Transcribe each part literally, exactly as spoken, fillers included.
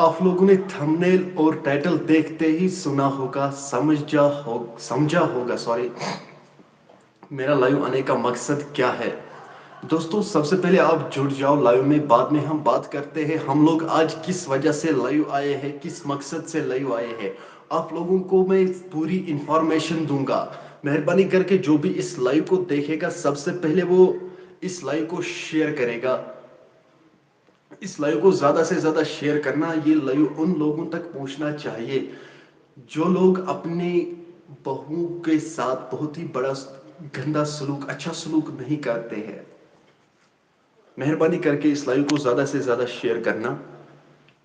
आप लोगों ने थंबनेल और टाइटल देखते ही सुना होगा, समझा हो, समझा होगा, सॉरी, मेरा लाइव आने का मकसद क्या है। दोस्तों, सबसे पहले आप जुड़ जाओ लाइव में, बाद में हम बात करते हैं हम लोग आज किस वजह से लाइव आए हैं, किस मकसद से लाइव आए हैं। आप लोगों को मैं पूरी इंफॉर्मेशन दूंगा। मेहरबानी करके जो भी इस लाइव को देखेगा, सबसे पहले वो इस लाइव को शेयर करेगा। इस लाइव को ज्यादा से ज्यादा शेयर करना, ये लाइव उन लोगों तक पहुंचना चाहिए जो लोग अपने बहू के साथ बहुत ही बड़ा गंदा सलूक, अच्छा सलूक नहीं करते हैं। मेहरबानी करके इस लाइव को ज्यादा से ज्यादा शेयर करना,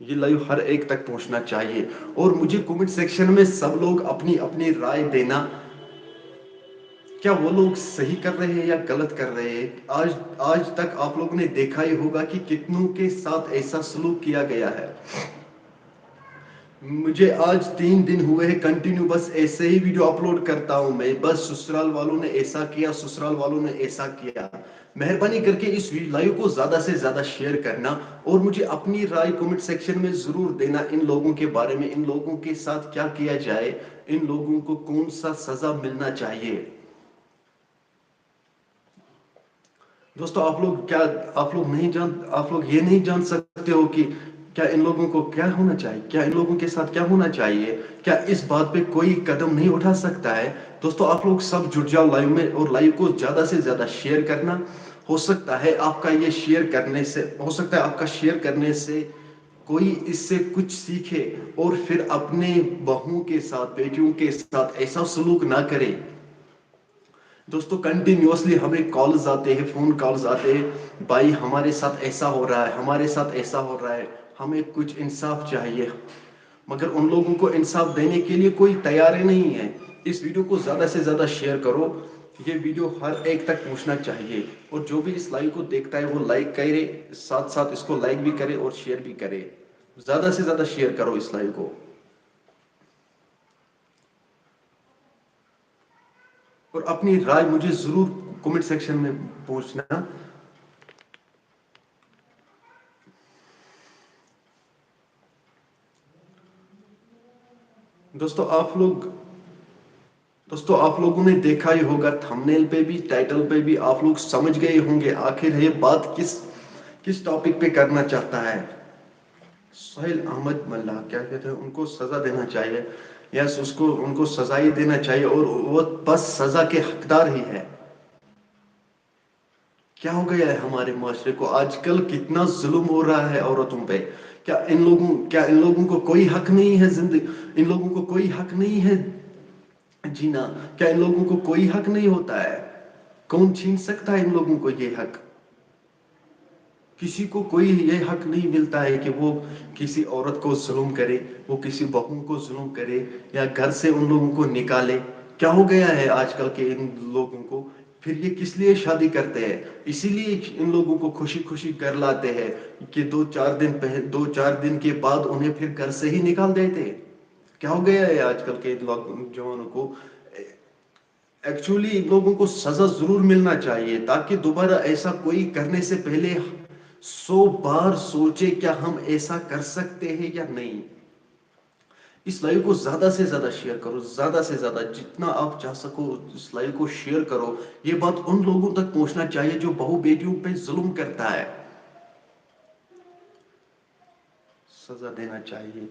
ये लाइव हर एक तक पहुंचना चाहिए। और मुझे कमेंट सेक्शन में सब लोग अपनी अपनी राय देना, क्या वो लोग सही कर रहे हैं या गलत कर रहे हैं। आज आज तक आप लोगों ने देखा ही होगा कि कितनों के साथ ऐसा सलूक किया गया है। मुझे आज तीन दिन हुए हैं कंटिन्यू, बस ऐसे ही वीडियो अपलोड करता हूं मैं। बस ससुराल वालों ने ऐसा किया, ससुराल वालों ने ऐसा किया। मेहरबानी करके इस लाइव को ज्यादा से ज्यादा शेयर करना और मुझे अपनी राय कमेंट सेक्शन में जरूर देना इन लोगों के बारे में, इन लोगों के साथ क्या किया जाए, इन लोगों को कौन सा सजा मिलना चाहिए। दोस्तों, आप लोग क्या, आप लोग नहीं जान, आप लोग ये नहीं जान सकते हो कि क्या इन लोगों को क्या होना चाहिए, क्या इन लोगों के साथ क्या होना चाहिए, क्या इस बात पे कोई कदम नहीं उठा सकता है। दोस्तों, आप लोग सब जुड़ जाओ लाइव में और लाइव को ज्यादा से ज्यादा शेयर करना। हो सकता है आपका ये शेयर करने से, हो सकता है आपका शेयर करने से कोई इससे कुछ सीखे और फिर अपने बहुओं के साथ, बेटियों के साथ ऐसा सलूक ना करे। दोस्तों, कंटिन्यूअसली हमें कॉल्स आते हैं, फोन कॉल्स आते हैं, भाई हमारे साथ ऐसा हो रहा है, हमारे साथ ऐसा हो रहा है, हमें कुछ इंसाफ चाहिए। मगर उन लोगों को इंसाफ देने के लिए कोई तैयार ही नहीं है। इस वीडियो को ज्यादा से ज्यादा शेयर करो, ये वीडियो हर एक तक पहुंचना चाहिए। और जो भी इस लाइव को देखता है वो लाइक करे, साथ साथ इसको लाइक भी करे और शेयर भी करे। ज्यादा से ज्यादा शेयर करो इस लाइव को। और अपनी राय मुझे जरूर कमेंट सेक्शन में पहुंचना। दोस्तों, आप लोग, दोस्तों, आप लोगों ने देखा ही होगा, थंबनेल पे भी, टाइटल पे भी आप लोग समझ गए होंगे आखिर ये बात किस किस टॉपिक पे करना चाहता है। सोहेल अहमद मल्ला क्या कहते हैं, उनको सजा देना चाहिए। यस, उसको, उनको सजा ही देना चाहिए और वो बस सजा के हकदार ही है। क्या हो गया है हमारे माशरे को? आजकल कितना जुल्म हो रहा है औरतों पे। क्या इन लोगों क्या इन लोगों को कोई हक नहीं है जिंदगी? इन लोगों को कोई हक नहीं है जीना? क्या इन लोगों को कोई हक नहीं होता है? कौन छीन सकता है इन लोगों को ये हक? किसी को कोई ये हक नहीं मिलता है कि वो किसी औरत को जुल्म करे, वो किसी बहू को जुल्म करे या घर से उन लोगों को निकाले। क्या हो गया है आजकल के इन लोगों को? फिर ये किस लिए शादी करते हैं? इसीलिए इन लोगों को खुशी खुशी घर लाते हैं कि दो चार दिन पहले, दो चार दिन के बाद उन्हें फिर घर से ही निकाल देते हैं। क्या हो गया है आजकल के इन लोग, जवानों को? एक्चुअली इन लोगों को सजा जरूर मिलना चाहिए ताकि दोबारा ऐसा कोई करने से पहले सौ बार सोचे, क्या हम ऐसा कर सकते हैं या नहीं। इस लाइव को ज्यादा से ज्यादा शेयर करो, ज्यादा से ज्यादा, जितना आप चाह सको इस लाइव को शेयर करो। ये बात उन लोगों तक पहुंचना चाहिए जो बहू बेटियों पे जुल्म करता है। सजा देना चाहिए।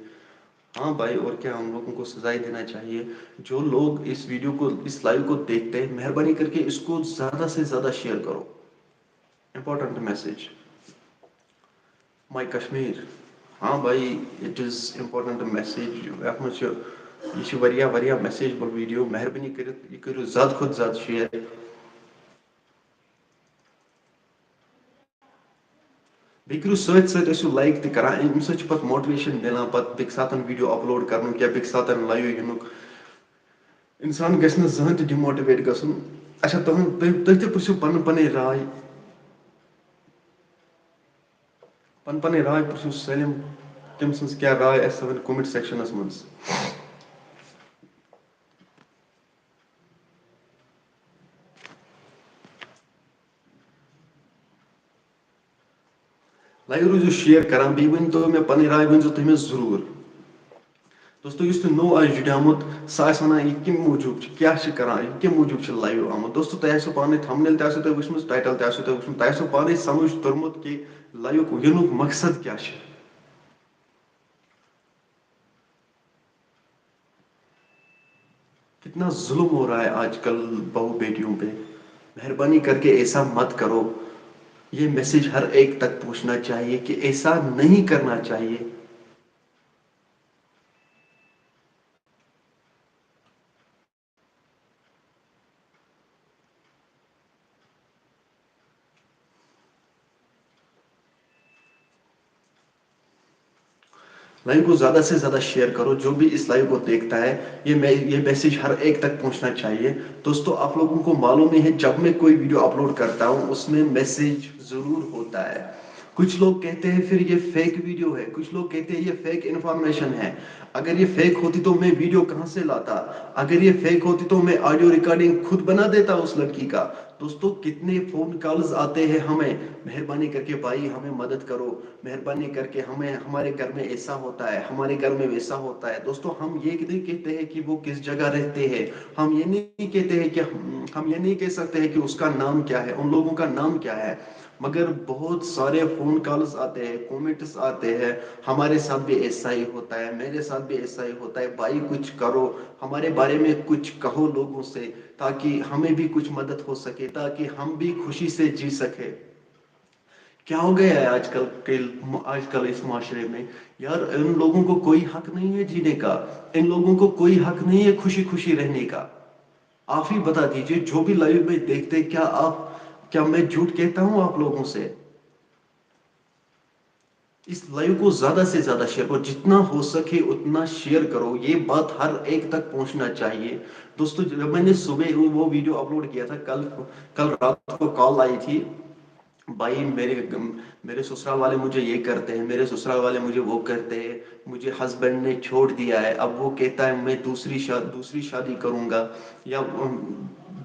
हाँ भाई, और क्या, हम लोगों को सजा ही देना चाहिए। जो लोग इस वीडियो को, इस लाइव को देखते हैं, मेहरबानी करके इसको ज्यादा से ज्यादा शेयर करो। Important message, my Kashmir. ہاں بھائی، it is important message. یَتھ منٛز چھِ، یہِ چھِ واریاہ، واریاہ messageable video. مہربٲنی کٔرِتھ یہِ کٔرِو زیادٕ کھۄتہٕ زیادٕ شیئر۔ بیٚیہِ کٔرِو سۭتۍ سۭتۍ، ٲسِو لایک تہِ کران، اَمہِ سۭتۍ چھُ پَتہٕ موٹیویشن مِلان پَتہٕ بیٚکہِ ساتہٕ ویٖڈیو اپلوڈ کرنُک یا بیٚکہِ ساتہٕ لایِو یِنُک۔ اِنسان گژھِ نہٕ زٕہٕنۍ تہِ ڈِموٹیویٹ گژھُن۔ اچھا، تُہُنٛد، تُہۍ، تُہۍ تہِ پرٛژھِو پَنٕنۍ پَنٕنۍ راے۔ پَنٕنۍ پَنٕنۍ راے پرٛژھِو سٲلِم، تٔمۍ سٕنٛز کیٛاہ راے آسہِ، سۄ وَنہِ کمنٹ سیکشنَس منٛز۔ تُہۍ روٗزِو شیئر کران، بیٚیہِ ؤنۍ تو مےٚ پنٕنۍ راے، ؤنۍ زیو تُہۍ مےٚ ضروٗر۔ دوستو، یُس تہِ نوٚو آسہِ جُڑیومُت، سُہ آسہِ وَنان، یہِ کَمہِ موٗجوٗب چھُ، کیٛاہ چھِ کَران، یہِ کَمہِ موٗجوٗب چھِ live آمُت؟ دوستو، تۄہہِ آسیو پانَے thumbnail تہِ آسیو تۄہہِ وٕچھمٕژ، title تہِ آسیو تۄہہِ وٕچھمُت، تۄہہِ آسیو پانَے سَمٕجھ توٚرمُت کہِ liveُک یِنُک مقصد کیٛاہ چھِ۔ کتنا ظلم ہو رہا ہے آج کل بہو بیٹیوں پہ۔ مہربانی کر کے ایسا مت کرو۔ یہ message ہر ایک تک پہنچنا چاہیے کہ ایسا نہیں کرنا چاہیے۔ Live کو زیادہ سے زیادہ شیئر کرو، جو بھی اس live کو دیکھتا ہے، یہ میں یہ میسج ہر ایک تک پہنچنا چاہیے۔ دوستو، آپ لوگوں کو معلوم ہی ہے، جب میں کوئی ویڈیو اپلوڈ کرتا ہوں، اس میں میسج ضرور ہوتا ہے۔ کچھ لوگ کہتے ہیں پھر یہ فیک ویڈیو ہے، کچھ لوگ کہتے ہیں یہ فیک انفارمیشن ہے۔ اگر یہ فیک ہوتی تو میں ویڈیو کہاں سے لاتا؟ اگر یہ فیک ہوتی تو میں آڈیو ریکارڈنگ خود بنا دیتا اس لڑکی کا۔ دوستو، کتنے فون کالز آتے ہیں ہمیں، مہربانی کر کے بھائی ہمیں مدد کرو، مہربانی کر کے ہمیں، ہمارے گھر میں ایسا ہوتا ہے، ہمارے گھر میں ویسا ہوتا ہے۔ دوستو، ہم یہ نہیں کہتے ہیں کہ وہ کس جگہ رہتے ہیں، ہم یہ نہیں کہتے ہیں کہ ہم ہم یہ نہیں کہہ سکتے ہیں کہ اس کا نام کیا ہے، ان لوگوں کا نام کیا ہے، مگر بہت سارے فون کالز آتے ہیں، کمنٹس آتے ہیں، ہمارے ساتھ بھی ایسا ہی ہوتا ہے، میرے ساتھ بھی ایسا ہی ہوتا ہے، بھائی کچھ کرو، ہمارے بارے میں کچھ کہو لوگوں سے، تاکہ ہمیں بھی کچھ مدد ہو سکے، تاکہ ہم بھی خوشی سے جی سکے۔ کیا ہو گیا ہے آج کل کے آج کل اس معاشرے میں؟ یار، ان لوگوں کو کوئی حق نہیں ہے جینے کا، ان لوگوں کو کوئی حق نہیں ہے خوشی خوشی رہنے کا۔ آپ ہی بتا دیجئے، جو بھی لائیو میں دیکھتے، کیا آپ کیا میں جھوٹ کہتا ہوں آپ لوگوں سے؟ اس لائیو کو زیادہ سے زیادہ شیئر کرو، جتنا ہو سکے اتنا شیئر کرو، یہ بات ہر ایک تک پہنچنا چاہیے۔ دوستو، جب میں نے صبح وہ ویڈیو اپلوڈ کیا تھا، کل کل رات کو کال آئی تھی، بھائی میرے میرے سسرال والے مجھے یہ کرتے ہیں، میرے سسرال والے مجھے وہ کرتے ہیں، مجھے ہسبینڈ نے چھوڑ دیا ہے، اب وہ کہتا ہے میں دوسری شا, دوسری شادی کروں گا۔ یا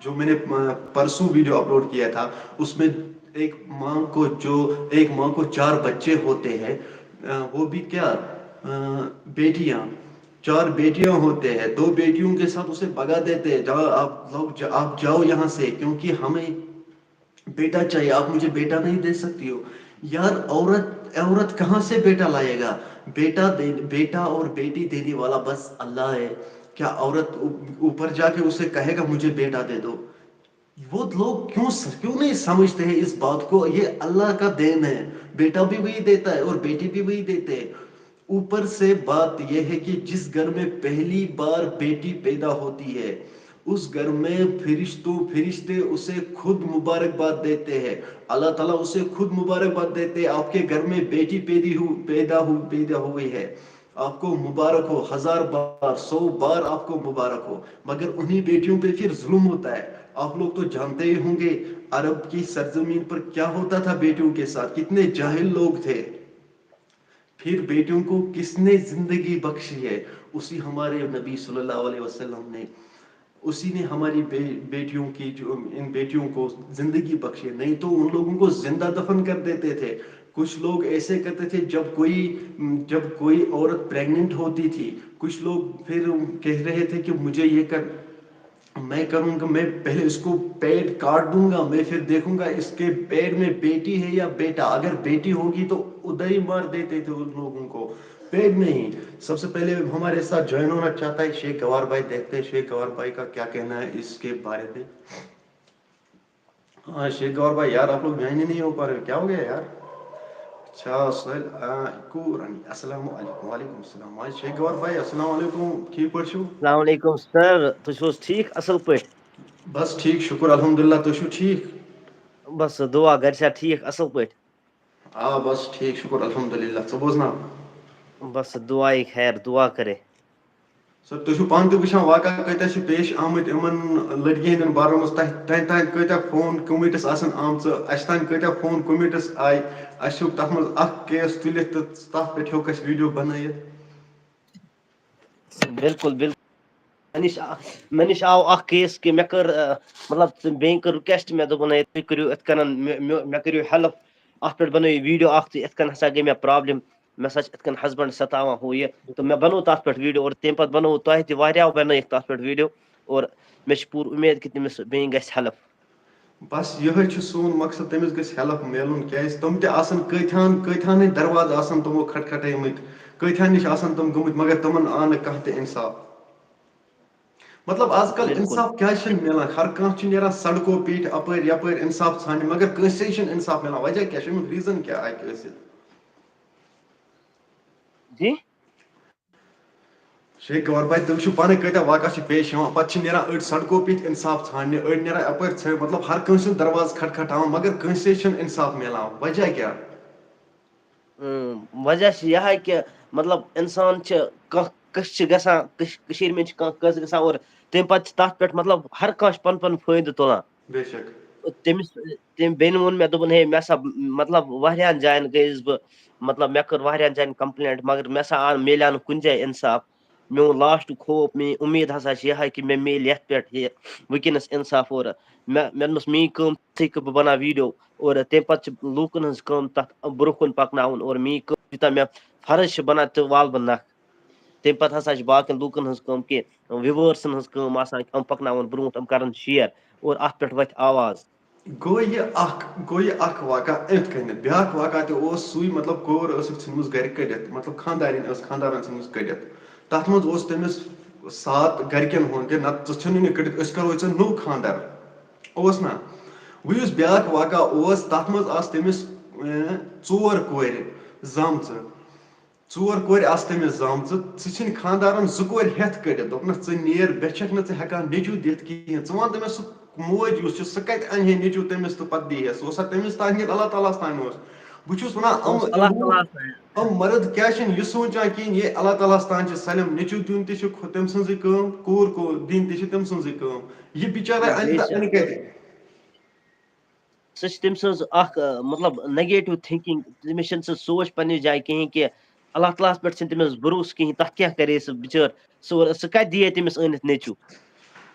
جو میں نے پرسوں ویڈیو اپلوڈ کیا تھا، اس میں ایک ماں کو جو ایک ماں کو چار بچے ہوتے ہیں، وہ بھی کیا، بیٹیاں، چار بیٹیاں ہوتے ہیں، دو بیٹیوں کے ساتھ اسے بگا دیتے ہیں، جاؤ آپ لوگ، آپ جاؤ یہاں سے، کیونکہ ہمیں بیٹا چاہیے، آپ مجھے بیٹا نہیں دے سکتی ہو۔ یار، عورت عورت کہاں سے بیٹا لائے گا؟ بیٹا دے بیٹا اور بیٹی دینے والا بس اللہ ہے۔ کیا عورت اوپر جا کے اسے کہے گا مجھے بیٹا دے دو؟ وہ لوگ کیوں کیوں نہیں سمجھتے ہیں اس بات کو؟ یہ اللہ کا دین ہے، بیٹا بھی وہی دیتا ہے اور بیٹی بھی وہی دیتے ہیں۔ اوپر سے بات یہ ہے کہ جس گھر میں پہلی بار بیٹی پیدا ہوتی ہے، اس گھر میں فرشتوں فرشتے اسے خود مبارکباد دیتے ہیں۔ اللہ تعالیٰ اسے خود مبارکباد دیتے ہیں، آپ کے گھر میں بیٹی پیدا ہو پیدا ہو پیدا ہوئی ہے، آپ کو مبارک ہو، ہزار بار، سو بار آپ کو مبارک ہو۔ مگر انہیں بیٹیوں پہ پھر ظلم ہوتا ہے۔ آپ لوگ تو جانتے ہی ہوں گے، عرب کی سرزمین پر کیا ہوتا تھا بیٹیوں کے ساتھ، کتنے جاہل لوگ تھے۔ پھر بیٹیوں کو کس نے زندگی بخشی ہے؟ اسی ہمارے نبی صلی اللہ علیہ وسلم نے، اسی نے ہماری بیٹیوں کی جو ان بیٹیوں کو زندگی بخشی ہے، نہیں تو ان لوگوں کو زندہ دفن کر دیتے تھے۔ کچھ لوگ ایسے کرتے تھے، جب کوئی جب کوئی عورت پریگننٹ ہوتی تھی، کچھ لوگ پھر کہہ رہے تھے کہ مجھے یہ کر میں کروں گا، میں پہلے اس کو پیٹ کاٹ دوں گا، میں پھر دیکھوں گا اس کے پیٹ میں بیٹی ہے یا بیٹا، اگر بیٹی ہوگی تو ادھر ہی مار دیتے تھے ان لوگوں کو، پیٹ میں ہی۔ سب سے پہلے ہمارے ساتھ جوائن ہونا چاہتا ہے شیخ گوار بھائی، دیکھتے ہیں شیخ گوار بھائی کا کیا کہنا ہے اس کے بارے میں۔ ہاں شیخ گوار بھائی، یار آپ لوگ جوائن ہی نہیں ہو پا رہے ہو، کیا ہو گیا یار؟ اچھا سہیل، آ، کو رانی، السلام علیکم۔ وعلیکم السلام۔ ہاں شیخ گوار بھائی، السلام علیکم، ٹھیک پٲٹھۍ چھِو؟ السلام علیکم سر، تُہۍ چھِو حظ ٹھیٖک اَصٕل پٲٹھۍ؟ بس ٹھیٖک، شُکُر الحمدللہ، تُہۍ چھِو ٹھیٖک؟ بس دُعا، گرِ چھا ٹھیٖک اَصٕل پٲٹھۍ؟ آ بس ٹھیٖک، شُکُر الحمدللہ، ژٕ بوزناو۔ بس دُعایہِ خیر، دُعا کَرے۔ سر، تُہۍ چھِو پانہٕ تہِ وٕچھان واقعہ کۭتیٛاہ چھِ پیش آمٕتۍ یِمن لڑکی ہٕنٛدٮ۪ن بارن منٛز، تۄہہِ تۄہہِ تام کۭتیٛاہ فون کمنٹس آسن آمژٕ، اَسہِ تام کۭتیٛاہ فون کمنٹس آیہِ، اَسہِ ہیوٚک تَتھ منٛز اَکھ کیس تُلِتھ تہٕ تَتھ پٮ۪ٹھ ہیوٚک اَسہِ ویٖڈیو بنٲیِتھ۔ بِلکُل، بِلکُل۔ مےٚ نِش آ-، مےٚ نِش آو اَکھ کیس کہِ مےٚ کٔر، آ، مطلب، تہٕ بیٚیہِ کٔر رِکویسٹ، مےٚ دوٚپُن، "ہے، تُہۍ کٔرِو یِتھ کٔنۍ، مےٚ، مےٚ، مےٚ کٔرِو ہیلپ۔" اَتھ پٮ۪ٹھ بَنٲیِو ویٖڈیو اَکھ تہٕ یِتھ کٔنۍ ہسا گٔے مےٚ پرابلِم، مےٚ ہسا چھِ یِتھ کٔنۍ ہسبنٛڈ ستاوان ہُہ یہِ، تہٕ مےٚ بَنوو تَتھ پٮ۪ٹھ ویٖڈیو اور تَمہِ پَتہٕ بَنوو تۄہہِ تہِ واریاہو بَنٲیِکھ تَتھ پٮ۪ٹھ ویٖڈیو اور مےٚ چھِ پوٗرٕ اُمید کہِ تٔمِس بیٚیہِ گژھِ ہیلپ۔ بس یِہوٚے چھُ سون مقصد، تٔمِس گژھِ ہیلپ میلُن، کیازِ تِم تہِ آسن کۭتہن کۭتہن ہٕنٛدۍ دروازٕ آسن تِمو کھٹکھٹٲومٕتۍ، کۭتہن نِش آسن تِم گٔمٕتۍ، مگر تِمن آو نہٕ کانٛہہ تہِ انصاف۔ مطلب آز کل بِلکُل۔ انصاف کیازِ چھُنہٕ میلان؟ ہر کانٛہہ چھُ نیران سڑکو پیٹھ اپٲرۍ یپٲرۍ انصاف ژھانڈنہِ، مگر کٲنٛسے چھُنہٕ انصاف میلان۔ وجہ کیٛاہ چھُ؟ امیُک ریزن کیٛاہ ہیٚکہِ ٲسِتھ؟ جی۔ شیخ گوہر بھائی، تُہۍ وٕچھِو پانہٕ کۭتیٛاہ واقعہ چھِ پیش یِوان، پتہٕ چھِ نیران أڑۍ سڑکو پیٚٹھۍ انصاف ژھانڈنہِ، أڑۍ نیران اپٲرۍ ژھٲرۍ، مطلب ہر کٲنٛسہِ ہُنٛد دروازٕ کھٹکھٹاوان، مگر کٲنٛسے چھُنہٕ انصاف میلان۔ وجہ کیٛاہ؟ اۭں، وجہ چھِ یِہوٚے کہِ مطلب اِنسان چھِ کانٛہہ قٕصہٕ چھِ گژھان، کٔش-، کٔشیٖرِ منٛز چھِ کانٛہہ قٕصہٕ گژھان اور تَمہِ پَتہٕ چھِ تَتھ پٮ۪ٹھ مطلب ہر کانٛہہ چھُ پَنُن پَنُن فٲیدٕ تُلان۔ بے شک۔ تٔمِس، تٔمۍ بیٚنہِ ووٚن مےٚ، دوٚپُن، ہے، مےٚ ہسا مطلب واریاہَن جایَن گٔیَس بہٕ، مطلب مےٚ کٔر واریاہَن جایَن کمپلینٹ، مگر مےٚ ہسا آو، میلیو نہٕ کُنہِ جایہِ اِنصاف۔ میون لاسٹُک ہوپ، میٲنۍ اُمید ہسا چھِ یِہوٚے کہِ مےٚ میلہِ یَتھ پٮ۪ٹھ یہِ وٕنکیٚنَس اِنصاف۔ اور مےٚ، مےٚ دوٚپمَس، میٲنۍ کٲم چھِ کہِ بہٕ بَناو ویٖڈیو اور تَمہِ پَتہٕ چھِ لوٗکَن ہٕنٛز کٲم تَتھ برٛونٛہہ کُن پَکناوُن اور میٲنۍ کٲم یوٗتاہ مےٚ فرض چھِ بَنان تہٕ والہٕ بہٕ نَکھ۔ تَمہِ پَتہٕ ہسا چھِ باقٕیَن لوٗکَن ہٕنٛز کٲم کہِ وِوٲرسَن ہٕنٛز کٲم آسان، یِم پَکناوَن برٛونٛہہ، یِم کَرَن شِیَر اور اَتھ پٮ۪ٹھ وۄتھِ آواز۔ گوٚو یہِ اکھ، گوٚو یہِ اکھ واقعہ أتھۍ کَنٮ۪تھ۔ بیٛاکھ واقعہ تہِ اوس سُے، مطلب کوٗر ٲسٕکھ ژھٕنمٕژ گرِ کٔڑِتھ، مطلب خانٛدارِنۍ ٲس خانٛدارَن ژھٕنمٕژ کٔڑِتھ۔ تَتھ منٛز اوس تٔمِس ساتھ گرِکٮ۪ن ہُنٛد تہِ، نَتہٕ ژٕ ژھٕنُن یہِ کٔڑِتھ، أسۍ کَرو ژےٚ نوٚو خانٛدر۔ اوس نہ؟ وۄنۍ یُس بیٛاکھ واقعہ اوس، تَتھ منٛز آسہٕ تٔمِس، اۭں، ژور کورِ زامژٕ۔ ژور کورِ آسہٕ تٔمِس زامژٕ، ژٕ ژھٕنۍ خانٛدارَن زٕ کورِ ہٮ۪تھ کٔڑِتھ، دوٚپنَس، "ژٕ نیر، مےٚ چھَکھ نہٕ ژٕ ہٮ۪کان نیٚچوٗ دِتھ کِہیٖنۍ۔ ژٕ وَن تٔمِس، سُہ موج یُس چھُ، سُہ کَتہِ اَنہِ ہے نیٚچوٗ تٔمِس تہٕ پَتہٕ دی ہے؟ سُہ اوسا تٔمِس تام کِنہٕ اللہ تعالیٰ ہَس تام اوس؟" بہٕ چھُس وَنان، سُہ اوس یِم، اللہ یِم، تعالیٰ ہَس تام۔ یِم مرد کیٛاہ چھِنہٕ یہِ سونٛچان کِہیٖنۍ، یہِ اللہ تعالیٰ ہَس تام چھِ سٲلِم، نیٚچوٗ دیُن تہِ چھُ خۄ-، تٔمۍ سٕنٛزٕے کٲم، کوٗر کو-، دِنۍ تہِ چھِ تٔمۍ سٕنٛزٕے کٲم۔ یہِ بِچارٕ نہ، اَنہِ بے تہٕ شک۔ اَنہِ کَتہِ؟ سُہ چھِ تٔمۍ سٕنٛز اَکھ، آ، مطلب، نیگیٹو تھنکنگ، تٔمِس چھَنہٕ سُہ سونٛچ پنٛنہِ جایہِ کِہیٖنۍ کہِ اللہ تعالیٰ ہَس پٮ۪ٹھ چھِنہٕ تٔمِس بروسہٕ کِہیٖنۍ، تَتھ کیٛاہ کَرِ سُہ بِچٲر؟ سُہ، سُہ کَتہِ دِیہِ تٔمِس أنِتھ نیٚچوٗ؟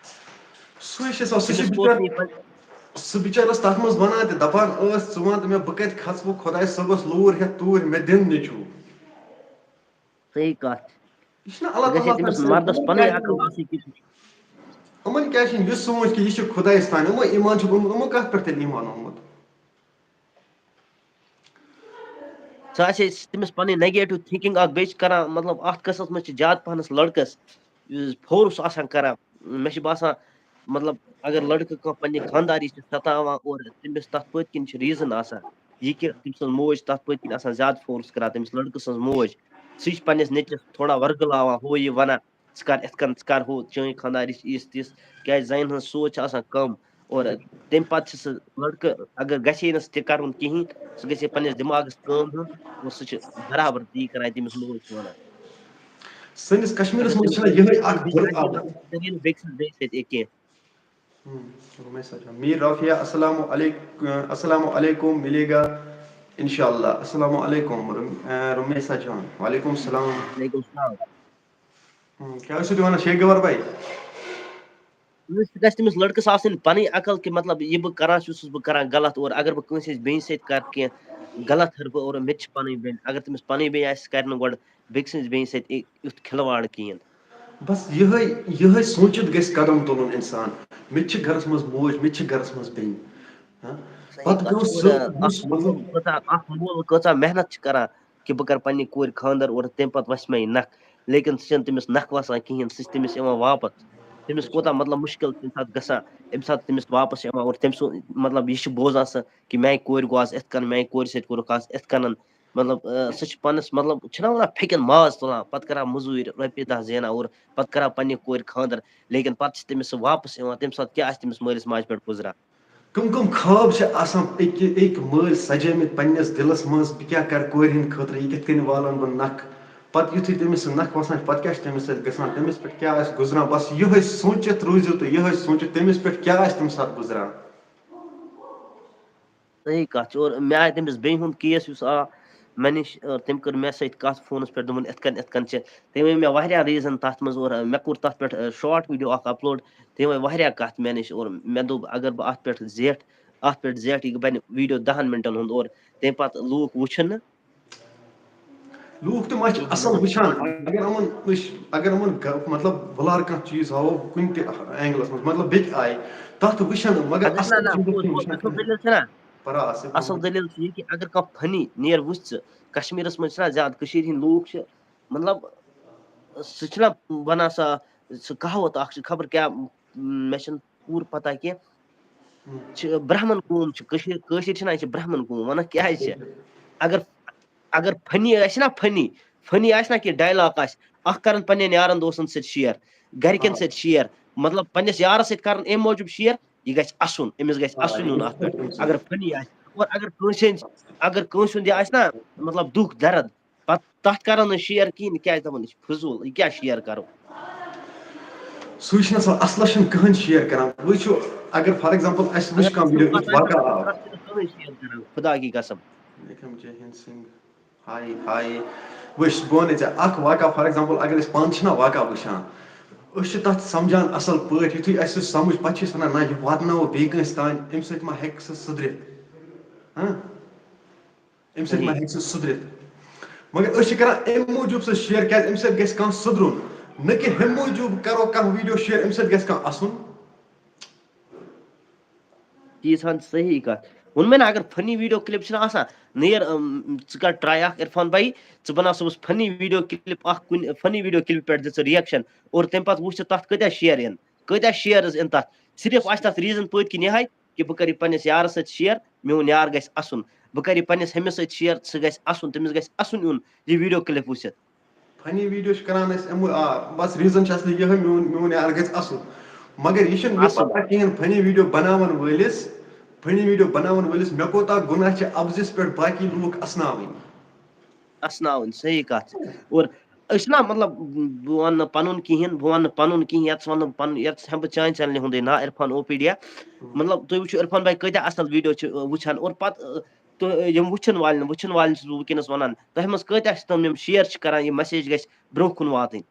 سُے چھِ سۄ، سُہ چھِ تٔمِس ووت بِچارٕ، نہٕ یہِ پَتہٕ۔ سُہ بِچارٕ اوس تَتھ منٛز وَنان تہِ، دَپان ٲس، "ژٕ وَن تہٕ مےٚ، بہٕ کَتہِ کھَسہٕ وۄنۍ خۄداے صٲبَس لوٗر ہٮ۪تھ توٗرۍ، مےٚ دِن نیٚچوٗ؟" صحیح کَتھ۔ یہِ چھُنہ اللہ گژھِ ہے تعالیٰ تٔمِس سٕنٛز مردَس کٲم، پَنٕنۍ کیٛاہ عقل چھِ؟ آسٕنۍ کہِ یِمَن کیٛاہ چھِنہٕ یہِ سونٛچ کہِ یہِ چھُ خۄدایَس تام؟ یِمو ایٖمان چھُ اوٚنمُت، یِمو کَتھ پٮ۪ٹھ تیٚلہِ ایٖمان اوٚنمُت؟ سُہ آسہِ ہے تٔمِس پَنٕنۍ نیگیٹو تھنکنگ اَکھ، بیٚیہِ چھِ کَران، مطلب، اَتھ قٕصَس منٛز چھِ زیادٕ پَہنَس لٔڑکَس یُس فورس آسان کَران۔ مےٚ چھِ باسان، مطلب، اگر لٔڑکہٕ کانٛہہ پنٛنہِ خانٛداری چھِ سَتاوان اور تٔمِس تَتھ پٔتۍ کِنۍ چھِ ریٖزَن آسان، یہِ کہِ تٔمۍ سٕنٛز موج چھِ تَتھ پٔتۍ کِنۍ آسان زیادٕ فورس کَران، تٔمِس لٔڑکہٕ سٕنٛز موج۔ سُہ چھِ پنٛنِس نیٚچوِس تھوڑا ورگلاوان، ہُہ یہِ وَنان، "ژٕ کَر یِتھ کٔنۍ، ژٕ کَر ہُہ، چٲنۍ خانٛداری چھِ یِژھ تِژھ"، کیٛازِ زَنٮ۪ن ہٕنٛز سونٛچ چھِ آسان کَم۔ اور تَمہِ پَتہٕ چھِ سُہ لٔڑکہٕ، اگر گژھِ ہے نہٕ سُہ تہِ کَرُن کِہیٖنۍ، سُہ گژھِ ہے پنٛنِس دٮ۪ماغَس کٲم ہیوٚن اور سُہ چھِ برابر تی کَران، تٔمِس موج چھِ وَنان۔ سٲنِس کشمیٖرَس اگر منٛز تٔمِس چھِنہ یِہوٚے اَکھ بیٚیہِ بُرٕ کَرِ ہے عادت۔ نہٕ، سُہ کَرِ ہے نہٕ بیٚکہِ سٕنٛز بیٚیہِ سۭتۍ یہِ کینٛہہ۔ ہم، رُمیسا جان۔ میر رافیہ، السلام علیکم، السلام علیکم، ملے گا انشاءاللہ۔ السلام علیکم، رُم-، اے، رُمیسا جان۔ وعلیکم السلام۔ وعلیکم السلام۔ ہم، کیٛاہ ٲسِو تُہۍ وَنان، شیخ گوہر بھائی؟ سُہ گژھِ تٔمِس لٔڑکَس آسٕنۍ پَنٕنۍ عقل کہِ، مطلب، یہِ بہٕ کَران چھُس، چھُس بہٕ کَران غلط، اور اگر بہٕ کٲنٛسہِ ہِنٛزِ بیٚنہِ سۭتۍ کَرٕ کینٛہہ غلط ہَربہٕ، اور مےٚ تہِ چھِ پَنٕنۍ بیٚنہِ، اگر تٔمِس پَنٕنۍ بیٚنہِ آسہِ، سُہ کَرِ نہٕ گۄڈٕ بیٚکہِ سٕنٛزِ بیٚنہِ سۭتۍ اِ-، یُتھ کھلواڑ کِہیٖنۍ۔ بس یِہوٚے، یِہوٚے سوٗنٛچِتھ گژھِ قدم تُلُن اِنسان۔ مےٚ تہِ چھِ گرس منٛز موج، مےٚ تہِ چھِ گرس منز بیٚنہِ۔ ہاں؟ صحیح پتہٕ کتھ پیوٚو چھِ۔ سُہ، اور، یُس اکھ مطلب، مول کۭژاہ، اکھ مول کۭژاہ محنت چھِ کران کہِ بہٕ کرٕ پننہِ کورِ خانٛدر اور تمہِ پتہٕ وسہِ مےٚ یہِ نکھ، لیکن سُہ چھنہٕ تٔمِس نکھ وسان کِہیٖنۍ، سُہ چھِ تٔمِس یِوان واپس۔ تٔمِس کوٗتاہ مطلب مُشکل چھُ تمہِ ساتہٕ گژھان، ییٚمہِ ساتہٕ تٔمِس واپس چھِ یِوان اور تٔمۍ سُنٛد مطلب یہِ چھُ بوزان سُہ کہِ میانہِ کورِ گوٚو آز یِتھ کٔنۍ، میانہِ کورِ سۭتۍ کوٚرُکھ آز یِتھ کٔنۍ۔ مطلب، آ، سُہ چھُ پانَس، مطلب، چھُنہ وَنان پھیٚکٮ۪ن ماز تُلان، پَتہٕ کَران مٔزوٗرۍ، رۄپیہِ دَہ زینان اور پَتہٕ کَران پنٛنہِ کورِ خانٛدَر، لیکِن پَتہٕ چھِ تٔمِس سُہ واپَس یِوان، تَمہِ ساتہٕ کیٛاہ آسہِ تٔمِس مٲلِس ماجہِ پٮ۪ٹھ گُزران؟ کٕم کٕم خواب چھِ آسان أکہِ، أکۍ مٲلۍ سَجٲومٕتۍ پنٛنِس دِلَس منٛز، بہٕ کیٛاہ کَرٕ کورِ ہِنٛدِ خٲطرٕ، یہِ کِتھ کٔنۍ والَن بہٕ نَکھٕ؟ پَتہٕ یُتھُے تٔمِس سُہ نَکھٕ وَسان چھِ، پَتہٕ کیٛاہ چھِ تٔمِس سۭتۍ گژھان؟ تٔمِس پٮ۪ٹھ کیٛاہ آسہِ گُزران؟ بَس یِہوٚے سوٗنٛچِتھ روٗزِو تُہۍ، یِہوٚے سوٗنٛچِتھ، تٔمِس پٮ۪ٹھ کیٛاہ آسہِ تَمہِ ساتہٕ گُزران؟ صحیح کَتھ چھِ۔ اور مےٚ آیہِ تٔمِس بیٚنہِ ہُنٛد کیس یُس آو مےٚ نِش، اور تٔمۍ کٔر مےٚ سۭتۍ کَتھ فونَس پٮ۪ٹھ، دوٚپُن، "یِتھ کٔنۍ، یِتھ کٔنۍ چھِ۔" تٔمۍ ؤنۍ مےٚ واریاہ ریٖزَن تَتھ منٛز، اور مےٚ کوٚر تَتھ پٮ۪ٹھ، آ، شارٹ ویٖڈیو اَکھ اَپلوڈ۔ تٔمۍ ؤنۍ واریاہ کَتھ مےٚ نِش، اور مےٚ دوٚپ، اگر بہٕ اَتھ پٮ۪ٹھ زیٹھ، اَتھ پٮ۪ٹھ زیٹھ، یہِ بَنہِ ویٖڈیو دَہَن مِنٹَن ہُنٛد، اور تَمہِ پَتہٕ لوٗکھ وٕچھَن نہٕ۔ لوٗکھ تہِ ما چھِ اَصٕل وٕچھان؟ اگر یِمَن أسۍ، اگر یِمَن گہ-، مطلب وُلار کانٛہہ چیٖز ہاوو کُنہِ تہِ اینگلَس منٛز، مطلب بیٚکہِ آیہِ، تَتھ وٕچھَن، مگر اَگر نہ، اَصٕل نہ، چیٖز پوٚز، چھِنہٕ پوٚز، وٕچھان اَصٕل کِہیٖنۍ۔ دٔلیٖل چھِ نہ، پَرا آصف، اَصٕل دٔلیٖل چھِ یہِ کہِ اگر کانٛہہ funny نیر وٕچھ ژٕ، کشمیٖرَس منٛز چھِنہ زیادٕ کٔشیٖرِ ہِنٛدۍ لوٗکھ چھِ، مطلب، سُہ چھُنہ وَنان سۄ، سُہ کہاوت اَکھ چھِ، خبر کیٛاہ، مےٚ چھَنہٕ پوٗرٕ پَتہ کینٛہہ، چھِ برہمن قوم چھِ کٔشیٖر، کٲشِر چھِنہ، یہِ چھِ برہمن قوم، وَنان کیٛازِ چھِ؟ اگر، اگر funny آسہِ نہ، funny، funny آسہِ نہ کینٛہہ، dialogue آسہِ، اَکھ کَرَن پنٛنٮ۪ن یارَن دوستَن سۭتۍ share، گَرِکٮ۪ن سۭتۍ share، مطلب، پنٛنِس یارَس سۭتۍ کَرَن اَمہِ موٗجوٗب share، یہِ گژھِ اَسُن، أمِس گژھِ اَسُن یُن اَتھ پٮ۪ٹھ، اگر funny آسہِ۔ اور اگر کٲنٛسہِ ہٕنٛز، اگر کٲنٛسہِ ہُنٛد یہِ آسہِ نہ، مطلب، دُکھ درد، پَتہٕ تَتھ کَرَن نہٕ share کِہیٖنۍ، کیٛازِ دَپَن، یہِ چھِ فضوٗل، یہِ کیٛاہ share کَرو؟ سُے چھُنہ آسان، اَصلَس چھُنہٕ کٕہٕنۍ share کَران۔ وۄنۍ چھُ، اگر for example اَسہِ وٕچھ کانٛہہ video، یُتھ واقعہ آو۔ کَتھ چھِنہٕ کٕہٕنۍ share کَران، خدا کی قسم۔ لیکھم جے ہِنٛد سِنگھ، ہاے ہاے۔ وٕچھ، بہٕ وَنَے ژےٚ اَکھ واقعہ، for example اگر أسۍ پانہٕ چھِنہ واقعہ وٕچھان، أسۍ چھِ تَتھ سَمجھان اَصٕل پٲٹھۍ، یُتھُے اَسہِ سُہ سَمجھ، پَتہٕ چھِ أسۍ وَنان، نہ، یہِ واتناوو بیٚیہِ کٲنٛسہِ تام، اَمہِ سۭتۍ ما ہیٚکہِ سُہ سُدرِتھ؟ ہاں؟ اَمہِ سۭتۍ ما ہیٚکہِ سُہ سُدرِتھ؟ مگر أسۍ چھِ کران اَمہِ موٗجوٗب سُہ share، کیازِ اَمہِ سۭتۍ گژھِ کانٛہہ سُدرُن، نہ کہِ ہُمہِ موٗجوٗب کرو کانٛہہ video share، اَمہِ سۭتۍ گژھِ کانٛہہ اَسُن۔ ییٖژ ہن صحیح کتھ۔ ووٚن مےٚ نہ، اگر funny video clip چھِنہٕ آسان، نیر، أم، ژٕ کر try اکھ عرفان بھائی، ژٕ بناو صُبحس funny video clip اکھ، کُنہِ funny video clip پٮ۪ٹھ دِ ژٕ reaction، اور تَمہِ پتہٕ وٕچھ ژٕ تتھ کۭتیاہ share یِن، کۭتیاہ shares یِن تتھ۔ صرف آسہِ تتھ reason پٔتۍ کِنۍ یِہے کہِ بہٕ کرٕ یہِ پننِس یارس سۭتۍ share، میون یار گژھِ اَسُن۔ بہٕ کرٕ یہِ پننِس ہُمِس سۭتۍ share، سُہ گژھِ اَسُن، تٔمِس گژھِ اَسُن یُن یہِ video clip وٕچھِتھ۔ funny video چھِ کران أسۍ اَمہِ، آ، بس reason چھِ اَصلی یِہوٚے، میون، میون یار گژھِ اَصُن۔ مگر یہِ چھُنہٕ یہِ اَصٕل۔ پتہ کِہیٖنۍ، funny video بناوَن وٲلِس، funny video بناوَن وٲلِس مےٚ کوٗتاہ گۄناہ چھِ اَپزِس پٮ۪ٹھ باقی لوٗکھ اَسناوٕنۍ۔ اَسناوٕنۍ، صحیح کَتھ چھِ۔ اور أسۍ چھِنہ، مطلب، بہٕ وَنہٕ نہٕ پَنُن کِہیٖنۍ، بہٕ وَنہٕ نہٕ پَنُن کِہیٖنۍ، یَتَس وَنہٕ بہٕ پَنُن، یَتَس ہٮ۪مہٕ بہٕ چانہِ channelہِ ہُنٛدُے ناو، عرفان اوپیٖڈیا۔ مطلب، تُہۍ وٕچھِو عرفان بھائی کۭتیٛاہ اَصٕل video چھِ، آ، وٕچھان، اور پَتہٕ، آ، تہٕ یِم وٕچھَن والٮ۪ن، وٕچھَن والٮ۪ن چھُس بہٕ وٕنکیٚنَس وَنان، تۄہہِ منٛز کۭتیٛاہ چھِ تِم، یِم share چھِ کَران، یہِ message گژھِ برٛونٛہہ کُن واتٕنۍ؟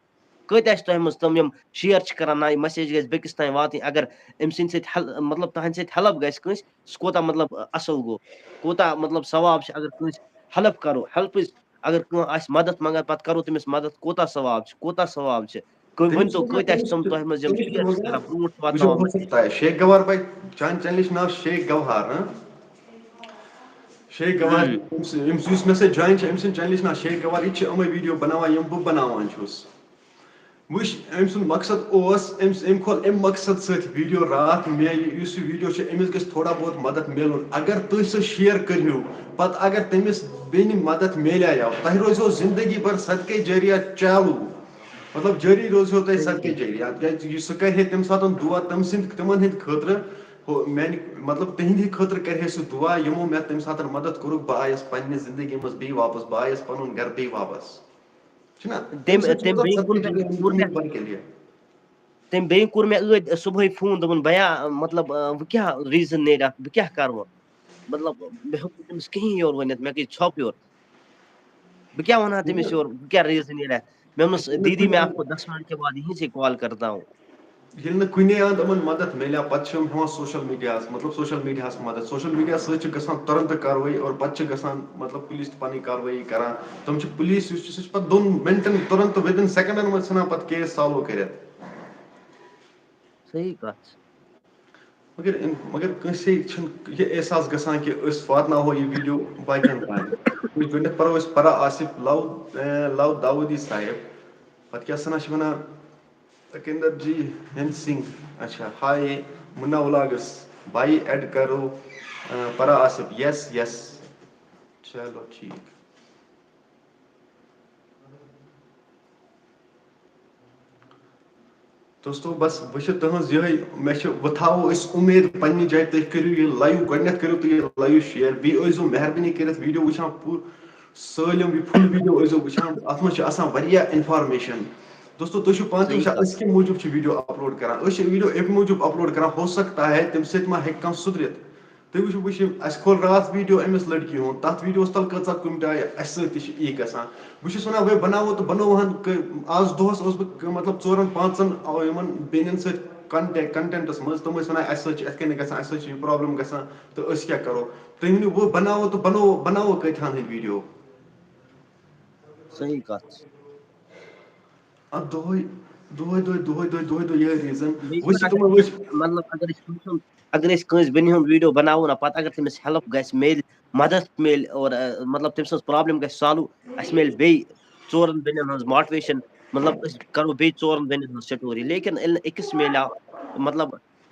کۭتیٛاہ چھِ تۄہہِ منٛز تِم، یِم share چھِ کَران، نہ، یہِ message گژھِ بیٚکِس تام واتٕنۍ؟ اگر أمۍ سٕنٛدِ سۭتۍ ہٮ۪ل-، مطلب، تُہٕنٛدِ سۭتۍ help گژھِ کٲنٛسہِ، سُہ کوٗتاہ، مطلب، اَصٕل گوٚو، کوٗتاہ، مطلب، ثواب چھِ، اگر کٲنٛسہِ help کَرو، helpٕچ، اگر کانٛہہ آسہِ مدد منٛگان، پَتہٕ کَرو تٔمِس مدد، کوٗتاہ ثواب چھِ، کوٗتاہ ثواب چھِ؟ کٲ-، ؤنۍ تو، کۭتیٛاہ چھِ تِم تۄہہِ منٛز، یِم share چھِ کَران، برٛونٛہہ واتناوان؟ شیخ گوہر بھائی، چانہِ channelہِ چھُ ناو شیخ گوہر، ہاں؟ شیخ گوہر، ہم۔ أمِس، أمِس، یُس مےٚ سۭتۍ join چھِ، أمۍ سٕنٛدِ channelہِ چھُ ناو شیخ گوہر، یہِ تہِ چھِ یِمَے video بناوان، یِم بہٕ بناوان چھُس۔ وٕچھ، أمۍ سُنٛد مقصد اوس، أمۍ س-، أمۍ کھول اَمہِ مقصد سۭتۍ video راتھ مےٚ، یہِ، یُس یہِ video چھُ، أمِس گژھِ تھوڑا بہت مدد میلُن۔ اگر تُہۍ سُہ share کٔرِو، پتہٕ اگر تٔمِس بیٚنہِ مدد میلیو، تۄہہِ روزیو زندگی بھر صدقے جاریہ چالوٗ۔ مطلب، جٲری روزیو تۄہہِ صدقے جاریہ۔ کیٛازِ یہِ سُہ کرِ ہے تَمہِ ساتہٕ دُعا تٔمۍ سٕنٛدِ، تِمن ہٕنٛدِ خٲطرٕ، ہُہ، میانہِ، مطلب، تِہنٛدِ خٲطرٕ کرِ ہے سُہ دُعا، یِمو مےٚ تَمہِ ساتہٕ مدد کوٚرُکھ، بہٕ آیس پننہِ زندگی منٛز بیٚیہِ واپس، بہٕ آیس پنُن گرٕ بیٚیہِ واپس۔ چھُنہ؟ تٔمۍ، تٔمۍ بیٚیہِ کوٚر مےٚ، کوٚر مےٚ، تٔمۍ بیٚیہِ کوٚر مےٚ ٲدۍ صُبحٲے phone، دوٚپُن، بیا، مطلب، آ، وۄنۍ کیٛاہ reason نیرِ اَتھ، بہٕ کیٛاہ کَرٕ وۄنۍ؟ مطلب، مےٚ ہیوٚک نہٕ تٔمِس کِہیٖنۍ یورٕ ؤنِتھ، مےٚ گٔے ژھۄپ یورٕ۔ بہٕ کیٛاہ وَنہٕ ہا تٔمِس یورٕ، بہٕ کیٛاہ reason نیرِ اَتھ؟ مےٚ ووٚنمَس، دیٖدی، میں آپ کو دس منٹ کے بعد یہیں سے call کرتا ہوں۔ ییٚلہِ نہٕ کُنے اَنٛد یِمَن مدد میلیو، پَتہٕ چھِ یِم ہٮ۪وان social mediaہَس، مطلب، social mediaہَس مدد۔ Social media سۭتۍ چھِ گژھان تُرنٛت کاروٲیی، اور پَتہٕ چھِ گژھان، مطلب، پُلیٖس تہِ پَنٕنۍ کاروٲیی کران۔ تِم چھِ، پُلیٖس یُس چھُ، سُہ چھُ پَتہٕ دۄن مِنٹَن تُرنٛت، within secondن منٛز ژھٕنان پَتہٕ case solve کٔرِتھ۔ صحیح کَتھ چھِ۔ مگر، مگر کٲنٛسے چھُنہٕ یہِ احساس گژھان کہِ أسۍ واتناوہو یہِ video باقین تام۔ وٕچھ، گۄڈٕنٮ۪تھ پَرو أسۍ پَرا آصف، لو، اے، لو داوودی صاحب۔ پَتہٕ کیٛاہ سَنا چھِ وَنان، اکندر جی، ہند سنگھ، اچھا، ہائے، منا ولاگس، بھائی add کرو، A, Parra Asif, yes yes، چلو ٹھیک۔ دوستو، بس وۄنۍ چھِ تُہٕنٛز یِہوٚے، مےٚ چھِ، وۄنۍ تھاوو أسۍ اُمید پننہِ جایہِ، تُہۍ کٔرِو یہِ live، گۄڈٕنٮ۪تھ کٔرِو تُہۍ یہِ live share، بیٚیہِ ٲسۍزیو مہربٲنی کٔرِتھ video وٕچھان پوٗرٕ سٲلِم، یہِ full video ٲسۍزیو وٕچھان، اَتھ منٛز چھِ آسان واریاہ information۔ دوستو، تُہۍ چھِو پانہٕ تہِ وٕچھان أسۍ کَمہِ موٗجوٗب چھِ video upload کران۔ أسۍ چھِ video اَمہِ موٗجوٗب upload کران، ہو سکتا ہے تَمہِ سۭتۍ ما ہیٚکہِ کانٛہہ سُدھرِتھ۔ تُہۍ وٕچھِو، وٕچھِو، اَسہِ کھول راتھ video أمِس لڑکی ہُنٛد، تَتھ videoہَس تَل کۭژاہ comment آیہِ، اَسہِ سۭتۍ تہِ چھِ یی گژھان۔ بہٕ چھُس وَنان، وۄنۍ بَناوو تہٕ بَناوہَن، کہِ آز دۄہَس اوسُس بہٕ، مطلب، ژورَن پانٛژَن، آ، یِمَن بیٚنٮ۪ن سۭتۍ کنٹینٹ کنٹینٹس منٛز، تِم ٲسۍ ونان اَسہِ سۭتۍ چھِ یِتھ کٔنۍ گژھان، اَسہِ سۭتۍ چھِ یہِ پرابلم گژھان، تہٕ أسۍ کیٛاہ کرو؟ تُہۍ ؤنِو، وۄنۍ بناوو تہٕ بناوو بناوو کۭتِہن ہٕنٛدۍ ویٖڈیو؟ صحیح کتھ چھِ۔ اتھ دۄہے دۄہے دۄہے دۄہے دۄہے دۄہے دۄہے یِہے ریزن۔ بیٚیہِ وۄنۍ چھِ چھُنہٕ تِمن اگر وٕچھ مطلب اگر أسۍ وٕچھو، اگر أسۍ کٲنٛسہِ بیٚنہِ ہُنٛد ویٖڈیو بناوو نا، پتہٕ اگر تٔمِس ہیلپ گژھِ، میلہِ، مدد میلہِ اور، آ، مطلب تٔمۍ سٕنٛز پرابلم گژھِ سالو، اَسہِ میلہِ بیٚیہِ ژورن بیٚنٮ۪ن ہٕنٛز موٹیویشن، مطلب أسۍ کرو بیٚیہِ ژورن بیٚنٮ۪ن ہٕنٛز سٹوری۔ لیکن ییٚلہِ نہٕ أکِس میلیو، مطلب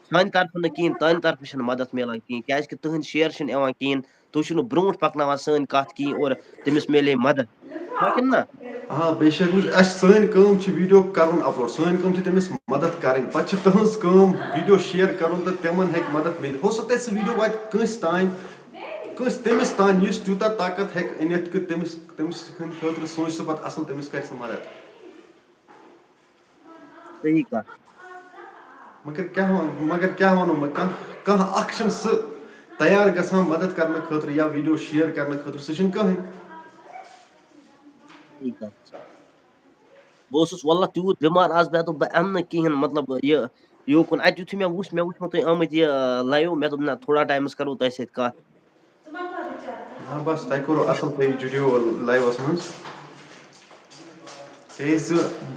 سانہِ طرفہٕ نہٕ کِہیٖنۍ، تہنٛدِ طرفہٕ چھنہٕ مدد میلان کِہیٖنۍ، کیازِ کہِ تُہنٛد شیر چھِنہٕ یِوان کِہیٖنۍ، تُہۍ چھِو نہٕ برونٛٹھ پکناوان سٲنۍ کتھ کِہیٖنۍ اور تٔمِس میلے مدد، چھا کِنہٕ نہ؟ آ، بے شک، وٕچھ، اَسہِ، سٲنۍ کٲم چھِ ویٖڈیو کَرُن اپلوڈ، سٲنۍ کٲم چھِ تٔمِس مدد کَرٕنۍ۔ پَتہٕ چھِ تٕہٕنٛز کٲم ویٖڈیو شِیَر کَرُن تہٕ تِمَن ہیٚکہِ مدد مِلِتھ۔ ہو سکتا ہے سُہ ویٖڈیو واتہِ کٲنٛسہِ تام، کٲنٛسہِ تٔمِس تام، یُس تیوٗتاہ طاقت ہیٚکہِ أنِتھ کہِ تٔمِس، تٔمِس ہٕنٛدِ خٲطرٕ سوٗنٛچہِ سُہ پَتہٕ اَصٕل، تٔمِس کَرِ سُہ مدد۔ صحیح کتھ۔ مگر کیٛاہ وَن-، مگر کیٛاہ وَنو، مگر کانٛہہ، کانٛہہ اَکھ چھُنہٕ سُہ تیار گژھان مدد کرنہٕ خٲطرٕ یا ویٖڈیو شِیَر کرنہٕ خٲطرٕ، سُہ چھُنہٕ کٕہٕنۍ۔ صحیح کتھ چھِ۔ بہٕ اوسُس واللہ تیوٗت بٮ۪مار آز، مےٚ دوٚپ بہٕ اَنہٕ نہٕ کِہیٖنۍ، مطلب یہِ یوکُن۔ اَتہِ یُتھُے مےٚ وٕچھ، مےٚ وٕچھمو تۄہہِ آمٕتۍ یہِ، آ، لایِو، مےٚ دوٚپ نہ، تھوڑا ٹایمَس کَرو تۄہہِ سۭتۍ کَتھ۔ نہ بس، تۄہہِ کوٚروٕ اَصٕل، تُہۍ جُڑیوٕ لایِوَس منٛز۔ کیٛازِ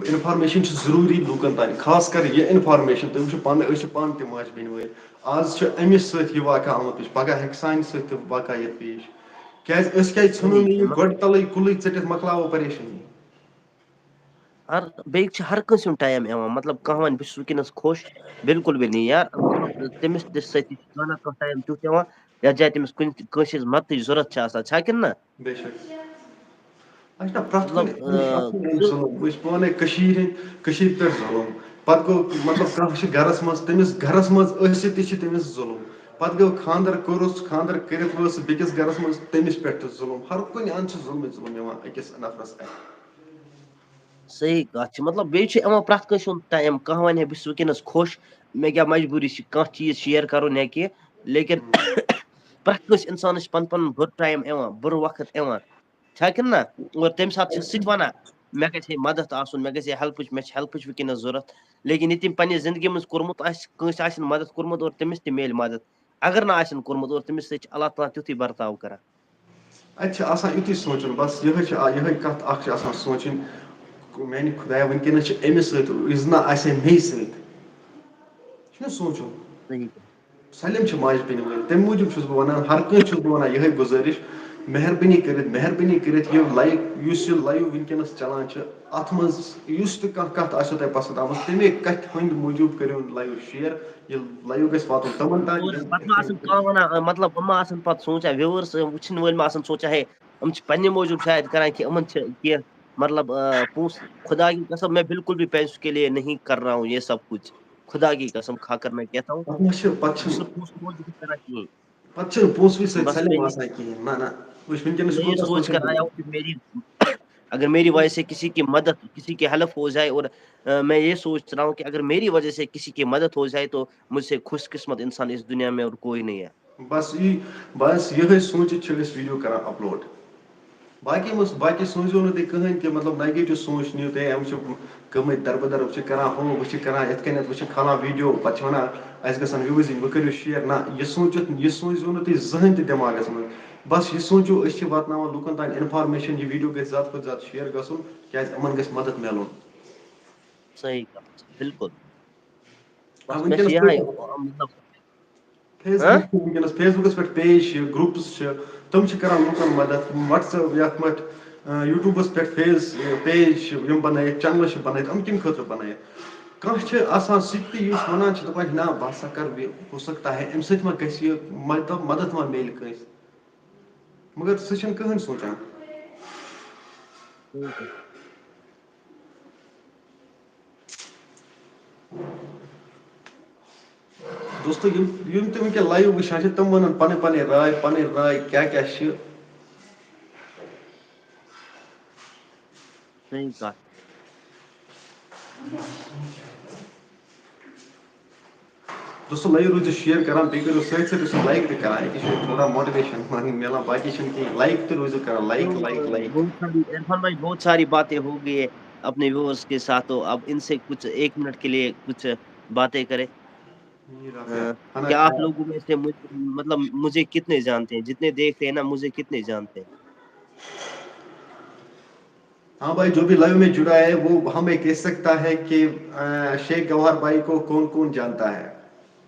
انفارمیشن چھِ ضروٗری لوٗکن تام، خاص کر یہِ انفارمیشن۔ تُہۍ وٕچھِو پانہٕ، أسۍ چھِ پانہٕ تہِ ماجہِ بیٚنہِ وٲلۍ۔ آز چھُ أمِس سۭتۍ یہِ واقعہ آمُت پیش، پگاہ ہیٚکہِ سانہِ سۭتۍ تہِ واقعہ یِتھ پیش۔ کیٛازِ أسۍ کیٛازِ ژھٕنو نہٕ یہِ گۄڈٕ تَلٕے کُلٕے ژٔٹِتھ، مۄکلاوو پریشٲنی؟ ہر، بیٚیہِ چھِ ہر کٲنٛسہِ ہُنٛد ٹایم یِوان، مطلب کانٛہہ وَنہِ بہٕ چھُس وٕنکیٚنَس خۄش، بِلکُل بہِ نہٕ یار، مطلب تٔمِس تہِ سۭتۍ چھِ کانٛہہ نَتہٕ کانٛہہ ٹایم تیُتھ یِوان یَتھ جایہِ تٔمِس کُنہِ تہِ، کٲنٛسہِ ہِنٛز مدتٕچ ضوٚرَتھ چھِ آسان، چھا کِنہٕ نہ؟ بے شک۔ اَسہِ چھُنہ پرٛٮ۪تھ کُنہِ، مطلب، آ، پرٛٮ۪تھ کُنہِ، أسۍ چھِ پانَے کٔشیٖرِ ہِنٛدۍ، کٔشیٖرِ پٮ۪ٹھ ظُلُم۔ پَتہٕ گوٚو، مطلب، کانٛہہ چھِ گَرَس منٛز، تٔمِس گَرَس منٛز ٲسِتھ تہِ چھِ تٔمِس ظُلُم۔ پَتہٕ گوٚو خانٛدَر کوٚرُس، خانٛدَر کٔرِتھ وٲژ سُہ بیٚکِس گَرَس منٛز، تٔمِس پٮ۪ٹھ تہِ ظُلُم۔ ہر کُنہِ اَندٕ چھِ ظُلمٕے ظُلُم یِوان أکِس نفرَس اَتھِ۔ صحیح کَتھ چھِ، مطلب بیٚیہِ چھُ یِوان پرٛٮ۪تھ کٲنٛسہِ ہُنٛد ٹایم، کانٛہہ وَنہِ ہے بہٕ چھُس وٕنکیٚنَس خۄش، مےٚ کیٛاہ مجبوٗری چھِ کانٛہہ چیٖز شِیَر کَرُن یا کینٛہہ، لیکن پرٛٮ۪تھ کٲنٛسہِ اِنسانَس چھِ پَنُن پَنُن بُرٕ ٹایم یِوان، بُرٕ وقت یِوان، چھا کِنہٕ نہ؟ اور تَمہِ ساتہٕ چھِ سُہ تہِ وَنان مےٚ گژھِ ہے مدد آسُن، مےٚ گژھِ ہے ہیلپٕچ، مےٚ چھِ ہیلپٕچ وٕنکیٚنَس ضوٚرَتھ، لیکن یہِ تٔمۍ پنٛنہِ زندگی منٛز کوٚرمُت آسہِ، کٲنٛسہِ آسہِ نہٕ مدد کوٚرمُت اور تٔمِس تہِ میلہِ مدد، اگر نہٕ آسن کوٚرمُت اور تٔمِس سۭتۍ چھِ اللہ تعالیٰ تیُتھُے برتاو کَران۔ اَتہِ چھِ آسان یُتُے سونٛچُن، بس یِہوٚے چھِ آ-، یِہوٚے کَتھ اَکھ چھِ آسان سونٛچٕنۍ، میٛانہِ خۄدایا، وٕنکیٚنَس چھِ أمِس سۭتۍ، یہِ زِ نہ آسہِ ہے مے سۭتۍ۔ چھُنہ سونٛچُن؟ صحیح۔ سٲلِم چھِ ماجہِ بیٚنہِ وٲلۍ، تَمہِ موٗجوٗب چھُس بہٕ وَنان، ہر کٲنٛسہِ چھُس بہٕ وَنان یِہوٚے گُزٲرِش، مہربٲنی کٔرِتھ، مہربٲنی کٔرِتھ یہِ لایِو، یُس یہِ لایِو وٕنکیٚنَس چَلان چھِ، اَتھ منٛز یُس تہِ کانٛہہ کَتھ آسیو تۄہہِ پَسنٛد آمٕژ، تَمے کَتھِ ہٕنٛدۍ موٗجوٗب کٔرِو لایِو شِیَر، یہِ لایِو گژھِ واتُن تِمَن تام، اور یِم پَتہٕ ما آسَن کانٛہہ وَنان، مطلب، یِم ما آسَن پَتہٕ سونٛچان، وِیوٲرٕس وٕچھِنۍ وٲلۍ ما آسَن سونٛچان، ہے، یِم چھِ پنٛنہِ موٗجوٗب شاید کَران کہِ یِمَن چھِ کینٛہہ، مطلب، آ، پونٛسہٕ، خدا کی قسم، میں بالکل بھی پیسوں کے لیے نہیں کر رہا ہوں یہ سب کچھ، خدا کی قسم کھا کر میں کہتا ہوں، پَتہٕ ما چھِ، پَتہٕ بہٕ چھُس چھِ، نہٕ پونٛسہٕ موٗجوٗب کَران کِہیٖنۍ۔ پَتہٕ چھِنہٕ پونٛسہٕ وونٛسہٕ سۭتۍ بس سٲلِم میں آسان کِہیٖنۍ، نہ، نہ، وٕچھ، وٕنکیٚنَس چھُ میں یہ کوٗتاہ سوچ کر سونٛچُن آیا ہوں کہ میری، اگر میری وجہ سے کسی کی مدد، کسی کی ہیلپ ہو جائے اور، آ، میں یہ سوچ رہا ہوں کہ اگر میری وجہ سے کسی کی مدد ہو جائے تو مجھ سے خوش قسمت انسان اس دنیا میں اور کوئی نہیں ہے۔ بس یی، بس یِہوٚے سوٗنٛچِتھ چھِ أسۍ ویٖڈیو کَران اپلوڈ۔ باقٕے مہ، باقٕے سوٗنٛچزیو نہٕ تُہۍ کٕہٕنۍ تہِ، مطلب، نگیٹِو سونٛچ نِیِو تُہۍ، یِم چھِ گٔمٕتۍ دربٕدر، وۄنۍ چھِ کَران ہُہ، وۄنۍ چھِ کَران یِتھ کٔنٮ۪تھ، وۄنۍ چھِ کھالان ویٖڈیو، پَتہٕ چھِ وَنان، اَسہِ گژھن views یِنۍ، وۄنۍ کٔرِو share۔ نہ، یہِ سوٗنٛچِتھ، یہِ سوٗنٛچزیو نہٕ تُہۍ زٕہٕنۍ تہِ دٮ۪ماغَس منٛز۔ بس یہِ سوٗنٛچِو، أسۍ چھِ واتناوان لُکَن تام information، یہِ ویٖڈیو گژھِ زیادٕ کھۄتہٕ زیادٕ share گژھُن، کیٛازِ یِمَن گژھِ مدد میلُن۔ صحیح کَتھ چھِ، بِلکُل۔ آ، بس مےٚ چھِ وٕنکیٚنَس یِہوٚے، کۭتیٛاہ مطلب، فیس ہاں؟ بُک چھُ وٕنکیٚنَس، فیس بُکَس پٮ۪ٹھ page چھِ، groups چھِ، تِم چھِ کَران لُکَن مَدَد۔ WhatsApp یَتھ پٮ۪ٹھ، آ، YouTubeَس پٮ۪ٹھ فیس، یہِ page چھِ یِم بَنٲیِتھ، channelہٕ چھِ بَنٲیِتھ، یِم کَمہِ خٲطرٕ بَنٲیِتھ؟ کانٛہہ چھِ آسان سُہ تہِ یُس وَنان چھِ، دَپان چھِ، "نہ، بہٕ ہسا کَرٕ یہِ، ہو سکتا ہے، اَمہِ سۭتۍ ما گژھِ یہِ مَدَد، مَدَد ما میلہِ کٲنٛسہِ؟" مگر سُہ چھُنہٕ کٕہٕنۍ سونٛچان۔ دوستو، یِم، یِم تہِ وٕنکیٚن live وٕچھان چھِ، تِم وَنَن پَنٕنۍ پَنٕنۍ راے، پَنٕنۍ راے کیٛاہ کیٛاہ چھِ۔ صحیح کَتھ۔ دوستو، live روٗزِو share کران، بیٚیہِ کٔرِو سۭتۍ سۭتۍ ٲسِو like تہِ کران، أتی چھُ تھوڑا motivation میلان، باقی چھُنہٕ کِہیٖنۍ۔ Like تہِ روٗزِو کران، like، like، like۔ بہت ساری، عرفان بھائی، بہت ساری باتیں ہو گئی ہے اپنے viewers کے ساتھ، تو اب ان سے کچھ ایک منٹ کے لیے کچھ बातें करें। मीर अ, आफिया, खाना क्या आप खाया? लोगों में से मुझ, मतलब मुझे कितने जानते हैं? जितने देख रहे हैं ना, मुझे कितने जानते हैं? हाँ भाई, जो भी लाइव में जुड़ा है वो हमें कह सकता है कि अ, शेख गौहर भाई को कौन कौन जानता है।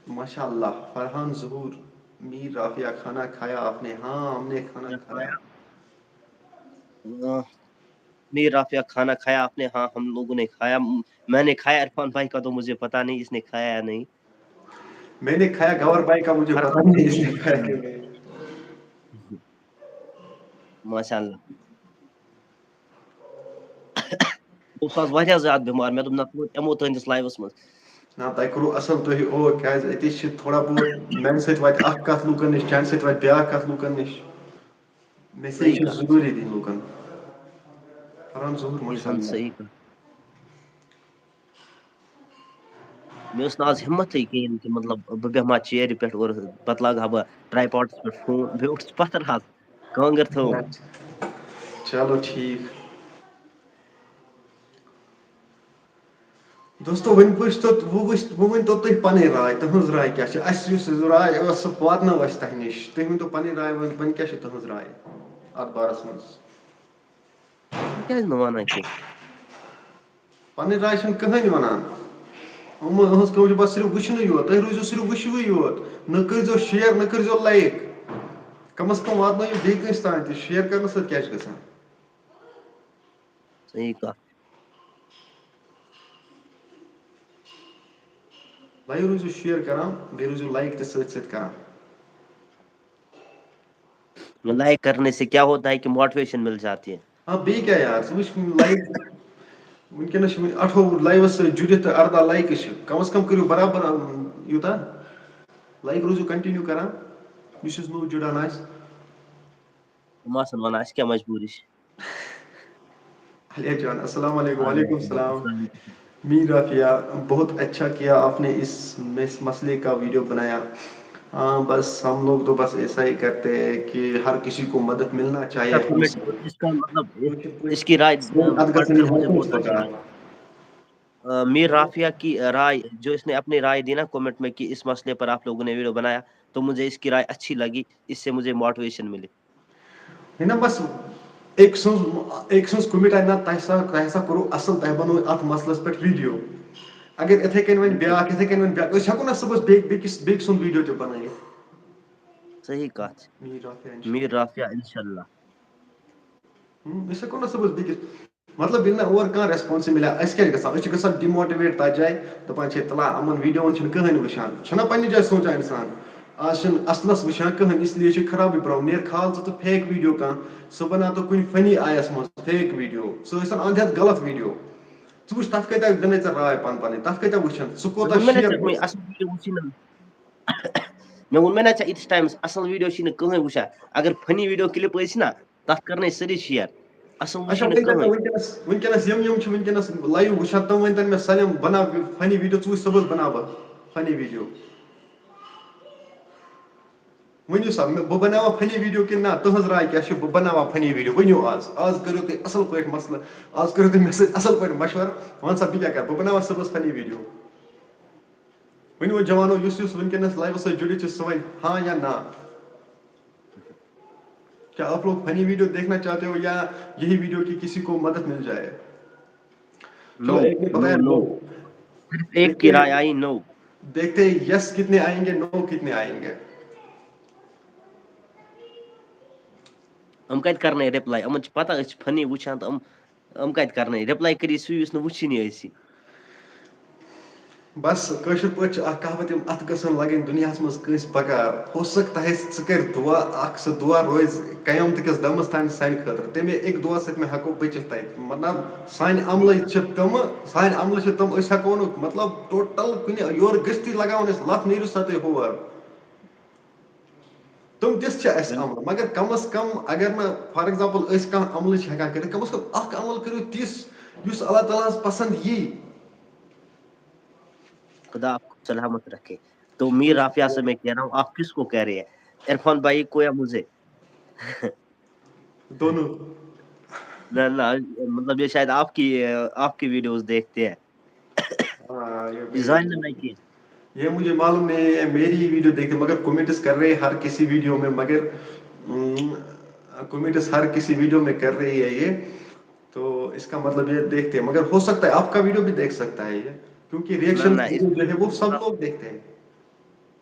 माशाल्लाह, फरहान जहूर, मीर राफिया, खाना खाया आपने? हाँ, हमने खाना खाया। अ, मीर राफिया, खाना खाया आपने? हाँ, हम लोगों ने खाया। म-, मैंने खाया। इरफान भाई का तो मुझे पता नहीं इसने खाया या नहीं। मैंने खाया, गौहर भाई का मुझे हर पता नहीं इसने खाया कि नहीं। माशाल्लाह। بہٕ اوسُس آز واریاہ زیادٕ بٮ۪مار، مےٚ دوٚپ نہ توتہِ یِمو تُہٕنٛدِس لایوَس منٛز۔ نہ، تۄہہِ کوٚروٕ اَصٕل، تُہۍ او کیٛازِ أتی چھِ تھوڑا بہت میٛانہِ سۭتۍ واتہِ اَکھ کَتھ لوٗکَن نِش، چانہِ سۭتۍ واتہِ بیٛاکھ کَتھ لوٗکَن نِش۔ میسیج صحیح چھِ کَتھ۔ ضروٗری دِنۍ لوٗکَن۔ فرحان ظہوٗر، یہِ ماشاء زَن اللہ۔ صحیح کَتھ۔ مےٚ اوس نہٕ آز ہِمتٕے کِہیٖنۍ کہِ مطلب بہٕ بیٚہمہٕ ہا چیرِ پٮ۪ٹھ اورٕ پَتہٕ لاگہٕ ہا بہٕ ٹرٛاے پاڈَس پٮ۪ٹھ فون، بیٚیہِ اوس پَتھَر حظ کانٛگٕر تھٲو۔ چلو ٹھیٖک۔ دوستو، وۄنۍ وٕچھ تو، وۄنۍ وٕچھ، وۄنۍ ؤنۍ تو تُہۍ پَنٕنۍ راے، تُہٕنٛز راے کیٛاہ چھِ؟ اَسہِ یُس راے ٲس، سۄ واتنٲو اَسہِ تۄہہِ نِش۔ تُہۍ ؤنۍ تو پَنٕنۍ راے، وۄنۍ، وۄنۍ کیٛاہ چھِ تُہٕنٛز راے اَتھ بارَس منٛز؟ بہٕ کیٛازِ نہٕ وَنان کینٛہہ؟ پَنٕنۍ راے چھَنہٕ کٕہٕنۍ وَنان۔ یِمَن، یِہٕنٛز کٲم چھِ بَس صرف وٕچھنُے یوت۔ تُہۍ روٗزِو صرف وٕچھوٕے یوت۔ نہ کٔرۍزیو شِیَر، نہ کٔرۍزیو لایِک۔ کَم از کَم واتنٲیِو بیٚیہِ کٲنٛسہِ تام تہِ۔ شِیَر کَرنہٕ سۭتۍ کیٛاہ چھِ گژھان؟ صحیح کَتھ۔ بھائی روٗزِو شِیَر کَران، بیٚیہِ روٗزِو لایِک تہِ سۭتۍ سۭتۍ کَران۔ لائک کرنے سے کیا ہوتا ہے کہ موٹیویشن مل جاتی ہے۔ ہاں، بیٚیہِ کیٛاہ یار، ژٕ وٕچھ لایِک، وٕنکیٚنَس چھِ وٕنہِ اَٹھووُہ لایِوَس سۭتۍ جُڑِتھ تہٕ اَرداہ لایِکہٕ چھِ۔ کَم از کَم کٔرِو برابر، اَم، یوٗتاہ۔ لایِک روٗزِو کَنٹِنیوٗ کَران، یُس یُس نوٚو جُڑان آسہِ۔ تِم آسَن وَنان، اَسہِ کیٛاہ مجبوٗری چھِ؟ علی جان، السلام علیکم۔ وعلیکم السلام۔ میر رافیہ، بہت اچھا کیا آپ نے اس مس-، مسئلے کا ویڈیو بنایا۔ ہاں، بس ہم لوگ تو بس ایسا ہی کرتے ہیں کہ ہر کسی کو مدد ملنا چاہیے۔ اس کا مطلب، اس کی رائے، اتھ گژھن پڑھ کر مجھے بہت اچھا لگا۔ آ، میر رافیہ کی رائے، جو اس نے اپنی رائے دی نا کمنٹ میں کہ اس مسئلے پر آپ لوگوں نے ویڈیو بنایا، تو مجھے اس کی رائے اچھی لگی، اس سے مجھے موٹیویشن ملی۔ ہے نا، بس ایک سنز، ایک سنز کومنٹ آیہِ نا، تۄہہِ سا، تۄہہِ سا کوٚروٕ اصل، تۄہہِ بنوو اتھ مسلس پٮ۪ٹھ ویڈیو۔ اگر اتھے کٔنۍ وۄنۍ بیٛاکھ، اتھے کٔنۍ وۄنۍ بیٛاکھ، أسۍ ہٮ۪کو نا صُبحس بیٚیہِ، بیٚکِس، بیٚکہِ سُنٛد ویڈیو تہِ بنٲیِتھ۔ صحیح کتھ۔ میر رافیہ انشاء میر رافیہ انشاءاللہ۔ ہم، أسۍ ہٮ۪کو نا صُبحس بیٚکِس، مطلب، ییٚلہِ نہٕ اورٕ کانٛہہ ریسپانسٕے مِلیو، اَسہِ کیٛاہ چھِ گژھان؟ أسۍ چھِ گژھان ڈِموٹِویٹ تَتھ جایہِ، دَپان چھِ، "تَلہ، یِمَن ویٖڈیووَن چھِنہٕ کٕہٕنۍ وٕچھان۔" چھُنہ پنٛنہِ جایہِ سونٛچان اِنسان؟ آز چھِنہٕ اَصلَس وٕچھان کٕہٕنۍ، اس لیے چھِ خرابٕے برٛونٛہہ۔ نیر کھال ژٕ تہٕ فیک ویٖڈیو کانٛہہ، سُہ بَناو تہٕ کُنہِ فٔنی آیَس منٛز فیک ویٖڈیو، سُہ ٲسۍ تَن اَنٛد ہٮ۪تھ غلط ویٖڈیو۔ ژٕ وٕچھ، تَتھ کۭتیٛاہ دِنَے ژےٚ راے پَنٕنۍ پَنٕنۍ، تَتھ کۭتیٛاہ وٕچھَن، ژٕ کوٗتاہ مےٚ ووٚن نا شِیَر ژےٚ، وۄنۍ اَصٕل ویٖڈیو وٕچھی نہٕ۔ مےٚ ووٚن مےٚ نا ژےٚ، ییٖتِس ٹایمَس اَصٕل ویٖڈیو چھِی نہٕ کٕہٕنۍ وٕچھان۔ اگر فٔنی ویٖڈیو کِلِپ ٲسۍ نا، تَتھ کَرنَے سٲری شِیَر۔ اَصٕل وٕچھی اچھا، نہٕ وٕنکیٚس، کٕہٕنۍ۔ وٕنکیٚنَس، وٕنکیٚنَس یِم، یِم چھِ وٕنکیٚنَس لایِو وٕچھان، تِم ؤنۍ تَن مےٚ، سٲلِم بَناو فٔنی ویٖڈیو، ژٕ وٕچھ صُبحَس بَناو بہٕ فٔنی ویٖڈیو۔ ؤنِو سا، مےٚ، بہٕ بَناوان فٔنی ویٖڈیو کِنہٕ نہ؟ تُہٕنٛز راے کیٛاہ چھِ؟ بہٕ بَناوان فٔنی ویٖڈیو؟ ؤنِو آز۔ آز کٔرِو تُہۍ اَصٕل پٲٹھۍ مسلہٕ، آز کٔرِو تُہۍ مےٚ سۭتۍ اَصٕل پٲٹھۍ مَشوَرٕ۔ وَن سا، بہٕ کیٛاہ کَرٕ؟ بہٕ بَناوان صُبحَس فٔنی ویٖڈیو۔ ؤنِو وۄنۍ جوانو، یُس یُس وٕنکیٚنَس لایِوَس سۭتۍ جُڑِتھ چھُ، سُہ وَنہِ ہاں یا نہ۔ کیا آپ لوگ فنی ویڈیو دیکھنا چاہتے ہو یا یہی ویڈیو کی کسی کو مدد مل جائے؟ چلو، نو، ایک نے بتایا نو، نو۔ نو۔ صرف ایک کی رائے آئی، نو۔ دیکھتے ہیں یس کتنے آئیں گے، نو کتنے آئیں گے۔ یِم کَتہِ کَرنَے رِپلاے؟ یِمَن چھِ پَتہ أسۍ چھِ فٔنی وٕچھان تہٕ یِم، یِم کَتہِ کَرنَے رِپلاے؟ کٔرِو سُے یُس نہٕ وٕچھِنی آسی۔ بس کٲشِر پٲٹھۍ چھِ اکھ کہاوت، یِم اَتھٕ گژھن لَگٕنۍ دُنیاہَس منٛز کٲنٛسہِ بکار۔ ہو سکتا ہے ژٕ کَرِ دُعا اکھ، سُہ دُعا روزِ قیامتہٕ کِس دَمَس تام سانہِ خٲطرٕ۔ تَمے اَکہِ دُعا سۭتۍ مہ ہٮ۪کو بٔچِتھ تَتہِ۔ مطلب، سانہِ عملٕے چھِ تِمہٕ، سانہِ عملہٕ چھِ تِم، أسۍ ہٮ۪کو نہٕ، مطلب، ٹوٹل کُنہِ یورٕ گٔژھتٕے لگاوان أسۍ لَتھ، نیٖرِو سا تُہۍ ہور۔ تِم تِژھ چھِ اَسہِ عمل، مگر کم از کم اگر نہٕ، فار ایگزامپل، أسۍ کانٛہہ عملٕے چھِ ہٮ۪کان کٔرِتھ، کم از کم اکھ عمل کٔرِو تِژھ یُس اللہ تعالیٰ ہَس پسنٛد یی۔ خدا آپ کو سلامت رکھے۔ تو میر رافیہ سے میں کہہ رہا ہوں، آپ کس کو کہہ رہے ہیں؟ عرفان بھائی کو یا مجھے؟ دونوں۔ نہ، نہ، مطلب یہ شاید آپ کی، آپ کی ویڈیوز دیکھتے ہیں۔ हाँ, ये ڈیزائن میں کی یہ مجھے معلوم نہیں ہے، میری ویڈیو دیکھتے مگر کمنٹس کر رہے ہیں ہر کسی ویڈیو میں، مگر کمنٹس ہر کسی ویڈیو میں کر رہی ہے یہ، تو اس کا مطلب یہ دیکھتے ہیں، مگر ہو سکتا ہے آپ کا ویڈیو بھی دیکھ سکتا ہے یہ، کیونکہ ریئیکشن نہ، اس- جو ہے وہ سب لوگ دیکھتے ہیں،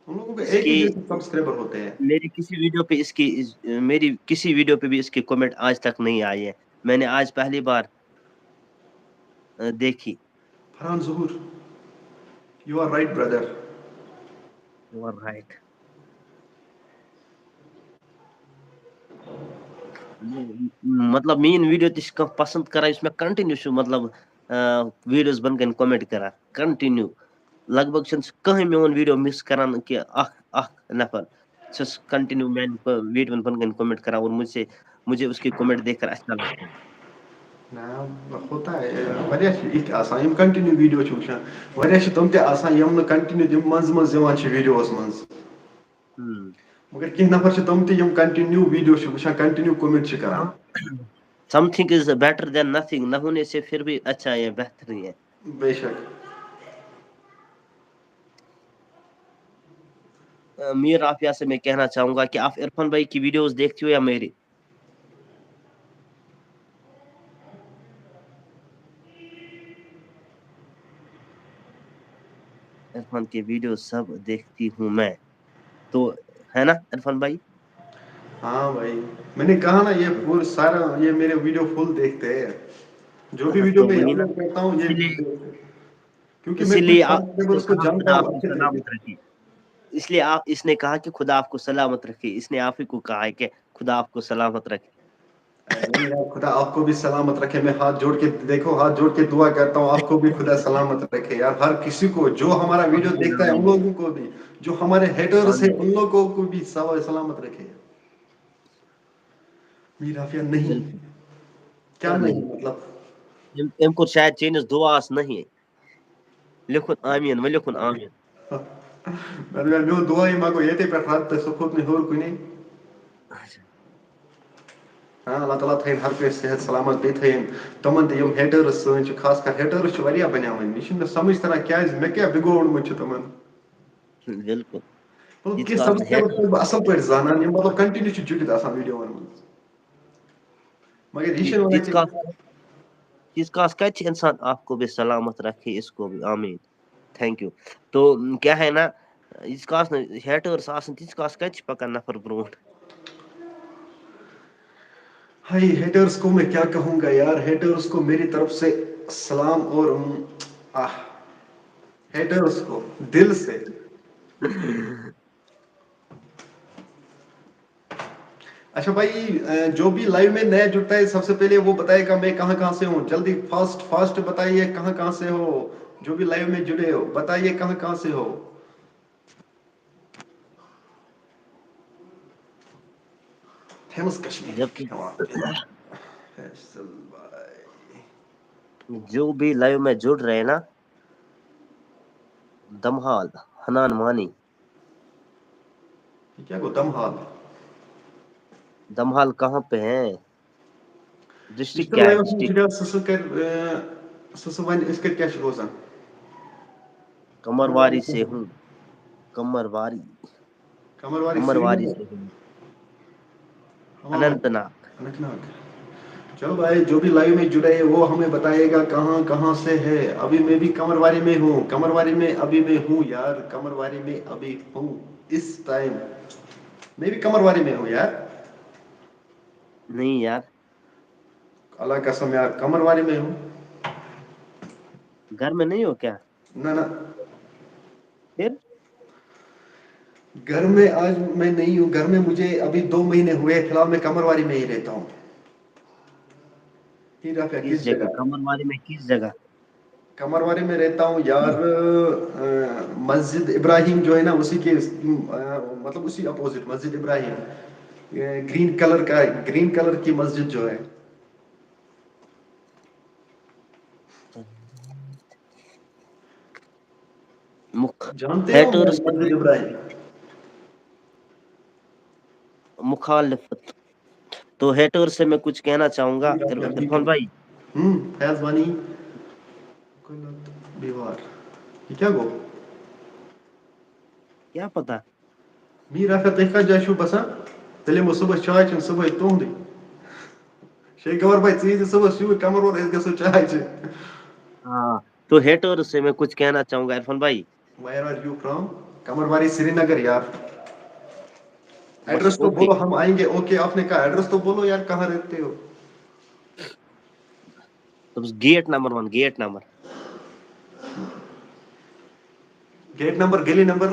ان لوگوں کے اس ایک ہی کی- جیسے سبسکرائبر ہوتے ہیں۔ میری کسی ویڈیو پہ اس کی میری کسی ویڈیو پہ بھی اس کی کمنٹ آج تک نہیں آئی ہے۔ میں نے آج پہلی بار دیکھی۔ فرحان ظہور، you are right brother. Right. مطلب میٲنۍ ویڈیو تہِ چھِ کانٛہہ پسند کران، یُس مےٚ کنٹِنیو چھُ مطلب ویڈیوز بۄن کَنہِ کمنٹ کران کنٹِنیو۔ لگ بگ چھُنہٕ سُہ کٕہٕنۍ میون ویڈیو مس کران کہِ اکھ اکھ نفر۔ سُہ چھُ کنٹِنیو میانہِ ویڈیوَن بۄن کَنہِ کمنٹ کران اور مجھ سے مجھے اس کی کمنٹ دیکھ کر اچھا لگتا ہے۔ نہ، ہوتا ہے، واریاہ چھِ یِتھۍ آسان یِم کنٹِنیو ویڈیو چھِ وٕچھان، واریاہ چھِ تِم تہِ آسان یِم نہٕ کنٹِنیو تِم منٛزٕ منٛزٕ یِوان چھِ ویڈیوَس منٛز۔ ہم۔ مگر کینٛہہ نفر چھِ تِم تہِ یِم کنٹِنیو ویڈیو چھِ وٕچھان، کنٹِنیو کمنٹ چھِ کران۔ Something is better than nothing، نہ ہونے سے پھر بھی اچھا ہے، بہتر ہی ہے۔ بے شک۔ میر عافیہ سے میں کہنا چاہوں گا کہ آپ عرفان بھائی کی ویڈیوز دیکھتے ہو یا میری؟ عرفان کے ویڈیو سب دیکھتی ہوں میں، تو ہے نا عرفان بھائی؟ ہاں بھائی، میں نے کہا نا، یہ پورا سارا، یہ میرے ویڈیو فل دیکھتے ہیں، جو بھی ہاں، ویڈیو تو میں وہی نا۔ اپلوڈ کرتا ہوں یہ اسی لیے کیونکہ اسی میں لیے خود آپ سبسکرائبرز کو کہا جانتا خدا ہوں آپ کو اچھے سلامت طریقے سے۔ رکھے۔ اس لیے آپ اس نے کہا کہ خدا آپ کو سلامت رکھے، اس نے آپ ہی کو کہا ہے کہ خدا آپ کو سلامت رکھے۔ نہیں یار، خدا آپ کو بھی سلامت رکھے۔ میں ہاتھ جوڑ کے، دیکھو، ہاتھ جوڑ کے دعا کرتا ہوں، آپ کو بھی خدا سلامت رکھے یار۔ ہر کسی کو جو ہمارا ویڈیو دیکھتا ہے ان لوگوں کو بھی، جو ہمارے ہیٹرز ہیں ان لوگوں کو بھی سوا سلامت رکھے۔ میر عافیہ نہیں، کیا نہیں مطلب؟ أمۍ أمۍ کوٚر شاید چٲنِس دُعاہَس نہیں۔ لیکھُن آمیٖن، وۄنۍ لیکھُن آمیٖن۔ مےٚ دوٚپ، مےٚ اوس دُعا یہِ منٛگو ییٚتے پٮ۪ٹھ رَب تہٕ سُہ کھوٚت نہٕ ہیوٚر کُنے۔ ہاں، اللہ تعالیٰ تھٲیِن ہر کٲنٛسہِ صحت سلامت، بیٚیہِ تھٲیِن تِمَن تہِ یِم ہیٹٲرٕس سٲنۍ چھِ، خاص کر ہیٹٲرٕس چھِ واریاہ بَنیمٕتۍ۔ یہِ چھُنہٕ مےٚ سَمٕجھ تَران کیٛازِ، مےٚ کیٛاہ بِگوڑمُت چھُ تِمَن۔ بِلکُل۔ مطلب ییٖتِس کینٛہہ کالَس سبسکرایبر ہیٹٲرٕس چھُس بہٕ اَصٕل پٲٹھۍ زانان، یِم مطلب کنٹِنیو چھِ جُڑِتھ آسان ویٖڈیووَن منٛز۔ مگر یہِ چھُنہٕ وَنان تیٖتِس کہِ کالَس تیٖتِس کالَس کَتہِ چھِ اِنسان، آپ کو بھی سلامت رکھے، اس کو بھی، آمین۔ Thank U. تو کیٛاہ ہے نا، ییٖتِس کالَس نہٕ ہیٹٲرٕس آسَن، تیٖتِس کالَس کَتہِ چھِ پَکان نفر برونٛٹھ؟ ہائی ہیٹرز کو میں کیا کہوں گا یار، ہیٹرز کو میری طرف سے سلام اور، ام، آہ، ہیٹرز کو دل سے۔ اچھا بھائی، اے، جو بھی لائیو میں نیا جڑتا ہے، سب سے پہلے وہ بتائے گا میں کہاں کہاں سے ہوں۔ جلدی فاسٹ فاسٹ بتائیے کہاں کہاں سے ہو۔ جو بھی لائیو میں جڑے ہو، بتائیے کہاں کہاں سے ہو۔ فیمس کشمیر۔ جبکہ فیصل بھائی۔ جو بھی لائیو میں جڑ رہے ہیں نا، دمحال، حنان مانی۔ یہ کیا گو دمحال؟ دمحال کہاں پہ ہیں؟ ڈسٹرکٹ کیا ہے؟ ڈسٹرکٹ سُہ سُہ کر، اے، سُہ سُہ وَنہِ أسۍ کَتہِ کیٛاہ چھِ روزان۔ کمرواری سے ہوں۔ کمرواری۔ کمرواری سے کمرواری ہوں۔ سے ہوں۔ ہمارا اننت ناگ۔ اننت ناگ۔ چلو بھائی، جو بھی لائیو میں جڑے ہیں، وہ ہمیں بتائے گا کہاں کہاں سے ہے۔ ابھی میں بھی کمرواری میں ہوں، کمرواری میں ابھی میں ہوں یار، کمرواری میں ابھی ہوں اس ٹائم۔ میں بھی کمرواری میں ہوں یار۔ نہیں یار۔ اللہ قسم یار، کمرواری میں ہوں۔ گھر میں نہیں ہو کیا؟ نہ، نہ۔ پھر؟ گھر میں آج میں نہیں ہوں، گھر میں مجھے ابھی دو مہینے ہوئے، فی الحال میں کمرواری میں ہی رہتا ہوں۔ میر عافیہ، کس کس جگہ؟ جگہ؟ کمرواری میں کس جگہ؟ کمرواری میں رہتا ہوں یار، اے، مسجد ابراہیم جو ہے نا، اسی کے، اے، مطلب اسی opposite Masjid Ibrahim, A, green colour کا، گرین کلر کی مسجد جو ہے۔ مخ-، جانتے ہو ہیٹرز مسجد ابراہیم؟ مخالفت۔ تو ہیٹرز سے میں کچھ کہنا چاہوں گا، جی، آپ عر-، کہیے۔ عرفان بھائی۔ ہوں، فیض وانی۔ بیوار۔ یہِ کیٛاہ گوٚو؟ کیٛاہ پتہ؟ میٖر اکھر، تُہۍ کَتھ جایہِ چھِو بَسان؟ تیٚلہِ یِمو صُبحَس چاے چٮ۪نہِ صُبحٲے تُہُنٛدُے۔ شیخ گوہر بھائی، ژٕ یی زِ صُبحَس یوٗرۍ قمروار، أسۍ گژھو چاے چٮ۪نہِ۔ ہاں، تو ہیٹرز سے میں کچھ کہنا چاہوں گا عرفان بھائی۔ Where are you from? قمرواری Srinagar یار۔ ایڈریس تو اوکے۔ بولو، ہم آئیں گے۔ اوکے، آپ نے کہا ایڈریس تو بولو یار، کہاں رہتے ہو؟ دوٚپُس گیٹ نمبر وَن، گیٹ نمبر۔ گیٹ نمبر، گلی نمبر۔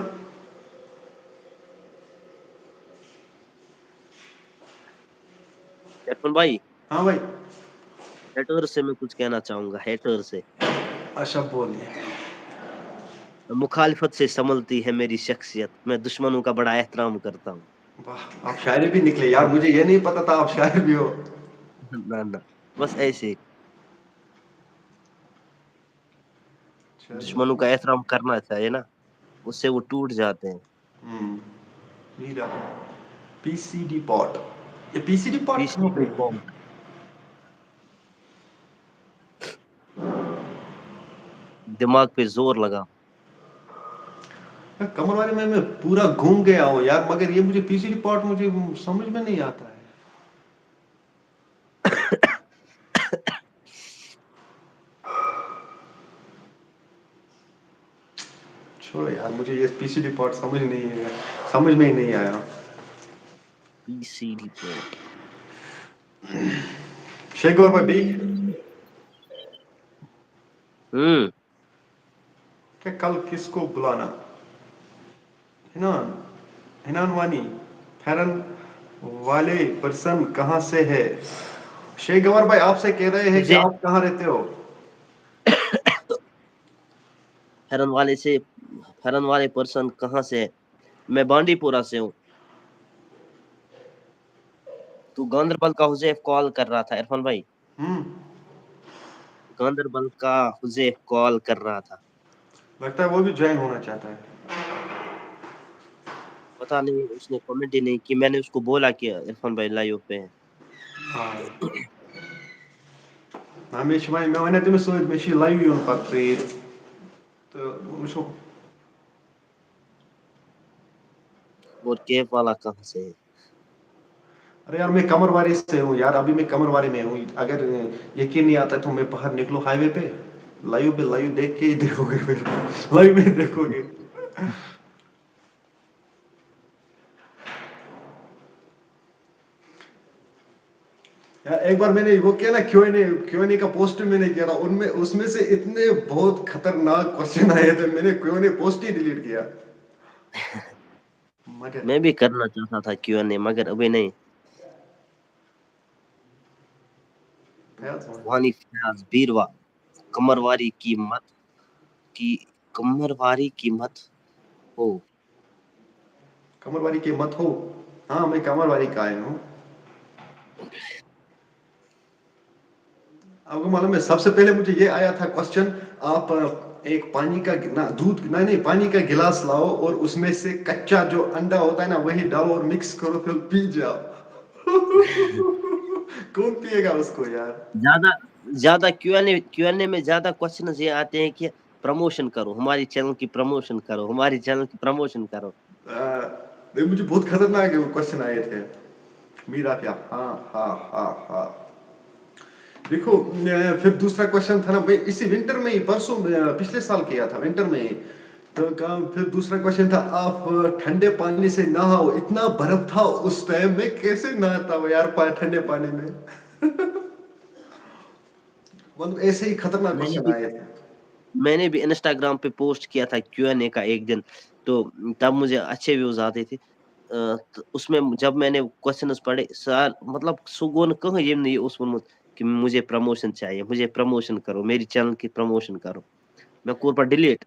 عرفان بھائی، ہاں بھائی۔ ہیٹرز سے میں کچھ کہنا چاہوں گا، ہیٹرز سے۔ اچھا، بولیے۔ مخالفت سے سنبھلتی ہے میری شخصیت، میں دشمنوں کا بڑا احترام کرتا ہوں۔ واہ، آپ شاعر بھی نکلے یار، مجھے یہ نہیں پتا تھا آپ شاعر بھی ہو۔ نہ نہ، بس ایسے ہی۔ چلو۔ دشمنوں کا احترام کرنا چاہیے نا، اس سے وہ ٹوٹ جاتے ہیں۔ ہم۔ میرا پی سی ڈی پاٹ، یہ پی سی ڈی پاٹ پیس کہاں پہ؟ پوائنٹ۔ دماغ پہ زور لگا۔ کمرواری میں میں پورا گھوم گیا ہوں یار، مگر یہ مجھے پی سی ڈی پاٹ مجھے سمجھ میں نہیں آتا ہے۔ چھوڑو یار، مجھے یہ پی سی ڈی پاٹ سمجھ نہیں ہے، سمجھ میں ہی نہیں آیا۔ پی سی ڈی پاٹ۔ شیخ گوہر بھائی، ہوں۔ کہ کل کس کو بلانا؟ حنان، حنان وانی، پھیرن والے پرسن کہاں سے ہے؟ شیخ گوہر بھائی آپ سے کہہ رہے ہیں کہ جی۔ آپ کہاں رہتے ہو؟ پھیرن والے سے، پھیرن والے پرسن کہاں سے ہے؟ میں بانڈی پورہ سے ہوں۔ تو گاندربل کا حذیف کال کر رہا تھا عرفان بھائی۔ ہم۔ گاندربل کا حذیف کال کر رہا تھا۔ لگتا ہے وہ بھی جوائن ہونا چاہتا ہے۔ پتا نہیں، اس نے کمنٹ ہی نہیں کی۔ میں نے اس کو بولا کہ عرفان بھائی لائیو پہ ہیں۔ ہاں۔ ہمیشہ وۄنۍ مےٚ وَنیٛا تٔمِس سۭتۍ، مےٚ چھِ لایِو یُن پَتہٕ ژیٖرۍ۔ تہٕ وٕچھو۔ اور کیپ والا کہاں سے ہے؟ अरे यार, मैं कमरवारी से हूँ यार, अभी मैं कमरवारी में हूँ। अगर यकीन नहीं आता तो मैं बाहर निकलो हाईवे पे, लाइव पे, लाइव देख के ही देखोगे फिर। लाइव में देखोगे। यार, एक बार मैंने वो किया ना, Q N A, Q N A का पोस्ट मैंने किया था, उनमें, उसमें से इतने बहुत खतरनाक क्वेश्चन आए थे, मैंने क्यू एन ए पोस्ट ही डिलीट किया। मगर मैं भी करना चाहता था क्यू एन ए, मगर अभी नहीं। फैज, वानी फैज बीरवा, कमरवारी की मत, की कमरवारी की मत हो। कमरवारी के मत हो। हाँ, मैं कमरवारी का आया हूँ। आपको मालूम है, सबसे पहले मुझे ये आया था क्वेश्चन, आप, अ, एक पानी का गि-, ना, दूध, नहीं, नहीं, पानी का गिलास लाओ और उसमें से कच्चा जो अंडा होता है ना, वही डालो और मिक्स करो, फिर पी जाओ। कौन पिएगा उसको यार? ज्यादा, ज्यादा Q N A, Q N A में ज्यादा क्वेश्चन ये आते हैं कि प्रमोशन करो, हमारी चैनल की प्रमोशन करो, हमारी चैनल की प्रमोशन करो। आ, नहीं, मुझे बहुत खतरनाक क्वेश्चन आए थे। मीरा क्या? हाँ, हाँ, हाँ, हाँ। देखो, अ, फिर दूसरा क्वेश्चन था ना, मैं इसी विंटर में ही, परसों, अ, पिछले साल किया था, विंटर में ही। तो कहा, फिर दूसरा क्वेश्चन था, आप ठंडे पानी से नहाओ, इतना बर्फ था उस टाइम में, कैसे नहाता हूँ यार पा-, ठंडे पानी में? मतलब, ऐसे ही खतरनाक मैंने क्वेश्चन भी आए थे। मैंने भी इंस्टाग्राम पे पोस्ट किया था क्यू एन ए का एक दिन, तो तब मुझे अच्छे व्यूज आते थे। अ, तो उसमें जब मैंने क्वेश्चंस पढ़े, सर, मतलब, سُہ گوٚو نہٕ کٕہٕنۍ ییٚمۍ نہٕ یہِ اوس ووٚنمُت कि मुझे प्रमोशन चाहिए, मुझे प्रमोशन करो, मेरी चैनल की प्रमोशन करो। मैं कोर पर डिलीट।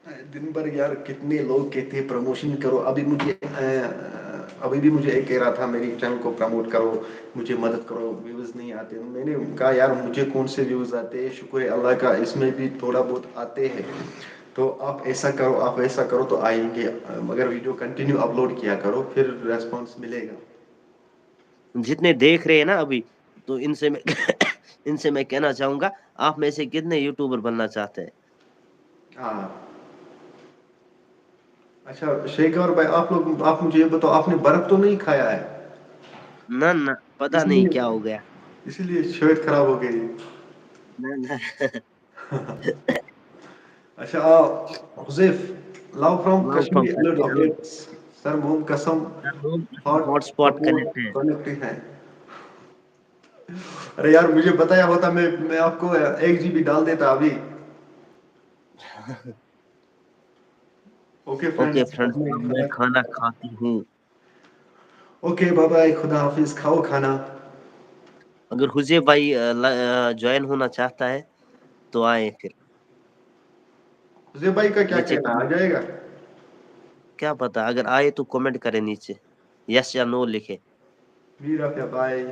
दिन भर यार कितने लोग कहते हैं प्रमोशन करो, अभी मुझे, अ, अभी भी मुझे एक कह रहा था मेरी चैनल को प्रमोट करो, मुझे मदद करो, व्यूज नहीं आते। मैंने कहा, यार, मुझे कौन से व्यूज आते हैं, शुक्र है अल्लाह का, इसमें भी थोड़ा बहुत आते हैं। तो आप ऐसा करो, आप ऐसा करो तो आएंगे, मगर वीडियो कंटिन्यू अपलोड किया करो, फिर रिस्पॉन्स मिलेगा। जितने देख रहे हैं ना अभी, तो इनसे मैं इनसे मैं कहना चाहूंगा, आप में से कितने यूट्यूबर बनना चाहते हैं? हाँ, اچھا شیخ گوہر بھائی، آپ لوگ، آپ مجھے یہ بتاؤ، آپ نے برف تو نہیں کھایا ہے؟ نہ نہ، پتہ اس نہیں لیے کیا ہو گیا۔ اسی لیے شرٹ خراب ہو گئی۔ نہ نہ۔ اچھا آ، Huzaif, love from Love from Kashmir alert Kashmir. updates. سر موم قسم، Hotspot connect ہے۔ کنیکٹ ہے۔ ارے یار، مجھے بتایا ہوتا، میں میں آپ کو ایک جی بی ڈال دیتا ابھی۔ اوکے اوکے فرینڈز، فرینڈز، اب میں کھانا کھاتی ہوں۔ اوکے بائے بائے، خدا حافظ، کھاؤ کھانا۔ اگر حذیف بھائی جوائن ہونا چاہتا ہے تو آئے پھر۔ حذیف بھائی کا کیا نیچے کہنا، آ جائے گا؟ کیا پتا، اگر آئے تو کمنٹ کرے نیچے، یس یا نو لکھے۔ وی رافیہ بھائی،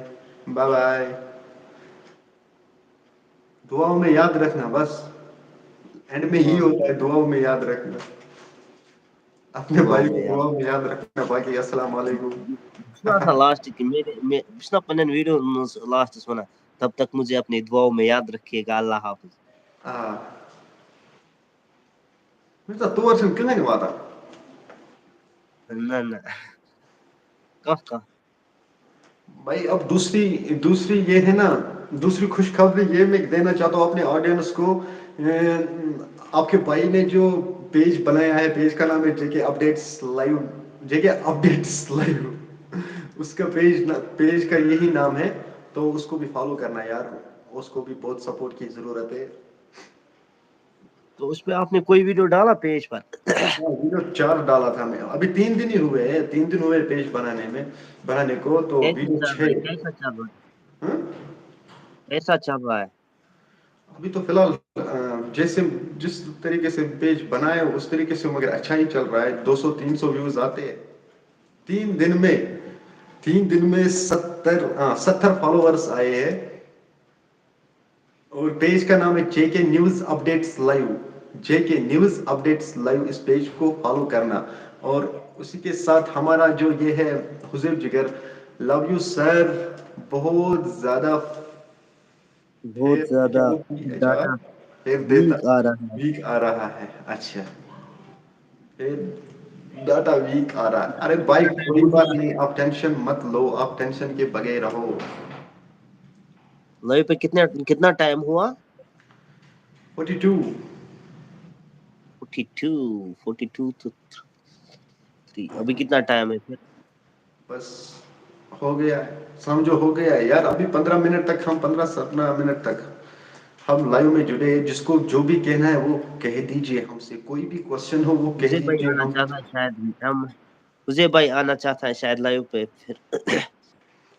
بائے بائے۔ دعاؤں میں یاد رکھنا بس، اینڈ میں ہی ہوتا ہے، دعاؤں میں یاد رکھنا۔ اپنے بھائی کو دعاؤں میں یاد رکھنا، باقی السلام علیکم۔ بہٕ چھُس نا آسان لاسٹ کہِ میرے میں بہٕ چھُس نا پننٮ۪ن ویڈیوَن منٛز لاسٹس وَنان، تب تک مجھے اپنی دعاؤں میں یاد رکھیے گا، اللہ حافظ۔ آ۔ مےٚ دوٚپ، تور چھُنہٕ کٕہٕنۍ واتان۔ نہ نہ، کانٛہہ کانٛہہ۔ بھائی اب دوسری، دوسری یہ ہے نا، دوسری خوشخبری یہ میں دینا چاہتا ہوں اپنے آڈینس کو۔ اے، آپ کے بھائی نے جو پیج بنایا ہے، پیج کا نام ہے جے کے اپڈیٹس لائیو، جے کے اپڈیٹس لائیو، اس کا پیج، پیج کا یہی نام ہے، تو اس کو بھی فالو کرنا یار، اس کو بھی بہت سپورٹ کی ضرورت ہے۔ تو اس پہ آپ نے کوئی ویڈیو ڈالا پیج پر؟ ہاں، ویڈیو چار ڈالا تھا میں، ابھی تین دن ہی ہوئے ہیں، تین دن ہوئے پیج بنانے میں، بنانے کو، تو کیسا ویڈیو چل رہا ہے؟ چھ۔ کیسا چل رہا ہے؟ ہاں؟ کیسا چل رہا ہے؟ ابھی تو فی الحال آ، جیسے، جس طریقے سے پیج بنایا اس طریقے سے، مگر اچھا ہی چل رہا ہے، دو سو تین سو ویوز آتے ہیں تین دن میں، تین دن میں ستر، ہاں، ستر فالوورز آئے ہیں۔ اور پیج کا نام ہے جے کے نیوز اپڈیٹس لائیو، جے کے نیوز اپڈیٹس لائیو، اس پیج کو فالو کرنا۔ اور اسی کے ساتھ ہمارا جو یہ ہے حذیف جگر، لو یو سر، بہت زیادہ بہت زیادہ ڈاٹا پھر ویک دیتا آ رہا ہے۔ ویک آ رہا ہے۔ اچھا، پھر ڈاٹا ویک آ رہا ہے۔ ارے بھائی، کوئی بات نہیں، آپ ٹینشن مت لو، آپ ٹینشن کے بغیر رہو۔ لائیو پہ کتنا، کتنا ٹائم ہوا؟ Forty two. Forty two, forty two تو تھری، ابھی کتنا ٹائم ہے پھر؟ بس ہو گیا ہے، سمجھو ہو گیا ہے یار۔ ابھی پندرہ منٹ تک ہم، پندرہ سترہ منٹ تک ہم لائیو میں جڑے ہیں۔ جس کو جو بھی کہنا ہے وہ کہہ دیجئے ہم سے، کوئی بھی کوشچن ہو وہ کہہ حذیف بھائی دیجئے آنا ہم۔ چاہتا ہے شاید ہم، حذیف بھائی آنا چاہتا ہے شاید لائیو پہ پھر۔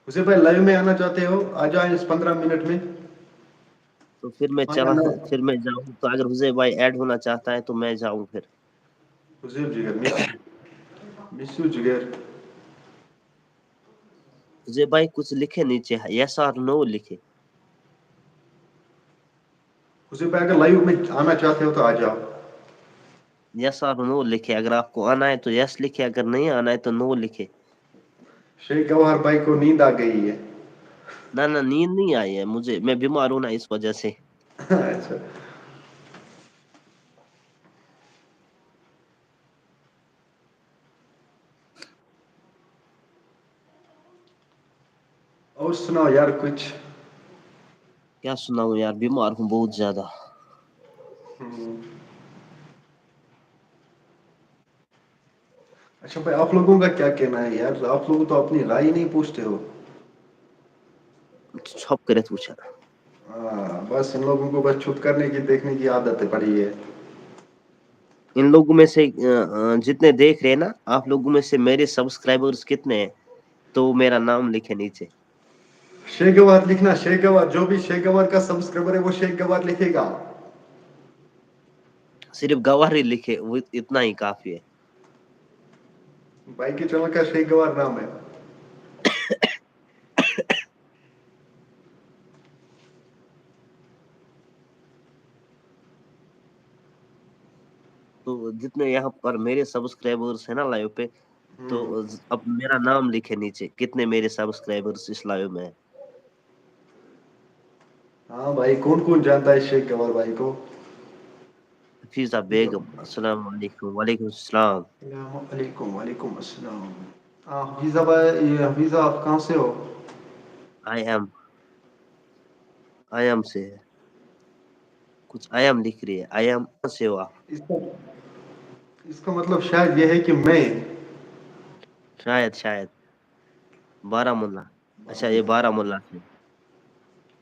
حذیف بھائی لائیو میں آنا چاہتے ہو؟ آ جائیں اس پندرہ منٹ میں۔ تو پھر میں ہاں، چلا، آنا۔ پھر میں جاؤں تو اگر حذیف بھائی ایڈ ہونا چاہتا ہے تو میں جاؤں پھر۔ حذیف جگر، مس، مس یو جگر۔ حذیف بھائی کچھ لکھے نیچے، یس اور نو لکھے۔ حذیف بھائی اگر لائیو میں آنا چاہتے ہو تو آ جاؤ۔ یس اور نو لکھے، اگر آپ کو آنا ہے تو یس لکھے، اگر نہیں آنا ہے تو نو لکھے۔ شیخ گوہر بھائی کو نیند آ گئی ہے۔ نہ نہ، نیند نہیں آئی ہے مجھے، میں بیمار ہوں نا اس وجہ سے۔ اچھا۔ اور سناؤ یار کچھ۔ کیا سناؤں یار، بیمار ہوں بہت زیادہ۔ ہم۔ اچھا بھائی، آپ لوگوں کا کیا کہنا ہے یار؟ آپ لوگ تو اپنی رائے ہی نہیں پوچھتے ہو۔ چھپ کٔرِتھ وٕچھان۔ ہاں، بس ان لوگوں کو بس چپ کرنے کی، دیکھنے کی عادت پڑی ہے۔ ان لوگوں میں سے، آ، آ، جتنے دیکھ رہے ہیں نا، آپ لوگوں میں سے میرے سبسکرائبرز کتنے ہیں، تو میرا نام لکھے نیچے۔ شیخ گوہر لکھنا، شیخ گوہر، جو بھی شیخ گوہر کا سبسکرائبر ہے وہ شیخ گوہر لکھے گا۔ صرف گوہر ہی لکھے، وہ اتنا ہی کافی ہے۔ بھائی کے چینل کا شیخ گوہر نام ہے۔ تو جتنے یہاں پر میرے سبسکرائبرز ہیں نا لائیو پہ، تو اب میرا نام لکھے نیچے، کتنے میرے سبسکرائبرز اس لائیو میں ہیں۔ ہاں بھائی، کون کون جانتا ہے شیخ گوہر بھائی کو؟ حفیظہ بیگم، السلام علیکم۔ وعلیکم السلام۔ السلام علیکم۔ وعلیکم السلام۔ हाँ, हफीजा भाई, ये हफीजा, आप कहाँ से हो? I am, I am से है। कुछ I am लिख रही है। I am से हो आप? इसका इसका मतलब शायद ये है कि मैं शायद, शायद। बारामूला। अच्छा, ये बारामूला से।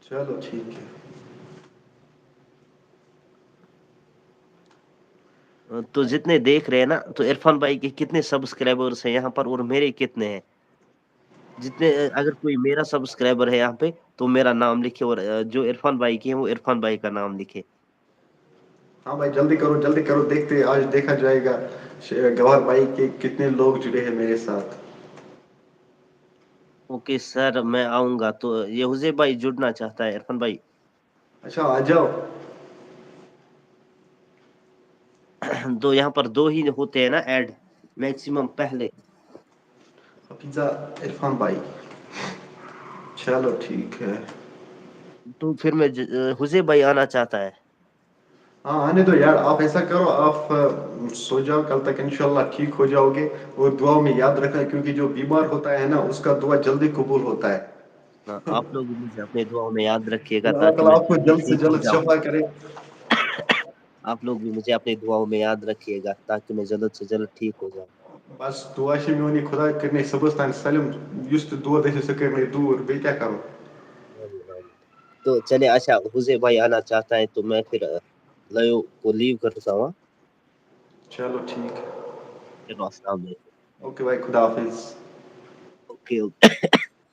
चलो, ठीक है। तो जितने देख रहे हैं ना, तो इरफान भाई के कितने सब्सक्राइबर्स हैं यहाँ पर और मेरे कितने हैं? जितने, अगर कोई मेरा सब्सक्राइबर है यहाँ पे, तो मेरा नाम लिखे, और अ, जो इरफान भाई के हैं, वो इरफान भाई का नाम लिखे। हाँ भाई, जल्दी करो, जल्दी करो, देखते हैं, आज देखा जाएगा श- गौहर भाई के कितने लोग जुड़े हैं मेरे साथ। ओके सर, मैं आऊंगा। तो ये हुजैब भाई जुड़ना चाहता है, इरफान भाई। अच्छा, आ जाओ। तो यहाँ पर दो ही होते हैं ना ऐड, मैक्सिमम पहले। हफीजा, इरफान भाई, चलो, ठीक है। तो फिर मैं ज- अ, हुजैब भाई आना चाहता है। हाँ, आने दो यार, आप ऐसा करो, आप अ, सो जाओ, कल तक इंशाल्लाह ठीक हो जाओगे। और दुआ में याद रखना, क्योंकि जो बीमार होता है ना, उसका दुआ जल्दी कबूल होता है। हाँ, आप लोग भी मुझे अपने दुआओं में याद रखिएगा, अल्लाह ताकि ताला मैं आपको जल्द से ठीक हो जल्द जाऊं। शफा करे। आप लोग भी मुझे अपनी दुआओं में याद रखिएगा, ताकि मैं जल्द से जल्द ठीक हो जाऊं। बस दुआ से में उन्हें खुदा करने सबस्तान सलम, युस्त दुआ दे से करने दूर, बेटा करो। तो चले, अच्छा, हुजैब भाई आना चाहता है, तो मैं फिर लाइव को लीव करता हूँ। चलो, ठीक है। चलो, अस्सलाम वालेकुम। ओके भाई, खुदा हाफिज। ओके।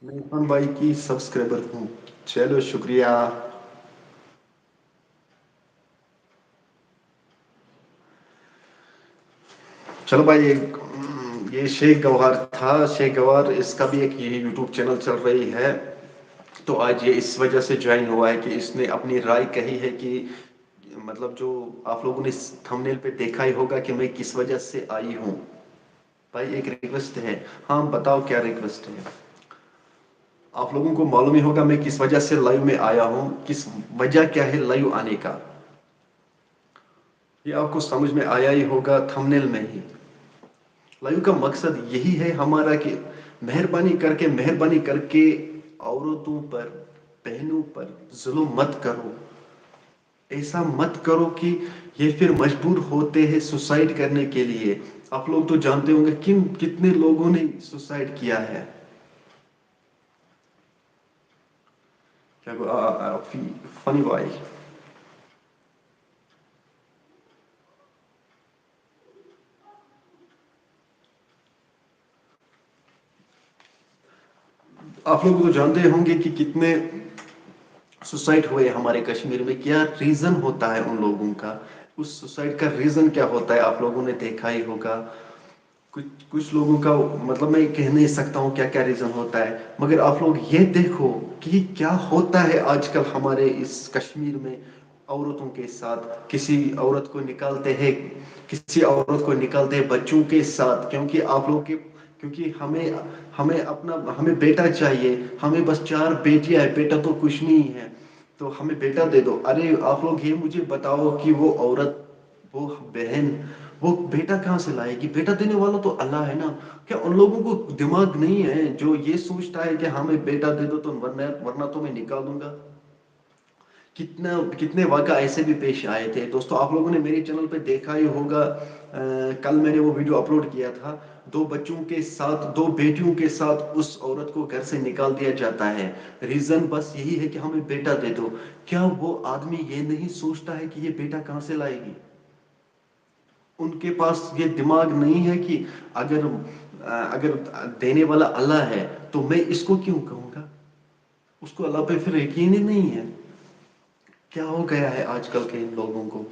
मैं इरफान भाई की सब्सक्राइबर हूँ। चलो, शुक्रिया। चलो भाई, ये, ये शेख गौहर था। शेख गौहर, इसका भी एक यही यूट्यूब चैनल चल रही है। तो आज ये इस वजह से ज्वाइन हुआ है कि इसने अपनी राय कही है कि, मतलब, जो आप लोगों ने थंबनेल पे देखा ही होगा कि मैं किस वजह से आई हूँ। भाई, एक रिक्वेस्ट है। हाँ, बताओ, क्या रिक्वेस्ट है? आप लोगों को मालूम ही होगा मैं किस वजह से लाइव में आया हूँ, किस वजह क्या है लाइव आने का। ये आपको समझ में आया ही होगा थंबनेल में ही। लाइव का मकसद यही है हमारा कि मेहरबानी करके, मेहरबानी करके औरतों पर, बहनों पर जुल्म मत करो। ऐसा मत करो कि ये फिर मजबूर होते हैं सुसाइड करने के लिए। आप लोग तो जानते होंगे किन, कितने लोगों ने सुसाइड किया है। क्या को-, आ, आ, फी-, फनी भाई। आप लोग तो जानते होंगे कि कितने सुसाइड हुए हमारे कश्मीर में। क्या रीजन होता है उन लोगों का, उस सुसाइड का रीजन क्या होता है, आप लोगों ने देखा ही होगा। कुछ, कुछ लोगों का, मतलब, मैं कह नहीं सकता हूँ क्या क्या रीजन होता है, मगर आप लोग ये देखो कि क्या होता है आजकल हमारे इस कश्मीर में औरतों के साथ। किसी औरत को निकालते हैं, किसी औरत को निकालते हैं बच्चों के साथ, क्योंकि आप लोग के, क्योंकि हमें, हमें अपना, हमें बेटा चाहिए, हमें बस चार बेटियां हैं, बेटा तो कुछ नहीं है, तो हमें बेटा दे दो। अरे, आप लोग ये मुझे बताओ कि वो औरत, वो बहन, वो बेटा कहाँ से लाएगी? बेटा देने वाला तो अल्लाह है ना। क्या उन लोगों को दिमाग नहीं है जो ये सोचता है कि हाँ, मैं बेटा दे दो तो वरना, वरना तो मैं निकाल दूंगा? कितना, कितने वाक़ा ऐसे भी पेश आए थे। दोस्तों, आप लोगों ने मेरे चैनल पे देखा ही होगा, अ, कल मैंने वो वीडियो अपलोड किया था। दो बच्चों के साथ, दो बेटियों के साथ उस औरत को घर से निकाल दिया जाता है। रीजन बस यही है कि हमें बेटा दे दो। क्या वो आदमी ये नहीं सोचता है कि ये बेटा कहाँ से लाएगी? उनके पास ये दिमाग नहीं है कि अगर, अ, अगर देने वाला अल्लाह है, तो मैं इसको क्यों कहूँगा? उसको अल्लाह पे फिर यकीन ही नहीं है। क्या हो गया है आजकल के इन लोगों को?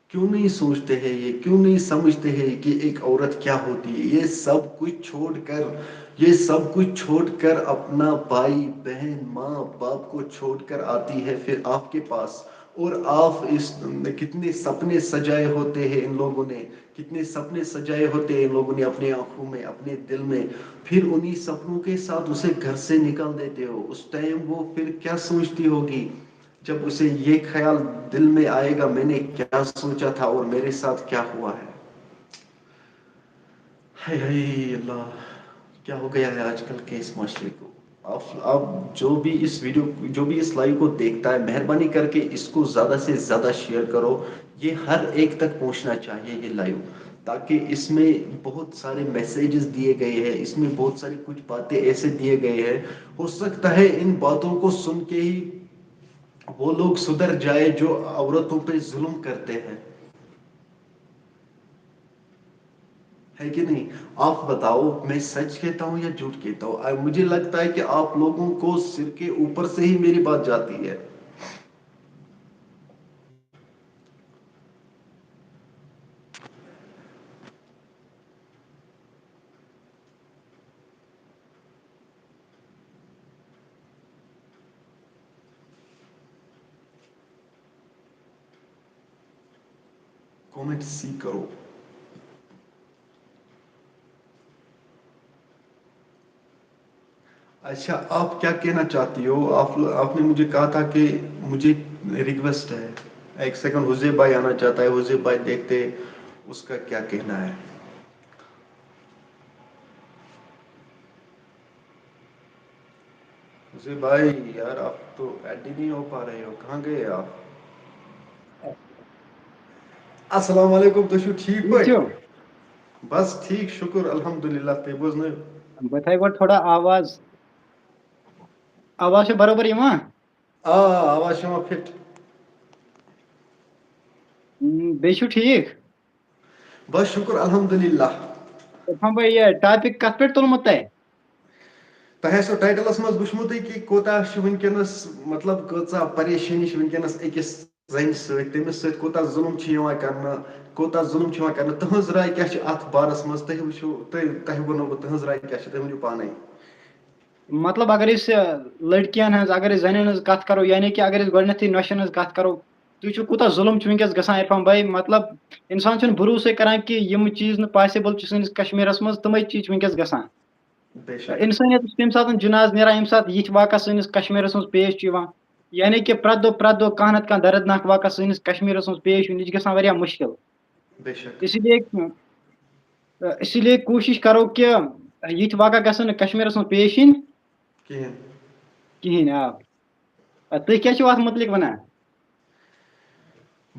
क्यों नहीं सोचते हैं ये? क्यों नहीं समझते हैं कि एक औरत क्या होती है? ये सब कुछ छोड़कर, ये सब कुछ छोड़कर अपना भाई, बहन, माँ, बाप को छोड़कर आती है फिर आपके पास। और आप इस, कितने सपने सजाए होते हैं इन लोगों ने, कितने सपने सजाए होते हैं इन लोगों ने अपने आंखों में, अपने दिल में। फिर उन्हीं सपनों के साथ उसे घर से निकाल देते हो। उस टाइम वो फिर क्या सोचती होगी? جب اسے یہ خیال دل میں آئے گا، میں نے کیا سوچا تھا اور میرے ساتھ کیا ہوا ہے۔ ہائے ہائے اللہ، کیا ہو گیا ہے آج کل کے اس معاشرے کو؟ آپ آپ جو بھی اس ویڈیو جو بھی اس لائیو کو دیکھتا ہے، مہربانی کر کے اس کو زیادہ سے زیادہ شیئر کرو۔ یہ ہر ایک تک پہنچنا چاہیے یہ لائیو، تاکہ اس میں بہت سارے میسیجز دیے گئے ہیں، اس میں بہت ساری کچھ باتیں ایسے دیے گئے ہیں، ہو سکتا ہے ان باتوں کو سن کے ہی وہ لوگ سدھر جائے جو عورتوں پہ ظلم کرتے ہیں، ہے کہ نہیں؟ آپ بتاؤ، میں سچ کہتا ہوں یا جھوٹ کہتا ہوں؟ آ، مجھے لگتا ہے کہ آپ لوگوں کو سر کے اوپر سے ہی میری بات جاتی ہے۔ کمنٹ سی کرو۔ اچھا، آپ کیا کہنا چاہتی ہو؟ آپ آپ نے مجھے کہا تھا کہ مجھے ریکویسٹ ہے۔ ایک سیکنڈ، حزیب بھائی آنا چاہتا ہے۔ حزیب بھائی، دیکھتے اس کا کیا کہنا ہے۔ حزیب بھائی، یار، آپ تو ایڈ ہی نہیں ہو پا رہے ہو، کہاں گئے آپ؟ السلام علیکم، تُہۍ چھِو ٹھیٖک ٹھیٖک پٲٹھۍ؟ چھِو؟ بس ٹھیٖک، شُکُر الحمدللہ۔ تُہۍ بوزنٲیِو۔ بہٕ تھاوٕ گۄڈٕ تھوڑا آواز۔ آواز چھِ برابر یِوان؟ آ، آ، آواز چھِ یِوان فِٹ۔ ہم، بیٚیہِ چھِو ٹھیٖک؟ بس شُکُر الحمدللہ۔ عرفان بھائی، یہِ ٹاپک کتھ پٮ۪ٹھ تُلمُت تۄہہِ؟ تۄہہِ آسیو ٹائٹلس منٛز وٕچھمُتٕے کہِ کوٗتاہ چھُ وٕنکیٚنس، مطلب، کۭژاہ پریشٲنی چھِ وٕنکیٚنس أکِس زنہِ سۭتۍ، تٔمِس سۭتۍ کوٗتاہ ظُلُم چھُ یِوان کرنہٕ، کوٗتاہ ظُلُم چھُ یِوان کرنہٕ۔ تُہنٛز راے کیٛاہ چھِ اتھ بارس منٛز؟ تُہۍ وٕچھِو، تُہۍ، تۄہہِ ووٚنو بہٕ تُہنٛز راے کیٛاہ چھِ، تُہۍ ؤنِو پانے۔ مطلب، اگر أسۍ، آ، لڑکین ہٕنٛز، اگر أسۍ زنٮ۪ن ہٕنٛز کتھ کرو، یعنی کہِ اگر أسۍ گۄڈٕنیتھٕے نۄشن ہٕنٛز کتھ کرو، تُہۍ چھِو کوٗتاہ ظُلُم چھُ وٕنکیٚس گژھان عرفان بھائی؟ مطلب، انسان چھُنہٕ بھروسے کران کہِ یِم چیٖز نہٕ پاسبل چھِ سٲنِس کشمیرس منٛز، تِمے چیٖز چھِ وٕنکیٚس گژھان۔ بے شک۔ انسٲنیت چھِ تَمہِ ساتہٕ جناز نیران، ییٚمہِ ساتہٕ یِتھۍ واقعہ سٲنِس کشمیرس منٛز پیش چھِ یِوان۔ یعنی کہِ پرٛٮ۪تھ دۄہ، پرٛٮ۪تھ دۄہ کانٛہہ نتہٕ کانٛہہ دردناک واقعہ سٲنِس کشمیرس منٛز پیش یُن، یہِ چھِ گژھان واریاہ مُشکل۔ بے شک۔ اسی لیے، اسی لیے کوٗشِش کرو کہِ یِتھۍ واقعہ گژھن نہٕ کشمیرس منٛز پیش یِنۍ۔ کِہیٖنۍ۔ کِہیٖنۍ، آ۔ آ، تُہۍ کیٛاہ چھِو اَتھ مُتعلِق وَنان؟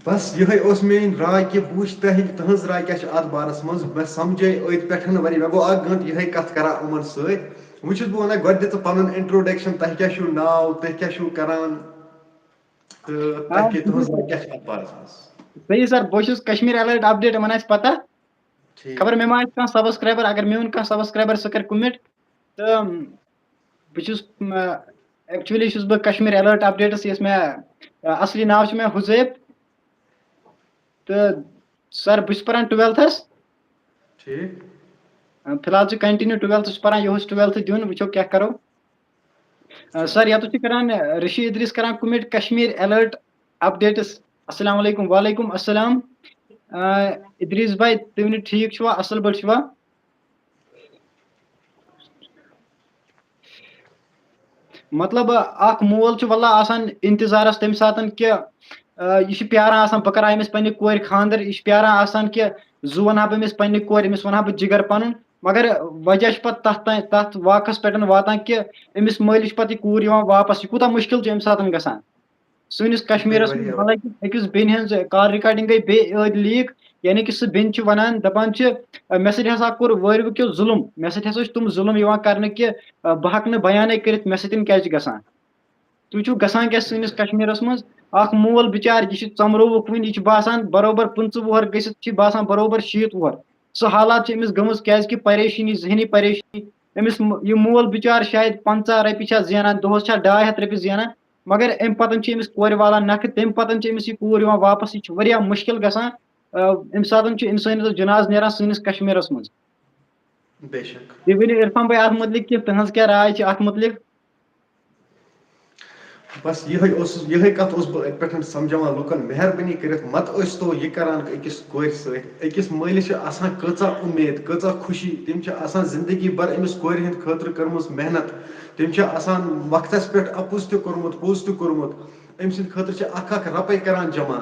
بس یِہوٚے اوس میٛٲنۍ راے کہِ بہٕ وٕچھِ تۄہہِ، تُہٕنٛز راے کیٛاہ چھِ اَتھ بارَس منٛز۔ مےٚ سَمجھے أتھۍ پٮ۪ٹھ واریاہ، مےٚ گوٚو اَکھ گٲنٛٹہٕ یِہوٚے کَتھ کَران یِمَن سۭتۍ۔ وۄنۍ چھُس بہٕ وَنان، گۄڈٕ دِ ژٕ پَنُن introduction، تۄہہِ کیٛاہ چھُو ناو، تُہۍ کیٛاہ چھُو کَران، تہٕ آ، تۄہہِ کیٛاہ، تُہٕنٛز راے کیٛاہ چھِ اَتھ بارَس منٛز؟ صحیح سر، بہٕ چھُس کشمیر الرٹ اپڈیٹ، یِمَن آسہِ پَتہ۔ ٹھیٖک۔ خبر مےٚ ما آسہِ کانٛہہ سبسکرائبر، اگر میون کانٛہہ سبسکرائبر سُہ کَرِ کومنٹ، تہٕ بہٕ چھُس، م، actually چھُس بہٕ کشمیر الرٹ اپڈیٹس، یُس مےٚ، آ، اصلی ناو چھُ مےٚ حُزیب۔ تہٕ سر، بہٕ چھُس پران ٹُویلتھس۔ ٹھیٖک۔ آ، فی الحال چھُ continue ٹُویلتھس پران، یِہُس ٹُویلتھس دیُن، وٕچھو کیٛاہ کرو۔ آ، سر، یتھ چھُ کران، آ، رشید ادریس کران کومنٹ، کشمیر الرٹ اپڈیٹس۔ السلام علیکم۔ وعلیکم السلام۔ آ، ادریس بھائی، تُہۍ ؤنِو، ٹھیٖک چھُوا، اصل پٲٹھۍ چھُوا؟ مطلب، اکھ مول چھُ واللہ آسان انتظارس تمہِ ساتن کہِ، آ، یہِ چھُ پیاران آسان، بہٕ کرٕ أمِس پننہِ کورِ خانٛدر، یہِ چھُ پیاران آسان کہِ زُو وَنہٕ ہا بہٕ أمِس پننہِ کورِ، أمِس وَنہٕ ہا بہٕ جِگر پنُن، مگر وجہ چھُ پتہٕ تتھ تام، تتھ واقعس پٮ۪ٹھ واتان کہِ أمِس مٲلِس چھُ پتہٕ یہِ کوٗر یِوان واپس۔ یہِ کوٗتاہ مُشکِل چھُ امہِ ساتن گژھان۔ سٲنِس کشمیرس منٛز، واریاہ۔ حالانکہِ أکِس بیٚنہِ ہٕنٛز کال ریکارڈنگ گٔے بیٚیہِ ٲدۍ لیٖک، یعنی کہِ سُہ بیٚنہِ چھِ ونان، دپان چھِ، "مےٚ سۭتۍ ہسا کوٚر وٲروِ کیو ظُلُم، مےٚ سۭتۍ ہسا چھِ تِم ظُلُم یِوان کرنہٕ کہِ، آ، بہٕ ہٮ۪کہٕ نہٕ بیانٕے کٔرِتھ مےٚ سۭتۍ کیٛاہ چھِ گژھان۔" تُہۍ چھِو گژھان کیٛاہ سٲنِس کشمیرس منٛز؟ اکھ مول بِچار، یہِ چھُ ژۄمرووُکھ وُنہِ، یہِ چھُ باسان برابر پٕنٛژٕہ وُہر گٔژھِتھ چھِ باسان برابر شیٖتھ وُہر۔ سُہ حالات چھِ أمِس گٔمٕژ، کیٛازِ کہِ پریشٲنی، ذہنی پریشٲنی۔ أمِس م-، یہِ مول بِچار شاید پنٛژاہ رۄپیہِ چھا زینان، دۄہس چھا ڈاے ہتھ رۄپیہِ زینان، مگر امہِ پتن چھِ أمِس کورِ والان نکھٕ، تمہِ پتن چھِ أمِس یہِ کوٗر یِوان واپس۔ یہِ چھُ واریاہ مُشکل گژھان۔ آ، امہِ ساتن چھُ انسٲنیتس جنازٕ نیران سٲنِس کشمیرس منٛز۔ بے شک۔ بیٚیہِ ؤنِو عرفان بھائی اتھ مُتعلق کہِ تٕہٕنٛز کیٛاہ راے چھِ اتھ مُتعلق؟ بس یِہوٚے اوسُس، یِہوٚے کتھ اوسُس بہٕ اتہِ پٮ۪ٹھ سمجھاوان لُکن، مہربٲنی کٔرِتھ مت ٲسۍ تو یہِ کران أکِس کورِ سۭتۍ۔ أکِس مٲلِس چھِ آسان کۭژاہ اُمید، کۭژاہ خوشی، تٔمۍ چھِ آسان زندگی بھر أمِس کورِ ہٕنٛدِ خٲطرٕ کٔرمٕژ محنت، تٔمۍ چھِ آسان وقتس پٮ۪ٹھ اپُز تہِ کوٚرمُت، پوٚز تہِ کوٚرمُت۔ أمۍ سٕنٛدِ خٲطرٕ چھِ اکھ اکھ رۄپَے کران جمع۔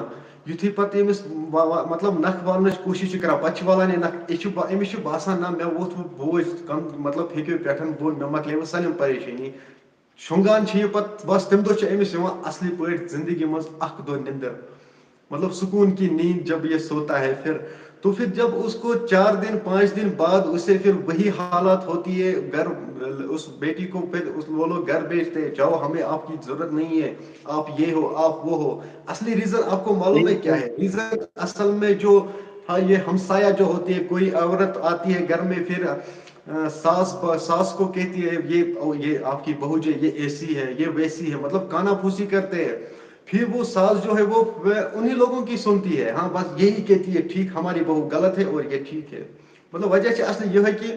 یُتھُے پَتہٕ أمِس وا-، وا-، مطلب، نَکھ والنٕچ کوٗشِش چھِ کران، پَتہٕ چھِ والان یہِ نَکھ۔ یہِ چھُ با-، أمِس چھُ باسان، نہ، مےٚ ووٚتھ وۄنۍ بوج، کم، مطلب، ہیٚکیو پٮ۪ٹھَن بوٚن، مےٚ مۄکلے وۄنۍ سٲلِم پریشٲنی۔ شۄنٛگان چھِ یہِ پَتہٕ، بَس تَمہِ دۄہ چھِ أمِس یِوان اَصلی پٲٹھۍ زِندگی منٛز اَکھ دۄہ نِندٕر۔ مطلب، سکون کی نیند جب یہ سوتا ہے پھر، تو پھر جب اس کو چار دن، پانچ دن بعد اسے پھر وہی حالات ہوتی ہے، گھر، اس بیٹی کو پھر اس، وہ لوگ گھر بھیجتے ہیں، "جاؤ، ہمیں آپ کی ضرورت نہیں ہے، آپ یہ ہو، آپ وہ ہو۔" اصلی ریزن آپ کو معلوم ہے کیا ہے؟ ریزن اصل میں جو، ہاں، یہ ہمسایہ جو ہوتی ہے، کوئی عورت آتی ہے گھر میں، پھر، آ، ساس ب-، ساس کو کہتی ہے، "یہ، او، یہ آپ کی بہو جو ہے، یہ ایسی ہے، یہ ویسی ہے"، مطلب، کانا پھوسی کرتے ہیں۔ پھر وہ ساس جو ہے، وہ، وہ انہیں لوگوں کی سنتی ہے، ہاں، بس یہی کہتی ہے، "ٹھیک، ہماری بہو غلط ہے اور یہ ٹھیک ہے۔" مطلب، وجہ چھِ اصلی یِہوٚے کہِ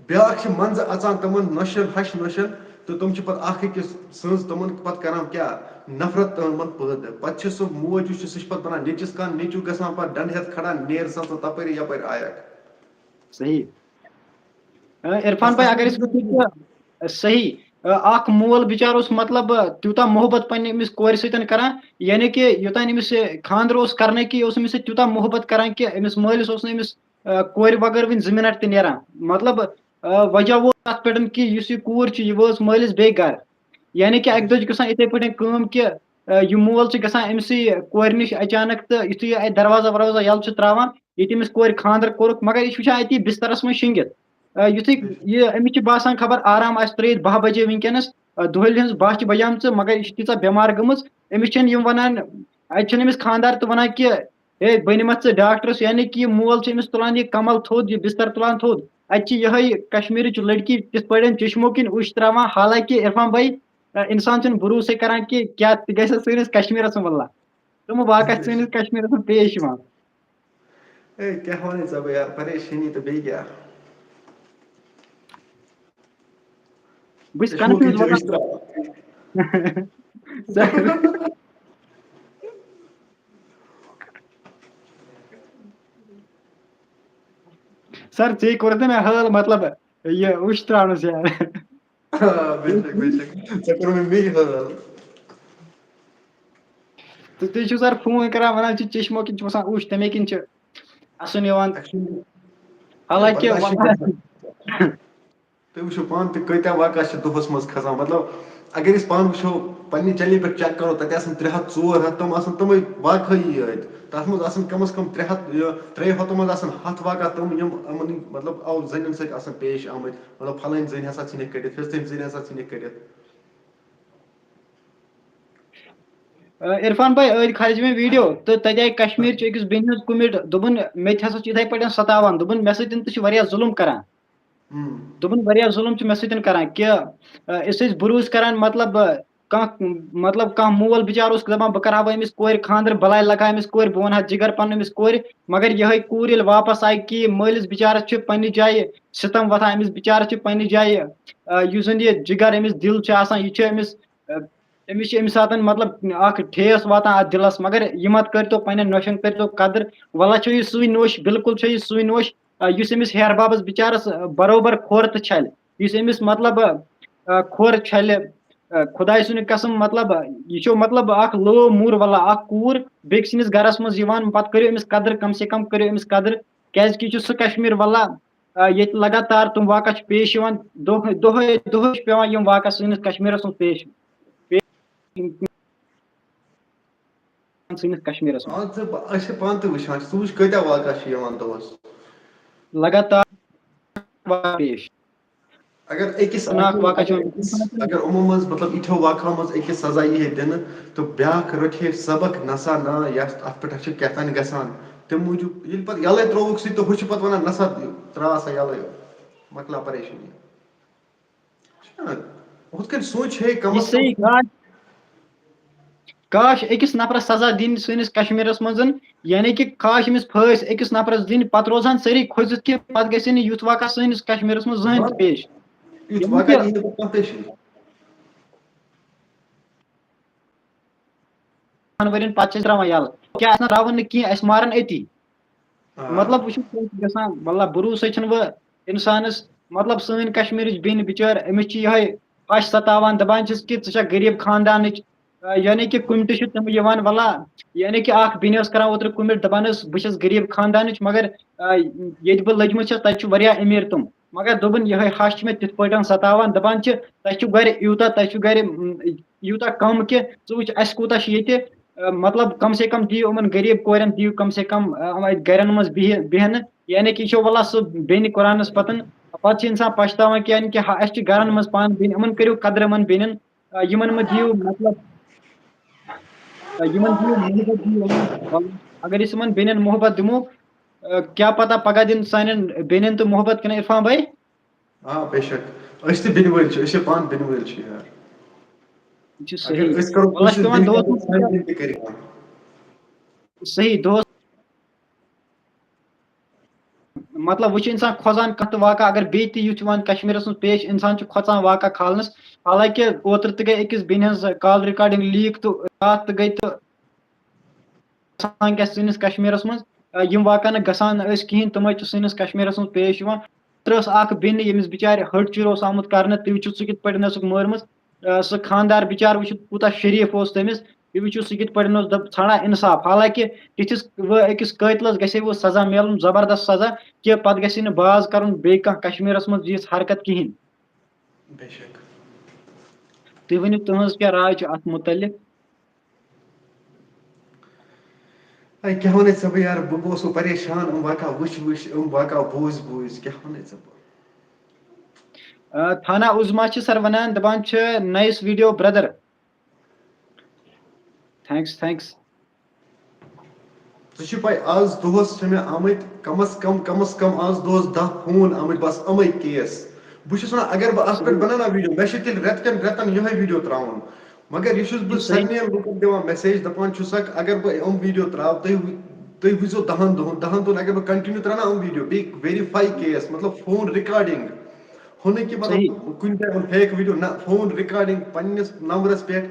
بیٛاکھ چھِ منٛزٕ اَژان تِمَن نۄشَن، ہَش نۄشَن، تہٕ تِم چھِ پَتہٕ اَکھ أکِس سٕنٛز تِمَن پَتہٕ کَران کیٛاہ؟ نفرت تِمَن پٲدٕ۔ پَتہٕ چھِ سُہ موج یُس چھِ، سُہ چھِ پَتہٕ بَنان نیٚچِس کان، نیٚچوٗ گژھان پَتہٕ ڈَنٛڈٕ ہٮ۪تھ کھڑا، "نیر سا ژٕ تَپٲری یَپٲرۍ آیَکھ۔" صحیح۔ آ، عرفان بھائی، اگر أسۍ وٕچھو کہِ، آ، صحیح، آ، اکھ مول بِچارٕ اوس، مطلب، آ، تیوٗتاہ محبت پننہِ أمِس کورِ سۭتۍ کران، یعنی کہِ یوٚتام أمِس یہِ خانٛدر اوس کرنٕے، کہِ یہِ اوس أمِس سۭتۍ تیوٗتاہ محبت کران کہِ أمِس مٲلِس اوس نہٕ أمِس، آ، کورِ بغٲر وٕنہِ زٕ منٹ تہِ نیران۔ مطلب، آ، وجہ ووت تتھ پٮ۪ٹھ کہِ یُس یہِ کوٗر چھِ، یہِ وٲژ مٲلِس بیٚیہِ گرٕ۔ یعنی کہِ اکہِ دۄہ چھِ گژھان یِتھے پٲٹھۍ کٲم کہِ، آ، یہِ مول چھُ گژھان أمسٕے کورِ نِش اچانک، تہٕ یُتھُے یہِ اتہِ دروازہ وروازہ ییٚلہٕ چھُ تراوان، ییٚتہِ أمِس کورِ خانٛدر کوٚرُکھ، مگر یہِ چھُ وٕچھان أتی بسترس منٛز شۄنٛگِتھ۔ آ، یُتھُے یہِ، أمِس چھُ باسان خبر آرام آسہِ ترٛٲیِتھ باہ بجے وٕنکیٚنس، آ، دۄہلہِ ہٕنٛز باہ چھِ بجیمژٕ، مگر یہِ چھِ تیٖژاہ بٮ۪مار گٔمٕژ، أمِس چھِنہٕ یِم ونان، اَتہِ چھِنہٕ أمِس خانٛدار تہِ ونان کہِ، "ہے، بہٕ نِمتھ ژٕ ڈاکٹرس"، یعنی کہِ یہِ مول چھُ أمِس تُلان یہِ کمل تھوٚد، یہِ بستر تُلان تھوٚد۔ اَتہِ چھِ یِہوٚے کشمیٖرٕچ لڑکی تِتھ پٲٹھۍ چشمو کِنۍ اوٚش ترٛاوان، حالانکہِ عرفان بھائی، آ، انسان چھُنہٕ بروسے کران کہِ کیٛاہ تہِ گژھِ سٲنِس کشمیٖرس منٛز، واللہ۔ تِم واقعہ چھِ سٲنِس کشمیٖرس منٛز پیش یِوان۔ اے، کیٛاہ وَنَے ژےٚ بہٕ یار، پریشٲنی تہٕ بیٚیہِ کیٛاہ؟ بہٕ چھُس چشمو کِنۍ confuse چھِ مطلب۔ أسۍ ترٛاوان۔ سر، ژےٚ کوٚرُتھ نہ مےٚ حٲل، مطلب، یہِ اوٚش ترٛاونَس یار۔ آ، بے شک، بے شک۔ ژےٚ کوٚر مےٚ بیٚیہِ حٲل۔ تہٕ تُہۍ چھِو سر فون کران، ونان چھِ چشمو کِنۍ چھُ وَسان اوٚش، تَمے کِنۍ چھِ اَسُن یِوان۔ Actually، حالانکہِ برداشت چھُنہٕ گژھان۔ تُہۍ وٕچھِو پانہٕ تہِ کۭتیٛاہ واقعہ چھِ دۄہَس منٛز کھسان۔ مطلب، اگر أسۍ پانہٕ وٕچھو، پننہِ channel پٮ۪ٹھ check کرو، تَتہِ آسَن ترٛےٚ ہَتھ، ژور ہَتھ، تِم آسَن تِمَے واقعٕے یٲتۍ۔ تَتھ منٛز آسَن کم از کم ترٛےٚ ہَتھ، یہِ، ترٛیٚیو ہَتو منٛز آسَن ہَتھ واقعہ تِم، یِم یِمَن، مطلب، آو زَنٮ۪ن سۭتۍ آسَن پیش آمٕتۍ۔ مطلب، فلٲنۍ زٔنۍ ہسا ژھٕنِکھ کٔڑِتھ، فِستٲنۍ زٔنۍ ہسا ژھٕنِکھ کٔڑِتھ۔ آ، عرفان بھائی، أدۍ کھالہِ مےٚ video، تہٕ تَتہِ آیہِ کشمیٖرچہِ أکِس بیٚنہِ ہٕنٛز کوٚمٮ۪نٹ، دوٚپُن، "مےٚ تہِ ہسا چھُ یِتھَے پٲٹھۍ ستاوان"، دوٚپُن، "مےٚ سۭتۍ تہِ چھُ واریاہ ظُلُم کران۔" ہُم۔ دوٚپُن، "واریاہ ظُلُم چھُ مےٚ سۭتۍ کران، کہِ، آ، أسۍ ٲسۍ بروسہٕ کران، مطلب، آ، کانٛہہ، مطلب، کانٛہہ مول بِچارٕ اوس دَپان، 'بہٕ کَرٕ ہا وۄنۍ أمِس کورِ خانٛدر، بَلاے لَگہٕ ہا أمِس کورِ، بہٕ وَنہٕ ہا جِگر پَنُن أمِس کورِ.' مگر یِہوٚے کوٗر ییٚلہِ واپَس آیہِ، کہِ مٲلِس بِچارَس چھُ پنٛنہِ جایہِ ستم وۄتھان، أمِس بِچارَس چھُ پنٛنہِ جایہِ، آ، یُس زَن یہِ جِگر أمِس دِل چھُ آسان، یہِ چھُ أمِس، آ، أمِس چھُ اَمہِ ساتَن، مطلب، اَکھ ٹھیس واتان اَتھ دِلَس۔ مگر یہِ مت کٔرۍتو، پنٛنٮ۪ن نوشَن کٔرۍتو قدٕر۔ وَلہ چھُ یہِ سُے نوش، بالکل چھُ یہِ سُے نوش، آ، یُس أمِس ہیہَر بابَس بِچارَس، آ، بروبر کھۄر تہٕ چھَلہِ۔ یُس أمِس، مطلب، آ، کھۄر چھَلہِ، آ، خۄداے سُنٛد قسم، مطلب، یہِ چھُ، مطلب، اکھ لو موٗر ولا اکھ کوٗر بیٚکہِ سٕنٛدِس گرس منٛز یِوان، پتہٕ کٔرِو أمِس قدر، کم سے کم کٔرِو أمِس قدر، کیازِ کہِ یہِ چھُ سُہ کشمیر ولا، آ، ییٚتہِ لگاتار تِم واقع چھِ پیش یِوان، دۄہے، دۄہے، دۄہے چھِ پٮ۪وان یِم واقع سٲنِس کشمیرس منٛز پیش، پیش۔ سٲنِس کشمیرس منٛز۔ آ، ژٕ، أسۍ چھِ پانہٕ تہِ وٕچھان، ژٕ وٕچھ کۭتیٛاہ واقعہ چھِ یِوان دۄہس۔ لگاتار واقعہ پیش۔ اگر أکِس خطرناک واقعہ چھُ۔ اگر أکِس، اگر یِمو منٛز، مطلب، یِتھیو واقعو منٛز أکِس سزا یی ہے دِنہٕ، تہٕ بیٛاکھ رٔٹہِ ہے سبق، نسا نا، یَتھ، اَتھ پٮ۪ٹھ چھِ کیٛاہ تام گژھان۔ تَمہِ موٗجوٗب ییٚلہِ پَتہٕ یَلَے ترٛووُکھ سُہ تہِ، ہُہ چھُ پَتہٕ وَنان، "نسا، ترٛاو سا یَلَے، مۄکلاو پریشٲنی۔" چھُنہ؟ ہُتھ کٔنۍ سونٛچ ہے کم یہِ از کم۔ صحیح کتھ۔ کاش أکِس نفرس سزا دِنۍ سٲنِس کشمیرس منٛز، یعنی کہِ کاش أمِس پھٲسۍ أکِس نفرس دِنۍ، پتہٕ روزہن سٲری کھوٗژِتھ کہِ پتہٕ گژھِ نہٕ یُتھ واقعہ سٲنِس کشمیرس منٛز زٕہٕنۍ تہِ پیش۔ یُتھ یعنی واقعہ کہِ یی نہٕ پتہٕ کانٛہہ پیشی۔ ؤرین پتہٕ چھِ أسۍ ترٛاوان یَلہٕ۔ کیٛاہ اَسہِ نہ ترٛاوَن نہٕ کینٛہہ، اَسہِ مارَن أتی۔ آ۔ مطلب، وٕچھِو، کیٛاہ چھِ گژھان، مطلب، بروسَے چھُنہٕ وۄنۍ اِنسانَس، مطلب، سٲنۍ کشمیٖرٕچ بیٚنہِ بِچٲر، أمِس چھِ یِہوٚے پَش ستاوان، دَپان چھِس کہِ ژٕ چھَکھ غریٖب خاندانٕچ، آ، یعنی کہِ کُمٹہِ چھِ تِم یِوان وَلا، یعنی کہِ اَکھ بیٚنہِ ٲس کَران اوترٕ کوٚمٮ۪نٛٹ، دَپان ٲس، "بہٕ چھَس غریٖب خاندانٕچ، مگر، آ، ییٚتہِ بہٕ لٔجمٕژ چھَس، تَتہِ چھِ واریاہ أمیٖر تِم۔" مگر دوٚپُن، یِہوٚے ہَش چھِ مےٚ تِتھ پٲٹھۍ سَتاوان، دَپان چھِ، "تۄہہِ چھُو گَرِ یوٗتاہ، تۄہہِ چھُو گَرِ، م، یوٗتاہ کَم کہِ ژٕ وٕچھ، اَسہِ کوٗتاہ چھُ ییٚتہِ، آ، مطلب، کَم سے کَم دِیِو یِمَن غریٖب کورٮ۪ن، دِیِو کَم سے کَم، آ، یِمَن گَرٮ۪ن منٛز بِہہِ-، بیٚہنہٕ۔" یعنی کہِ یہِ چھُ وَلا سُہ بیٚنہِ قرآنَس پَتَن، پَتہٕ چھِ اِنسان پَشتاوان کہِ، یعنی کہِ، ہا، اَسہِ چھِ گَرَن منٛز پانہٕ بیٚنہِ، یِمَن کٔرِو قدر یِمَن بیٚنٮ۪ن۔ آ، یِمَن مہٕ دِیِو، مطلب، آ، یِمَن دِیِو محبت دِیِو یِمَن۔ اگر أسۍ یِمَن بیٚنٮ۪ن محبت دِمو، آ، کیٛاہ پَتہ پَگاہ دِن سانٮ۪ن بیٚنٮ۪ن تہٕ محبت کِنہٕ عرفان بھائی؟ آ، بے شک۔ أسۍ تہِ بیٚنہِ وٲلۍ چھِ، أسۍ چھِ پانہٕ بیٚنہِ وٲلۍ چھِ یار۔ یہِ چھُ اگر صحیح۔ أسۍ کَرو وَلہٕ، اَسہِ کوٗشِش پٮ۪وان بیٚنہِ دۄہَس کَرو، منٛز سانہِ بیٚنہِ تہِ کَرِ کٲم۔ صحیح، دۄہَس مطلب، وۄنۍ چھُ اِنسان کھۄژان کانٛہہ تہِ واقعہ، اگر بیٚیہِ تہِ یُتھ یِوان کشمیٖرَس منٛز پیش، اِنسان چھُ کھۄژان واقعہ کھالنَس۔ حالانکہِ اوترٕ تہِ گٔے أکِس بیٚنہِ ہٕنٛز کال ریکارڈنگ لیٖک تہٕ راتھ تہِ گٔے تہٕ گژھان کیٛاہ سٲنِس کشمیٖرَس منٛز، آ، یِم واقعہ نہٕ گژھان ٲسۍ کِہیٖنۍ، تِم حظ چھِ سٲنِس کشمیٖرَس منٛز پیش یِوان۔ اوترٕ ٲس اَکھ بیٚنہِ، ییٚمِس بِچارِ ہٲٹچُر اوس آمُت کرنہٕ، تُہۍ وٕچھِو سُہ کِتھ پٲٹھۍ اوسُکھ مٲرمٕژ۔ آ، سُہ خاندار بِچارٕ وٕچھِو کوٗتاہ شریٖف اوس تٔمِس، تُہۍ وٕچھِو سُہ کِتھ پٲٹھۍ اوس دَپ-، ژھانڈان اِنصاف۔ حالانکہِ تِتھِس وۄنۍ أکِس قٲتلَس گژھِ ہے وۄنۍ سزا میلُن، زبردست سزا، کہِ پَتہٕ گژھِ نہٕ باز کَرُن بیٚیہِ کانٛہہ کشمیٖرَس منٛز یِژھ حرکت کِہیٖنۍ۔ بے شک۔ تُہۍ ؤنِو، تُہٕنٛز کیٛاہ راے چھِ اَتھ مُتعلِق؟ اے، کیٛاہ وَنے ژےٚ بہٕ یار، بہٕ گوس وۄنۍ پریشان، یِم واقعہ وٕچھ وٕچھ، یِم واقعہ بوٗزۍ بوٗزۍ، کیٛاہ وَنے ژےٚ بہٕ؟ آ، تھانا عظمیٰ چھِ سر وَنان، دَپان چھِ، "Nice video, brother." Thanks, thanks. ژےٚ چھُے پَے، آز دۄہَس چھِ مےٚ آمٕتۍ کم از کم، کم از کم آز دۄہَس دَہ فون آمٕتۍ، بَس یِمَے کیس۔ بہٕ چھُس وَنان، اگر بہٕ اَتھ پٮ۪ٹھ بَناوٕ نا ویٖڈیو، مےٚ چھِ تیٚلہِ رٮ۪تہٕ کٮ۪ن رٮ۪تَن یِہوٚے ویٖڈیو ترٛاوُن۔ مگر یہِ چھُس بہٕ یہِ صحیح۔ سارنٕے لُکَن دِوان میسیج، دَپان چھُسَکھ، اگر بہٕ یِم ویٖڈیو ترٛاوٕ، تُہۍ وٕ-، تُہۍ وٕچھزیو دَہَن دۄہَن، دَہَن دۄہَن اگر بہٕ کَنٹِنیوٗ ترٛاوناو یِم ویٖڈیو، بیٚیہِ ویریفاے کیس، مطلب فون ریکارڈنگ، ہُہ نہٕ کہِ مطلب صحیح۔ کُنہِ جایہِ ہُنٛد فیک ویٖڈیو، نہ، فون ریکارڈنگ پنٛنِس نمبرَس پٮ۪ٹھ۔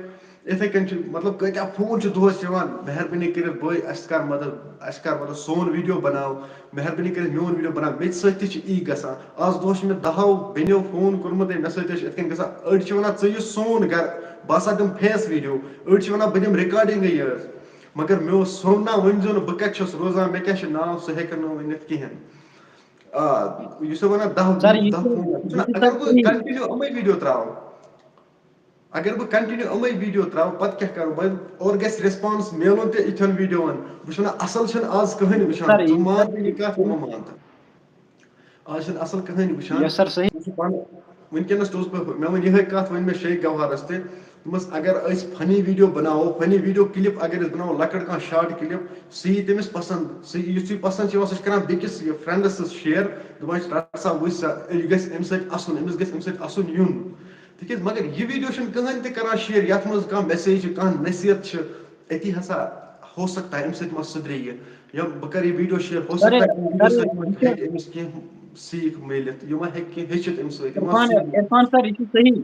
یِتھَے کٔنۍ چھُ، مطلب، کۭتیٛاہ فون چھِ دۄہَس یِوان، مہربٲنی کٔرِتھ بٲے، اَسہِ کَر مدد، اَسہِ کَر مطلب سون ویٖڈیو بَناو، مہربٲنی کٔرِتھ میون ویٖڈیو بَناو۔ مےٚ تہِ سۭتۍ تہِ چھِ یی گژھان۔ آز دۄہَس چھِ مےٚ دَہَو بیٚنیو فون کوٚرمُت، ہے، مےٚ سۭتۍ تہِ چھِ یِتھ کٔنۍ گژھان۔ أڑۍ چھِ وَنان، "ژٕ یہِ سون گَرٕ، بہٕ ہسا دِمہٕ فیس ویٖڈیو"، أڑۍ چھِ وَنان، "بہٕ دِمہٕ ریکارڈنگٕے یٲژ"۔ مگر مےٚ اوس سُہ وَنان، "ؤنۍ زیو نہٕ بہٕ کَتہِ چھُس روزان، مےٚ کیٛاہ چھُ ناو"، سُہ ہیٚکَن نہٕ ؤنِتھ کِہیٖنۍ۔ آ، یُس ژےٚ وَنان دَہ، سر، یہِ دَہ چھُ، فون، یہِ چھُنہ، چھُ اگر سر بہٕ صحیح۔ کَنٹِنیوٗ یِمَے ویٖڈیو ترٛاوٕ، اگر بہٕ کَنٹِنیوٗ یِمَے ویٖڈیو ترٛاوٕ، پَتہٕ کیٛاہ کَرٕ بہٕ؟ اورٕ گژھِ ریسپانس میلُن تہِ یِتھٮ۪ن ویٖڈیووَن۔ بہٕ چھُس وَنان، اَصٕل چھُنہٕ آز کٕہٕنۍ وٕچھان۔ سر، ژٕ یہِ مان چھُ تہِ یہِ کَتھ، بہٕ مانہٕ تہٕ۔ آز چھُنہٕ اَصٕل کٕہٕنۍ وٕچھان۔ یَس سر، صحیح۔ بہٕ چھُس پانہٕ وٕنکیٚنَس تہِ اوسُس بہٕ، مےٚ ووٚن یِہوٚے کَتھ، وۄنۍ مےٚ شیخ گوہرَس تہِ۔ دوٚپمَس، اگر أسۍ فنی ویٖڈیو بَناوو، فنی ویٖڈیو کِلِپ اگر أسۍ بَناوو، لۄکٕٹ کانٛہہ شاٹ کِلِپ، سُہ یی تٔمِس پَسنٛد۔ سُہ یُس یہِ پَسنٛد چھِ یِوان، سُہ چھِ کَران بیٚکِس یہِ فرٛٮ۪نٛڈَس سۭتۍ شِیَر، دَپان چھِ، "رَٹھ سا، وٕچھ سا، یہِ گژھِ اَمہِ سۭتۍ اَسُن، أمِس گژھِ اَمہِ سۭتۍ اَسُن یُن۔" تِکیٛازِ مگر یہِ ویٖڈیو چھُنہٕ کٕہٕنۍ تہِ کَران شِیَر، یَتھ منٛز کانٛہہ میسیج چھِ، کانٛہہ نصیحت چھِ، أتی ہسا ہو سکتا ہے اَمہِ سۭتۍ ما سُدرے یہِ۔ یا بہٕ کَرٕ یہِ ویٖڈیو شِیَر، ہو سر، سکتا ہے اَمہِ ویٖڈیو سر، سۭتۍ ما یہِ چھُ ہیٚکہِ أمِس کینٛہہ سیٖکھ میٖلِتھ، یہِ ما ہیٚکہِ کینٛہہ ہیٚچھِتھ اَمہِ سۭتۍ، یہِ ما عرفان، سیٖکھ۔ عرفان سر، یہِ چھُ صحیح۔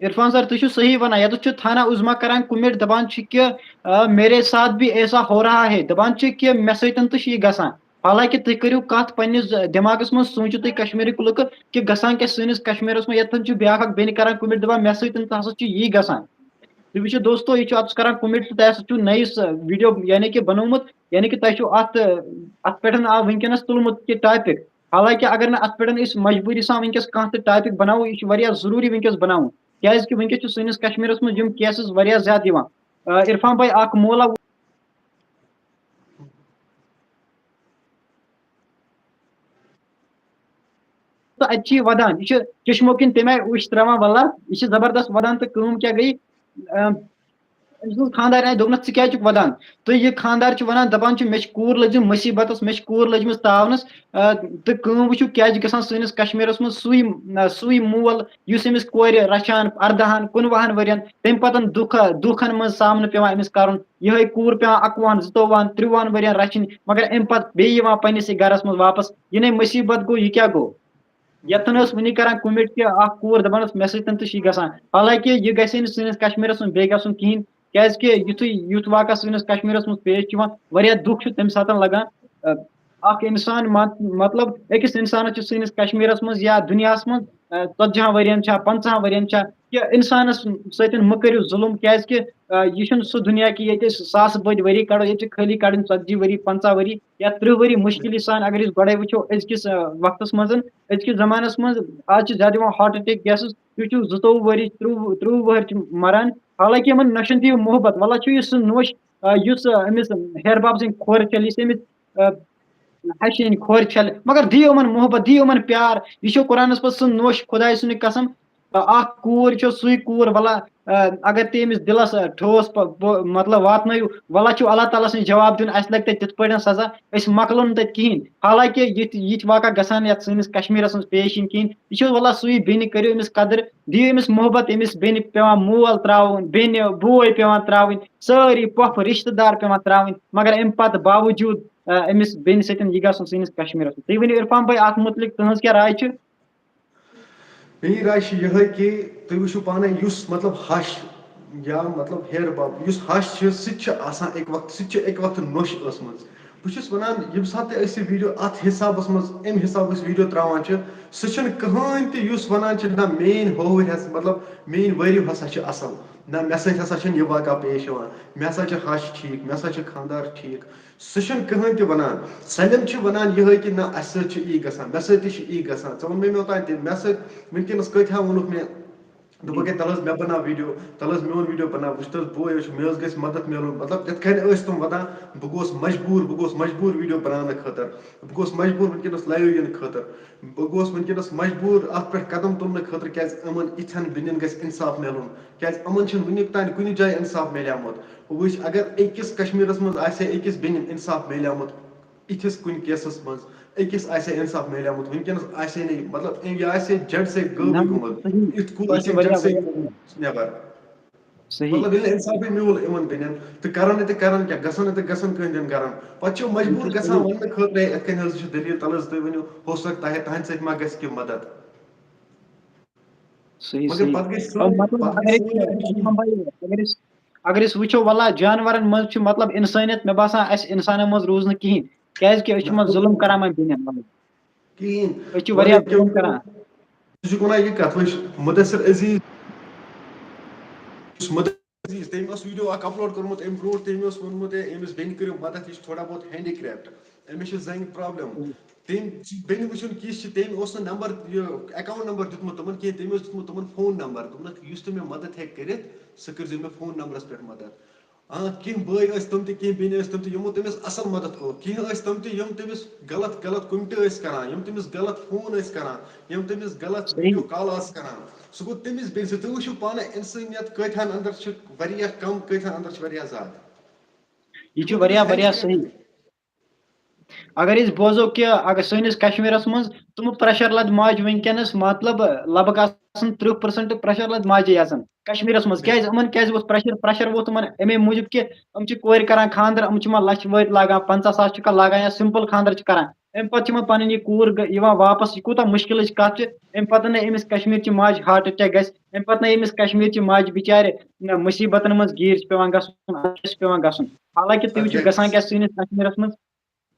عرفان سر، تُہۍ چھِو صحیح وَنان، ییٚتٮ۪تھ چھُ تھانہ عظمیٰ کران کوٚمٮ۪نٛٹ، دَپان چھِ کہِ، آ، "میرے ساتھ بھی ایسا ہو رہا ہے"، دَپان چھِ کہِ مےٚ سۭتۍ تہِ چھُ یہِ گژھان۔ حالانکہِ تُہۍ کٔرِو کَتھ پنٛنِس دٮ۪ماغَس منٛز، سوٗنٛچِو تُہۍ کشمیٖرٕکۍ لُکہٕ کہِ گژھان کیٛاہ سٲنِس کشمیٖرَس منٛز، یَتٮ۪ن چھُ بیٛاکھ اَکھ بیٚنہِ کران کوٚمٮ۪نٛٹ دَپان، "مےٚ سۭتۍ تہِ ہسا چھُ یی گژھان"۔ تُہۍ وٕچھِو دوستو، یہِ چھُ اَتَس کران کوٚمٮ۪نٛٹ تہٕ تۄہہِ ہسا چھُو نٔیِس، آ، ویٖڈیو یعنی کہِ بَنومُت، یعنی کہِ تۄہہِ چھُو اَتھ، آ، اَتھ پٮ۪ٹھ آو وٕنکیٚنَس تُلمُت کہِ ٹاپِک۔ حالانکہِ اگر نہٕ اَتھ پٮ۪ٹھ أسۍ مجبوٗری سان وٕنکیٚس کانٛہہ تہِ ٹاپِک بَناوو، یہِ چھُ واریاہ ضروٗری وٕنکیٚس بَناوُن، کیٛازِ کہِ وٕنکیٚس چھُ سٲنِس کشمیٖرَس منٛز یِم کیسز واریاہ زیادٕ یِوان۔ آ، عرفان بھائی، اَکھ مولا تہٕ اَتہِ چھِ یہِ وَدان، یہِ چھُ چشمو کِنۍ تَمہِ آیہِ وٕچھ ترٛاوان، وَلہٕ، یہِ چھِ زبردست وَدان۔ تہٕ کٲم کیٛاہ گٔے؟ آ، أمۍ سُنٛد خانٛدارِ آیہِ، دوٚپنَس، "ژٕ کیٛازِ چھُکھ وَدان؟" تہٕ یہِ خانٛدار چھُ وَنان، دَپان چھُ، "مےٚ چھِ کوٗر لٔجمٕژ مُصیٖبتَس، مےٚ چھِ کوٗر لٔجمٕژ تاونَس، آ، تہٕ کٲم وٕچھِو کیٛازِ گژھان سٲنِس کشمیٖرَس منٛز سُے، آ، سُے مول، یُس أمِس کورِ رَچھان اَردَہَن، کُنوُہَن ؤرِین، تَمہِ پَتَن دُکھ، دُکھَن منٛز سامنہٕ پٮ۪وان أمِس کَرُن، یِہوٚے کوٗر پٮ۪وان اَکوُہَن، زٕتووُہَن، ترٛوُہَن ؤرِین رَچھِنۍ، مگر اَمہِ پَتہٕ بیٚیہِ یِوان پنٛنِسٕے گَرَس منٛز واپَس، یہِ نے مُصیٖبت گوٚو، یہِ کیٛاہ گوٚو؟" یَتھ نہٕ ٲس وٕنی کران کوٚمِٹ کہِ اَکھ کوٗر دَپان ٲس، "مےٚ سۭتۍ تہِ چھُ یہِ گژھان"، حالانکہِ یہِ گژھِ ہے نہٕ سٲنِس کشمیٖرَس منٛز بیٚیہِ گژھُن کِہیٖنۍ، کیٛازِ کہِ یُتھُے یُتھ واقعہ سٲنِس کشمیٖرَس منٛز پیش چھُ یِوان، واریاہ دُکھ چھُ تَمہِ ساتہٕ لَگان۔ اَ، اَکھ اِنسان، مط-، مطلب، أکِس اِنسانَس چھُ سٲنِس کشمیٖرَس منٛز یا دُنیاہَس منٛز ژتجی ہن ؤرین چھا، پنٛژاہن ؤرین چھا، کہِ انسانس سۭتۍ مہ کٔرِو ظلم، کیازِ کہِ آ، یہِ چھُنہٕ سُہ دُنیا کہِ ییٚتہِ أسۍ ساس بٔدۍ ؤری کڑو، ییٚتہِ چھِ خٲلی کڑٕنۍ ژتجی ؤری، پنٛژاہ ؤری یا ترٕٛہ ؤری مُشکِلی سان۔ اگر أسۍ گۄڈے وٕچھو أزکِس آ، وقتس منٛز، أزکِس زمانس منٛز آز چھِ زیادٕ یِوان ہارٹ اٹیک کیسز، تُہۍ چھِو زٕتووُہ ؤری، ترٕٛہ ترٕٛہ وُہر چھِ مران، حالانکہِ یِمن نۄشن دِیِو محبت، ولہ چھُ یُس سُہ نوش آ، یُس آ، أمِس ہیر باب سٕنٛدۍ کھۄر چھلہِ، یُس أمِس آ، ہشہِ ہٕنٛدۍ کھۄر چھلہِ، مگر دِیِو یِمن محبت، دِیِو یِمن پیار۔ یہِ چھُ قرآنس پتہٕ سُہ نوش، خداے سُنٛد قسم، آ، اکھ کوٗر چھو سُے کوٗر، ولہ آ، اگر تُہۍ أمِس دِلس آ، ٹھوس پ- ب- مطلب واتنٲیِو، ولہ چھُ اللہ تعالیٰ سٕنٛدِ جواب دیُن، اسہِ لگہِ تتہِ تِتھ پٲٹھۍ سزا، أسۍ مۄکلو نہٕ تتہِ کِہینۍ۔ حالانکہِ یہِ تہِ یہِ تہِ واقعہ گژھان یتھ سٲنِس کشمیرس منٛز پیش یِنۍ کِہینۍ۔ یہِ چھُ ولہ سُے بیٚنہِ، کٔرِو أمِس قدر، دِیِو أمِس محبت، أمِس بیٚنہِ پٮ۪وان مول ترٛاوُن، بیٚنہِ بوے پٮ۪وان ترٛاوٕنۍ، سٲری پۄپھٕ رِشتہٕ دار پٮ۪وان ترٛاوٕنۍ، مگر اَمہِ پتہٕ باوجوٗد، آ، أمِس بیٚنہِ سۭتۍ یہِ گژھُن سٲنِس کشمیٖرس منٛز۔ تُہۍ ؤنِو عرفان بھائی، اَتھ مُتعلِق تُہٕنٛز کیٛاہ راے چھِ؟ میٛٲنۍ راے چھِ یِہوٚے کہِ تُہۍ وٕچھِو پانَے، یُس مطلب ہَش یا مطلب ہیر بب، یُس ہَش چھِ، سُہ تہِ چھِ آسان اَکہِ وقتہٕ، سُہ تہِ چھِ اَکہِ وقتہٕ نوٚش ٲسمٕژ۔ بہٕ چھُس وَنان، ییٚمہِ ساتہٕ تہِ أسۍ یہِ ویٖڈیو اَتھ حِسابَس منٛز، اَمہِ حِسابہٕ أسۍ ویٖڈیو ترٛاوان چھِ، سُہ چھُنہٕ کٕہٕنۍ تہِ یُس وَنان چھِ، نہ میٛٲنۍ ہووٕرۍ ہَس-، مطلب میٛٲنۍ وٲرِو ہَسا چھِ اَصٕل، نہ مےٚ سۭتۍ ہَسا چھِنہٕ یہِ واقعہ پیش یِوان، مےٚ ہَسا چھِ ہَش ٹھیٖک، مےٚ ہَسا چھِ خانٛدار ٹھیٖک۔ سُہ چھُنہٕ کٕہٕنۍ تہِ وَنان۔ سٲلِم چھِ وَنان یِہوٚے کہِ نہ، اَسہِ سۭتۍ چھُ یی گژھان، مےٚ سۭتۍ تہِ چھُ یی گژھان۔ ژٕ ووٚن مےٚ مےٚ اوٚتام تہِ، مےٚ سۭتۍ وٕنکیٚنَس کۭتۍ ہا ووٚنُکھ مےٚ، دوٚپُکھ ہے، تَلہٕ حظ مےٚ بَناو ویٖڈیو، تَلہٕ حظ میون ویٖڈیو بَناو، وٕچھ تہٕ حظ بوے حظ چھُ، مےٚ حظ گژھِ مَدَد میلُن۔ مطلب، یِتھ کٔنۍ ٲسۍ تِم وَدان، بہٕ گوس مجبوٗر، بہٕ گوس مجبوٗر ویٖڈیو بَناونہٕ خٲطرٕ، بہٕ گوس مجبوٗر وٕنکیٚنَس لایِو یِنہٕ خٲطرٕ، بہٕ گوس وٕنکیٚنَس مجبوٗر اَتھ پٮ۪ٹھ قدم تُلنہٕ خٲطرٕ، کیٛازِ یِمَن یِتھٮ۪ن بیٚنٮ۪ن گژھِ اِنصاف میلُن، کیٛازِ یِمَن چھِنہٕ وٕنیُک تام کُنہِ جایہِ اِنصاف میلیومُت۔ وٕچھ، اگر أکِس کشمیٖرَس منٛز آسہِ ہے أکِس بیٚنہِ اِنصاف میلیومُت، یِتھِس کُنہِ کیسَس منٛز أکِس آسہِ ہے اِنصاف میلیومُت، وٕنکیٚنَس آسہِ ہے نہٕ، مطلب، أمۍ یہِ آسہِ ہے جَڈ سے غٲبٕے نہ، گوٚمُت، صحیح۔ یُتھ کُل یہِ آسہِ چھُ ہے واریاہ، جَڈ سے واریاہ گوٚمُت نٮ۪بَر۔ صحیح۔ مطلب، ییٚلہِ نہٕ اِنصافٕے میوٗل یِمَن بیٚنٮ۪ن، تہٕ کَرَن نہٕ تہِ کَرَن کیٛاہ، گژھَن نہٕ تہِ گژھَن کٕہٕنۍ دِنہٕ گَرَن۔ پَتہٕ چھِ یِم مجبوٗر یہِ چھُ گژھان صحیح۔ وَننہٕ خٲطرٕ، ہے، یِتھ کٔنۍ حظ چھِ دٔلیٖل، تَلہٕ حظ تُہۍ ؤنِو، ہو سکتا ہے تُہٕنٛدِ سۭتۍ ما گژھِ کینٛہہ مدد۔ صحیح، مگر صحیح۔ پَتہٕ گژھِ آ، سٲنۍ، مطلب، پَتہٕ اگر گژھِ أسۍ، سٲنۍ اگر أسۍ، اگر أسۍ وٕچھو، وَلہ، جانوَرَن منٛز چھُ، مطلب، اِنسٲنیت، مےٚ باسان، اَسہِ اِنسانَن منٛز روٗز نہٕ کِہیٖنۍ، کیٛازِکہِ أسۍ چھِ نہ، یِمَن ظُلُم کَران وۄنۍ بیٚنٮ۪ن، مطلب۔ کِہیٖنۍ۔ أسۍ چھِ واریاہ وۄنۍ ظُلُم کیٛاہ کَران۔ ژٕ چھُکھ وَنان یہِ کَتھ، وٕچھ، مُدثر عزیز، یُس مُدثر عزیز، تٔمۍ اوس ویٖڈیو اَکھ اَپلوڈ کوٚرمُت اَمہِ برونٛٹھ، تٔمۍ اوس ووٚنمُت، ہے، أمِس بیٚنہِ کٔرِو مَدَد، یہِ چھِ تھوڑا بہت ہینڈی کرٛافٹ، أمِس چھِ زَنٛگہِ پرٛابلِم۔ تٔمۍ چھِ بیٚنہِ وٕچھُن کِژھ چھِ، تٔمۍ اوس نہٕ نمبر، یہِ اکاؤنٹ نمبر دیُتمُت تِمَن کینٛہہ، تٔمۍ اوس دیُتمُت تِمَن فون نمبر، دوٚپنَکھ، یُس تہِ مےٚ مَدَد ہیٚکہِ کٔرِتھ، سُہ کٔرۍزیو مےٚ فون نمبرَس پٮ۪ٹھ مَدَد۔ آ، کینٛہہ بٲے ٲسۍ تِم تہِ، کینٛہہ بیٚنہِ ٲسۍ تِم تہِ، یِمو تٔمِس اَصٕل مَدَد کوٚر۔ کینٛہہ ٲسۍ تِم تہِ، یِم تٔمِس غلط، غلط کُمٹہٕ ٲسۍ کَران، یِم تٔمِس غلط فون ٲسۍ کَران، یِم تٔمِس غلط صحیح۔ ویٖڈیو کال آسہٕ کَران۔ سُہ گوٚو تٔمِس بیٚنہِ سۭتۍ۔ تُہۍ وٕچھِو پانَے، اِنسٲنیت کۭتِہَن اَندَر چھِ واریاہ کَم، کۭتِہَن اَندَر چھِ واریاہ زیادٕ۔ یہِ چھُ یِمو تٔمِس واریاہ، واریاہ ہینڈی صحیح۔ کرٛافٹ اگر أسۍ بوزو کہِ اگر سٲنِس کشمیٖرس منٛز تِم پریشر لد ماجہِ وٕنکیٚنس، مطلب، لگ بگ آسان ترٕٛہ پٔرسنٹ پریشر لد ماجہِ آسان کشمیٖرس منٛز۔ کیازِ یِمن کیازِ ووت پریشر؟ پریشر ووت یِمن امے موٗجوٗب کہِ یِم چھِ کورِ کران خانٛدر، یِم چھِ یِمن لچھِ وٲرۍ لاگان، پنٛژاہ ساس چھِکھ لاگان یا سمپل خانٛدر چھِ کران۔ امہِ پتہٕ چھِ یِمن پنٕنۍ یہِ کوٗر گ-، یِوان واپس، یہِ کوٗتاہ مُشکِلٕچ کتھ چھِ۔ امہِ پتہٕ نَے أمِس کشمیٖر چہِ ماجہِ ہارٹ اٹیک گژھِ، امہِ پتہٕ نَے أمِس کشمیٖر چہِ ماجہِ بِچارِ نہ مُصیبتن منٛز گیٖر چھِ پٮ۪وان گژھُن، اَتھ چھِ پٮ۪وان گژھُن۔ حالانکہِ تُہۍ وٕچھِو گژھان کیٛاہ سٲنِس کشمیٖرس منٛز،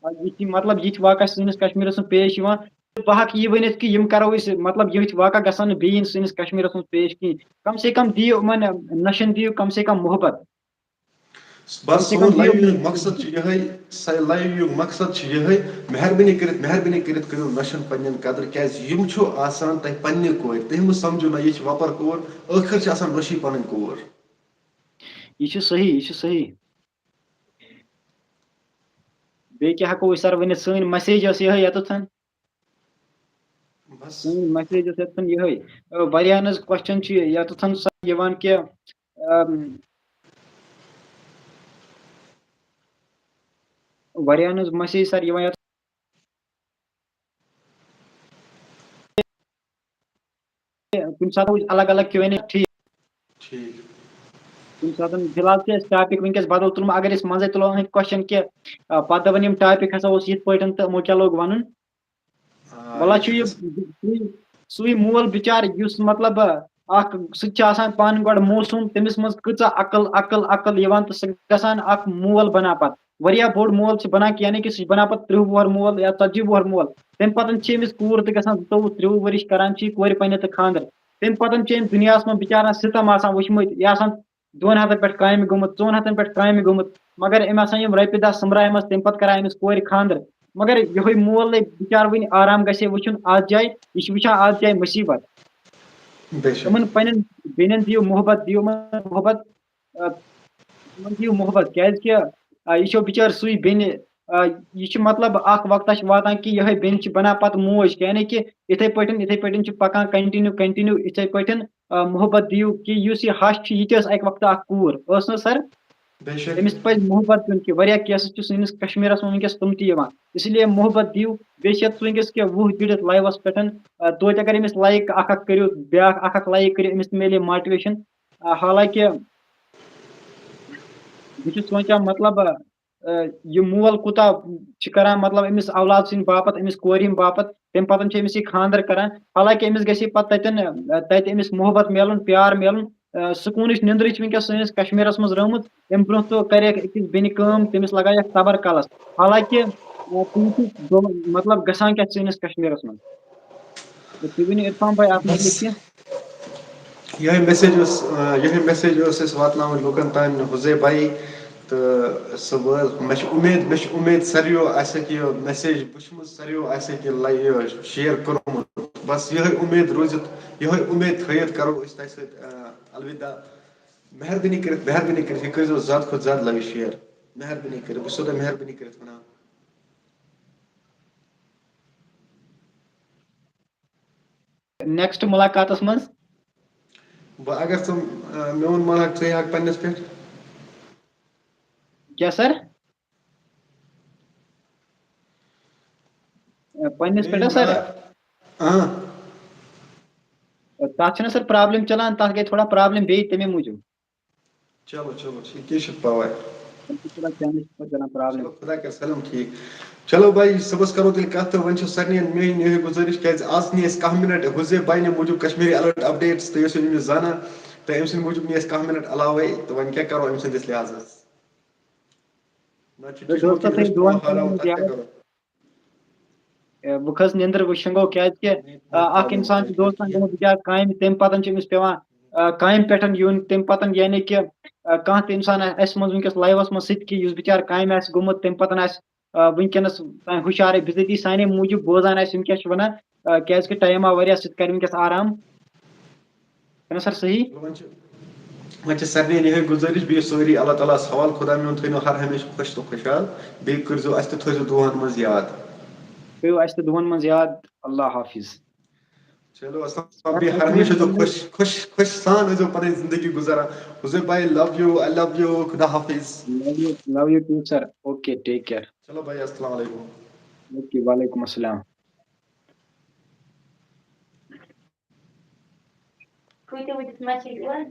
آ، یہِ تہِ، مطلب، یہِ تہِ واقعہ سٲنِس کشمیٖرس منٛز پیش یِوان۔ تہٕ بہٕ ہٮ۪کہٕ یہِ ؤنِتھ کہِ یِم کرو أسۍ، مطلب، یہِ تہِ واقعہ گژھن نہٕ بیٚیہِ یِن سٲنِس کشمیٖرس منٛز پیش کِہینۍ۔ کم سے کم دِیِو یِمن نشن، دِیِو کم سے کم محبت۔ کم بس سے کم سون دِیِو لایِو یُک مقصد چھُ یِہوٚے، سا-، لایِو یُک مقصد چھُ یِہوٚے، مہربٲنی کٔرِتھ، مہربٲنی کٔرِتھ کٔرِو نشن پننٮ۪ن قدر، کیازِ یِم چھُ آسان تۄہہِ پننہِ کورِ، تُہۍ مہٕ سمجھِو نہ یہِ چھِ وۄپر کوٗر، ٲخر چھِ آسان نۄشی پنٕنۍ کوٗر۔ یہِ چھُ صحیح، یہِ چھُ صحیح۔ بیٚیہِ کیٛاہ ہٮ۪کو أسۍ سر ؤنِتھ؟ سٲنۍ message ٲس یِہوٚے یَتَتھ۔ بس۔ سٲنۍ message ٲس یَتَتھ یِہوٚے۔ آ، واریاہَن ہٕنٛز question چھِ یَتَتھ سۄ یِوان کہِ، آم، واریاہَن ہٕنٛز message سر یِوان یَتَتھ۔ کُنہِ ساتہٕ وٕچھ الگ الگ Q and A، ٹھیٖک۔ ٹھیٖک۔ کُنہِ ساتہٕ فی الحال چھِ اَسہِ topic وٕنکیٚس بدل تُلمُت، اگر أسۍ منٛزَے تُلو أہٕنٛدۍ question کہِ، آ، پَتہٕ دَپَن یِم topic ہسا اوس یِتھ پٲٹھۍ تہٕ یِمو کیٛاہ لوگ وَنُن؟ آ، وَلہ یہِ چھُ چھُ یہِ گژھان۔ سُے، سُے مول بِچارٕ یُس مطلب اکھ سُہ تہِ چھُ آسان پانہٕ گۄڈٕ موسوٗم، تٔمِس منٛز کۭژاہ عقل، عقل، عقل یِوان تہٕ سُہ گژھان اکھ مول بَنان پَتہٕ۔ واریاہ بوٚڑ مول چھُ بَنان، یعنی کہِ سُہ چھُ بَنان پَتہٕ ترٕٛہ وُہُر مول یا ژَتجی وُہُر مول۔ تَمہِ پَتہٕ چھِ أمِس کوٗر تہِ گژھان زٕتووُہ ترٛوٚوُہ ؤرِش، کَران چھِ یہِ کورِ پنٛنہِ تہٕ خانٛدر۔ تَمہِ پَتہٕ چھِ أمۍ دُنیاہَس منٛز بِچارَن سِتَم آسان وٕچھمٕتۍ، یہِ آسان دۄن ہَتَن پٮ۪ٹھ کامہِ گوٚمُت، ژۄن ہَتَن پٮ۪ٹھ کامہِ گوٚمُت، مگر أمۍ آسان یِم رۄپیہِ دَہ سۄمبرایمَژٕ، تَمہِ پَتہٕ کَران أمِس کورِ خانٛدر۔ مگر یِہوٚے مول لَگہِ بِچارٕ وٕنہِ آرام گژھِ ہے وٕچھُن اَتھ جایہِ، یہِ چھِ وٕچھان اَتھ جایہِ مُصیٖبت۔ بے شک۔ یِمَن پنٛنٮ۪ن بیٚنٮ۪ن دِیِو محبت، دِیِو یِمَن محبت، آ، یِمَن دِیِو محبت، کیٛازِکہِ، آ، یہِ چھو بِچٲر سُے بیٚنہِ، آ، یہِ چھِ مطلب اَکھ وقتہ چھِ واتان کہِ یِہوٚے بیٚنہِ چھِ بَنان پَتہٕ موج، یعنی کہِ یِتھَے پٲٹھۍ، یِتھَے پٲٹھۍ چھِ پَکان continue، continue یِتھَے پٲٹھۍ، آ، محبت دِیِو کہِ یُس یہِ ہَش چھُ، یہِ تہِ ٲس اَکہِ وقتہٕ اَکھ کوٗر، ٲس نہ سَر؟ بے شک۔ أمِس پَزِ محبت دیُن کہِ واریاہ cases چھِ سٲنِس کشمیٖرَس منٛز وٕنکیٚس تِم تہِ یِوان، اس لیے محبت دِیِو، بیٚیہِ چھِ یَتھ وٕنکیٚس کہِ وُہ جُڑِتھ live-س پٮ۪ٹھ، آ، توتہِ اگر أمِس like اَکھ اَکھ کٔرِو، بیٛاکھ اَکھ اَکھ like کٔرِو، أمِس تہِ میلہِ motivation۔ آ، حالانکہِ بہٕ چھُس سونٛچان، مطلب، آ، یہِ مول کوٗتاہ چھِ کران، مطلب، أمِس اولاد سٕنٛدِ باپتھ، أمِس کورِ ہٕنٛدِ باپتھ، تَمہِ پَتہٕ چھِ أمِس یہِ خانٛدر کران۔ حالانکہِ أمِس گژھِ ہے پَتہٕ تَتٮ۪ن، آ، تَتہِ أمِس محبت میلُن، پیار میلُن، آ، سکوٗنٕچ نِندرٕچ وٕنکیٚس سٲنِس کشمیٖرَس منٛز رٲومٕژ۔ اَمہِ برونٛہہ تہٕ کَرٮ۪کھ أکِس بیٚنہِ کٲم، تٔمِس لگایَکھ صبر کلس۔ حالانکہِ، آ، تِم چھِ دۄہ-، مطلب، گژھان کیٛاہ سٲنِس کشمیٖرَس منٛز؟ تہٕ تُہۍ ؤنِو عرفان بھائی اَتھ مُتعلِق کینٛہہ؟ یِہوٚے message اوس، آ، یِہوٚے message اوس اَسہِ واتناوُن لوٗکَن تام، حُزے بھائی۔ تہٕ سُہ وٲژ، مےٚ چھِ اُمید، مےٚ چھِ اُمید ساروِیو آسہِ یہِ message وٕچھمٕژ، ساروِیو آسہِ یہِ لَ-، یہِ share کوٚرمُت۔ بَس یِہوٚے اُمید روٗزِتھ، یِہوٚے اُمید تھٲیِتھ کَرو أسۍ تۄہہِ سۭتۍ، آ، الوداع۔ مہربٲنی کٔرِتھ، مہربٲنی کٔرِتھ، یہِ کٔرۍزیو زیادٕ کھۄتہٕ زیادٕ لَوِ share۔ مہربٲنی کٔرِتھ، بہٕ چھُسو تۄہہِ مہربٲنی کٔرِتھ وَنان۔ Next مُلاقاتَس منٛز۔ بہٕ اگر ژٕ، آ، میون مانکھ، ژٕ ہٮ۪کھ پننِس پٮ۪ٹھ۔ کیٛاہ سر؟ پننِس پٮ۪ٹھ ہا سر؟ آ۔ تَتھ چھَنہٕ سر problem چلان، تَتھ گٔے تھوڑا problem بیٚیہِ تَمے موٗجوٗب۔ چلو، چلو، ٹھیٖک، کینٛہہ چھُنہٕ پَرواے۔ تَمہِ سۭتۍ چھِ تھوڑا channel چھِ تھوڑا چلان problem۔ چلو، خۄدا کَرِ سَلام ٹھیٖک۔ چلو بھائی، صُبحَس کَرو تیٚلہِ کَتھ تہٕ وۄنۍ چھِ سارنٕے میٛٲنۍ یِہوٚے گُزٲرِش، کیٛازِ آز نی اَسہِ کانٛہہ مِنَٹ حُزیب بھائی نہِ موٗجوٗب کشمیٖری alert updates تہٕ یُس أمِس زانان تہٕ أمۍ سٕنٛدِ موٗجوٗب نی اَسہِ کانٛہہ مِنَٹ علاوَے، تہٕ وۄنۍ کیٛاہ کَرو أمۍ سٕنٛدِس لحاظَس؟ نَتہٕ چھُ تہٕ دوستو، تۄہہِ دُعا کَرُن زیادٕ۔ اے، بہٕ کھٔژ نیٚنٛدٕر، وۄنۍ شۄنٛگو، کیٛازِ کہِ، آ، اَکھ اِنسان چھُ دوستَن گوٚمُت بِچارٕ کامہِ، تَمہِ پَتہٕ چھُ أمِس پٮ۪وان، آ، کامہِ پٮ۪ٹھ یُن، تَمہِ پَتہٕ یعنی کہِ، آ، کانٛہہ تہِ اِنسان آسہِ اَسہِ منٛز وٕنکیٚس live-س منٛز سُہ تہِ کہِ یُس بِچارٕ کامہِ آسہِ گوٚمُت، تَمہِ پَتہٕ آسہِ، آ، وٕنکیٚنَس تام ہُشارٕے بِذٲتی سانے موٗجوٗب بوزان آسہِ یِم کیٛاہ چھِ وَنان، آ، کیٛازِ کہِ time آو واریاہ، سُہ تہِ کَرِ وٕنکیٚس آرام۔ چھُنہ سر صحیح؟ وۄنۍ چھِ، وۄنۍ چھِ سارنٕے یِہوٚے گُزٲرِش، بیٚیہِ سٲری اللہ تعالیٰ ہَس حوالہٕ، خۄدا میون تھٲینو ہر ہمیشہٕ خۄش تہٕ خۄشحال، بیٚیہِ کٔرۍزیو اَسہِ تہِ، تھٲیزیو دُعاہَن منٛز یاد۔ تھٲیِو اَسہِ تہِ دُعاہَن منٛز یاد۔ اللہ حافظ۔ چلو، السلام، بیٚیہِ ہر ہمیشہٕ ٲسۍزیو خۄش، خۄش، خۄش سان ٲسۍزیو پَنٕنۍ زندگی گُزاران۔ حُزیب بھائی، love you، I love you، خدا حافظ۔ Love you، love you too sir۔ Okay، take care۔ چلو بھائی، السلام علیکم۔ Okay، وعلیکم السلام۔ کۭتیاہ وٕنِس مَچھِ یِوان؟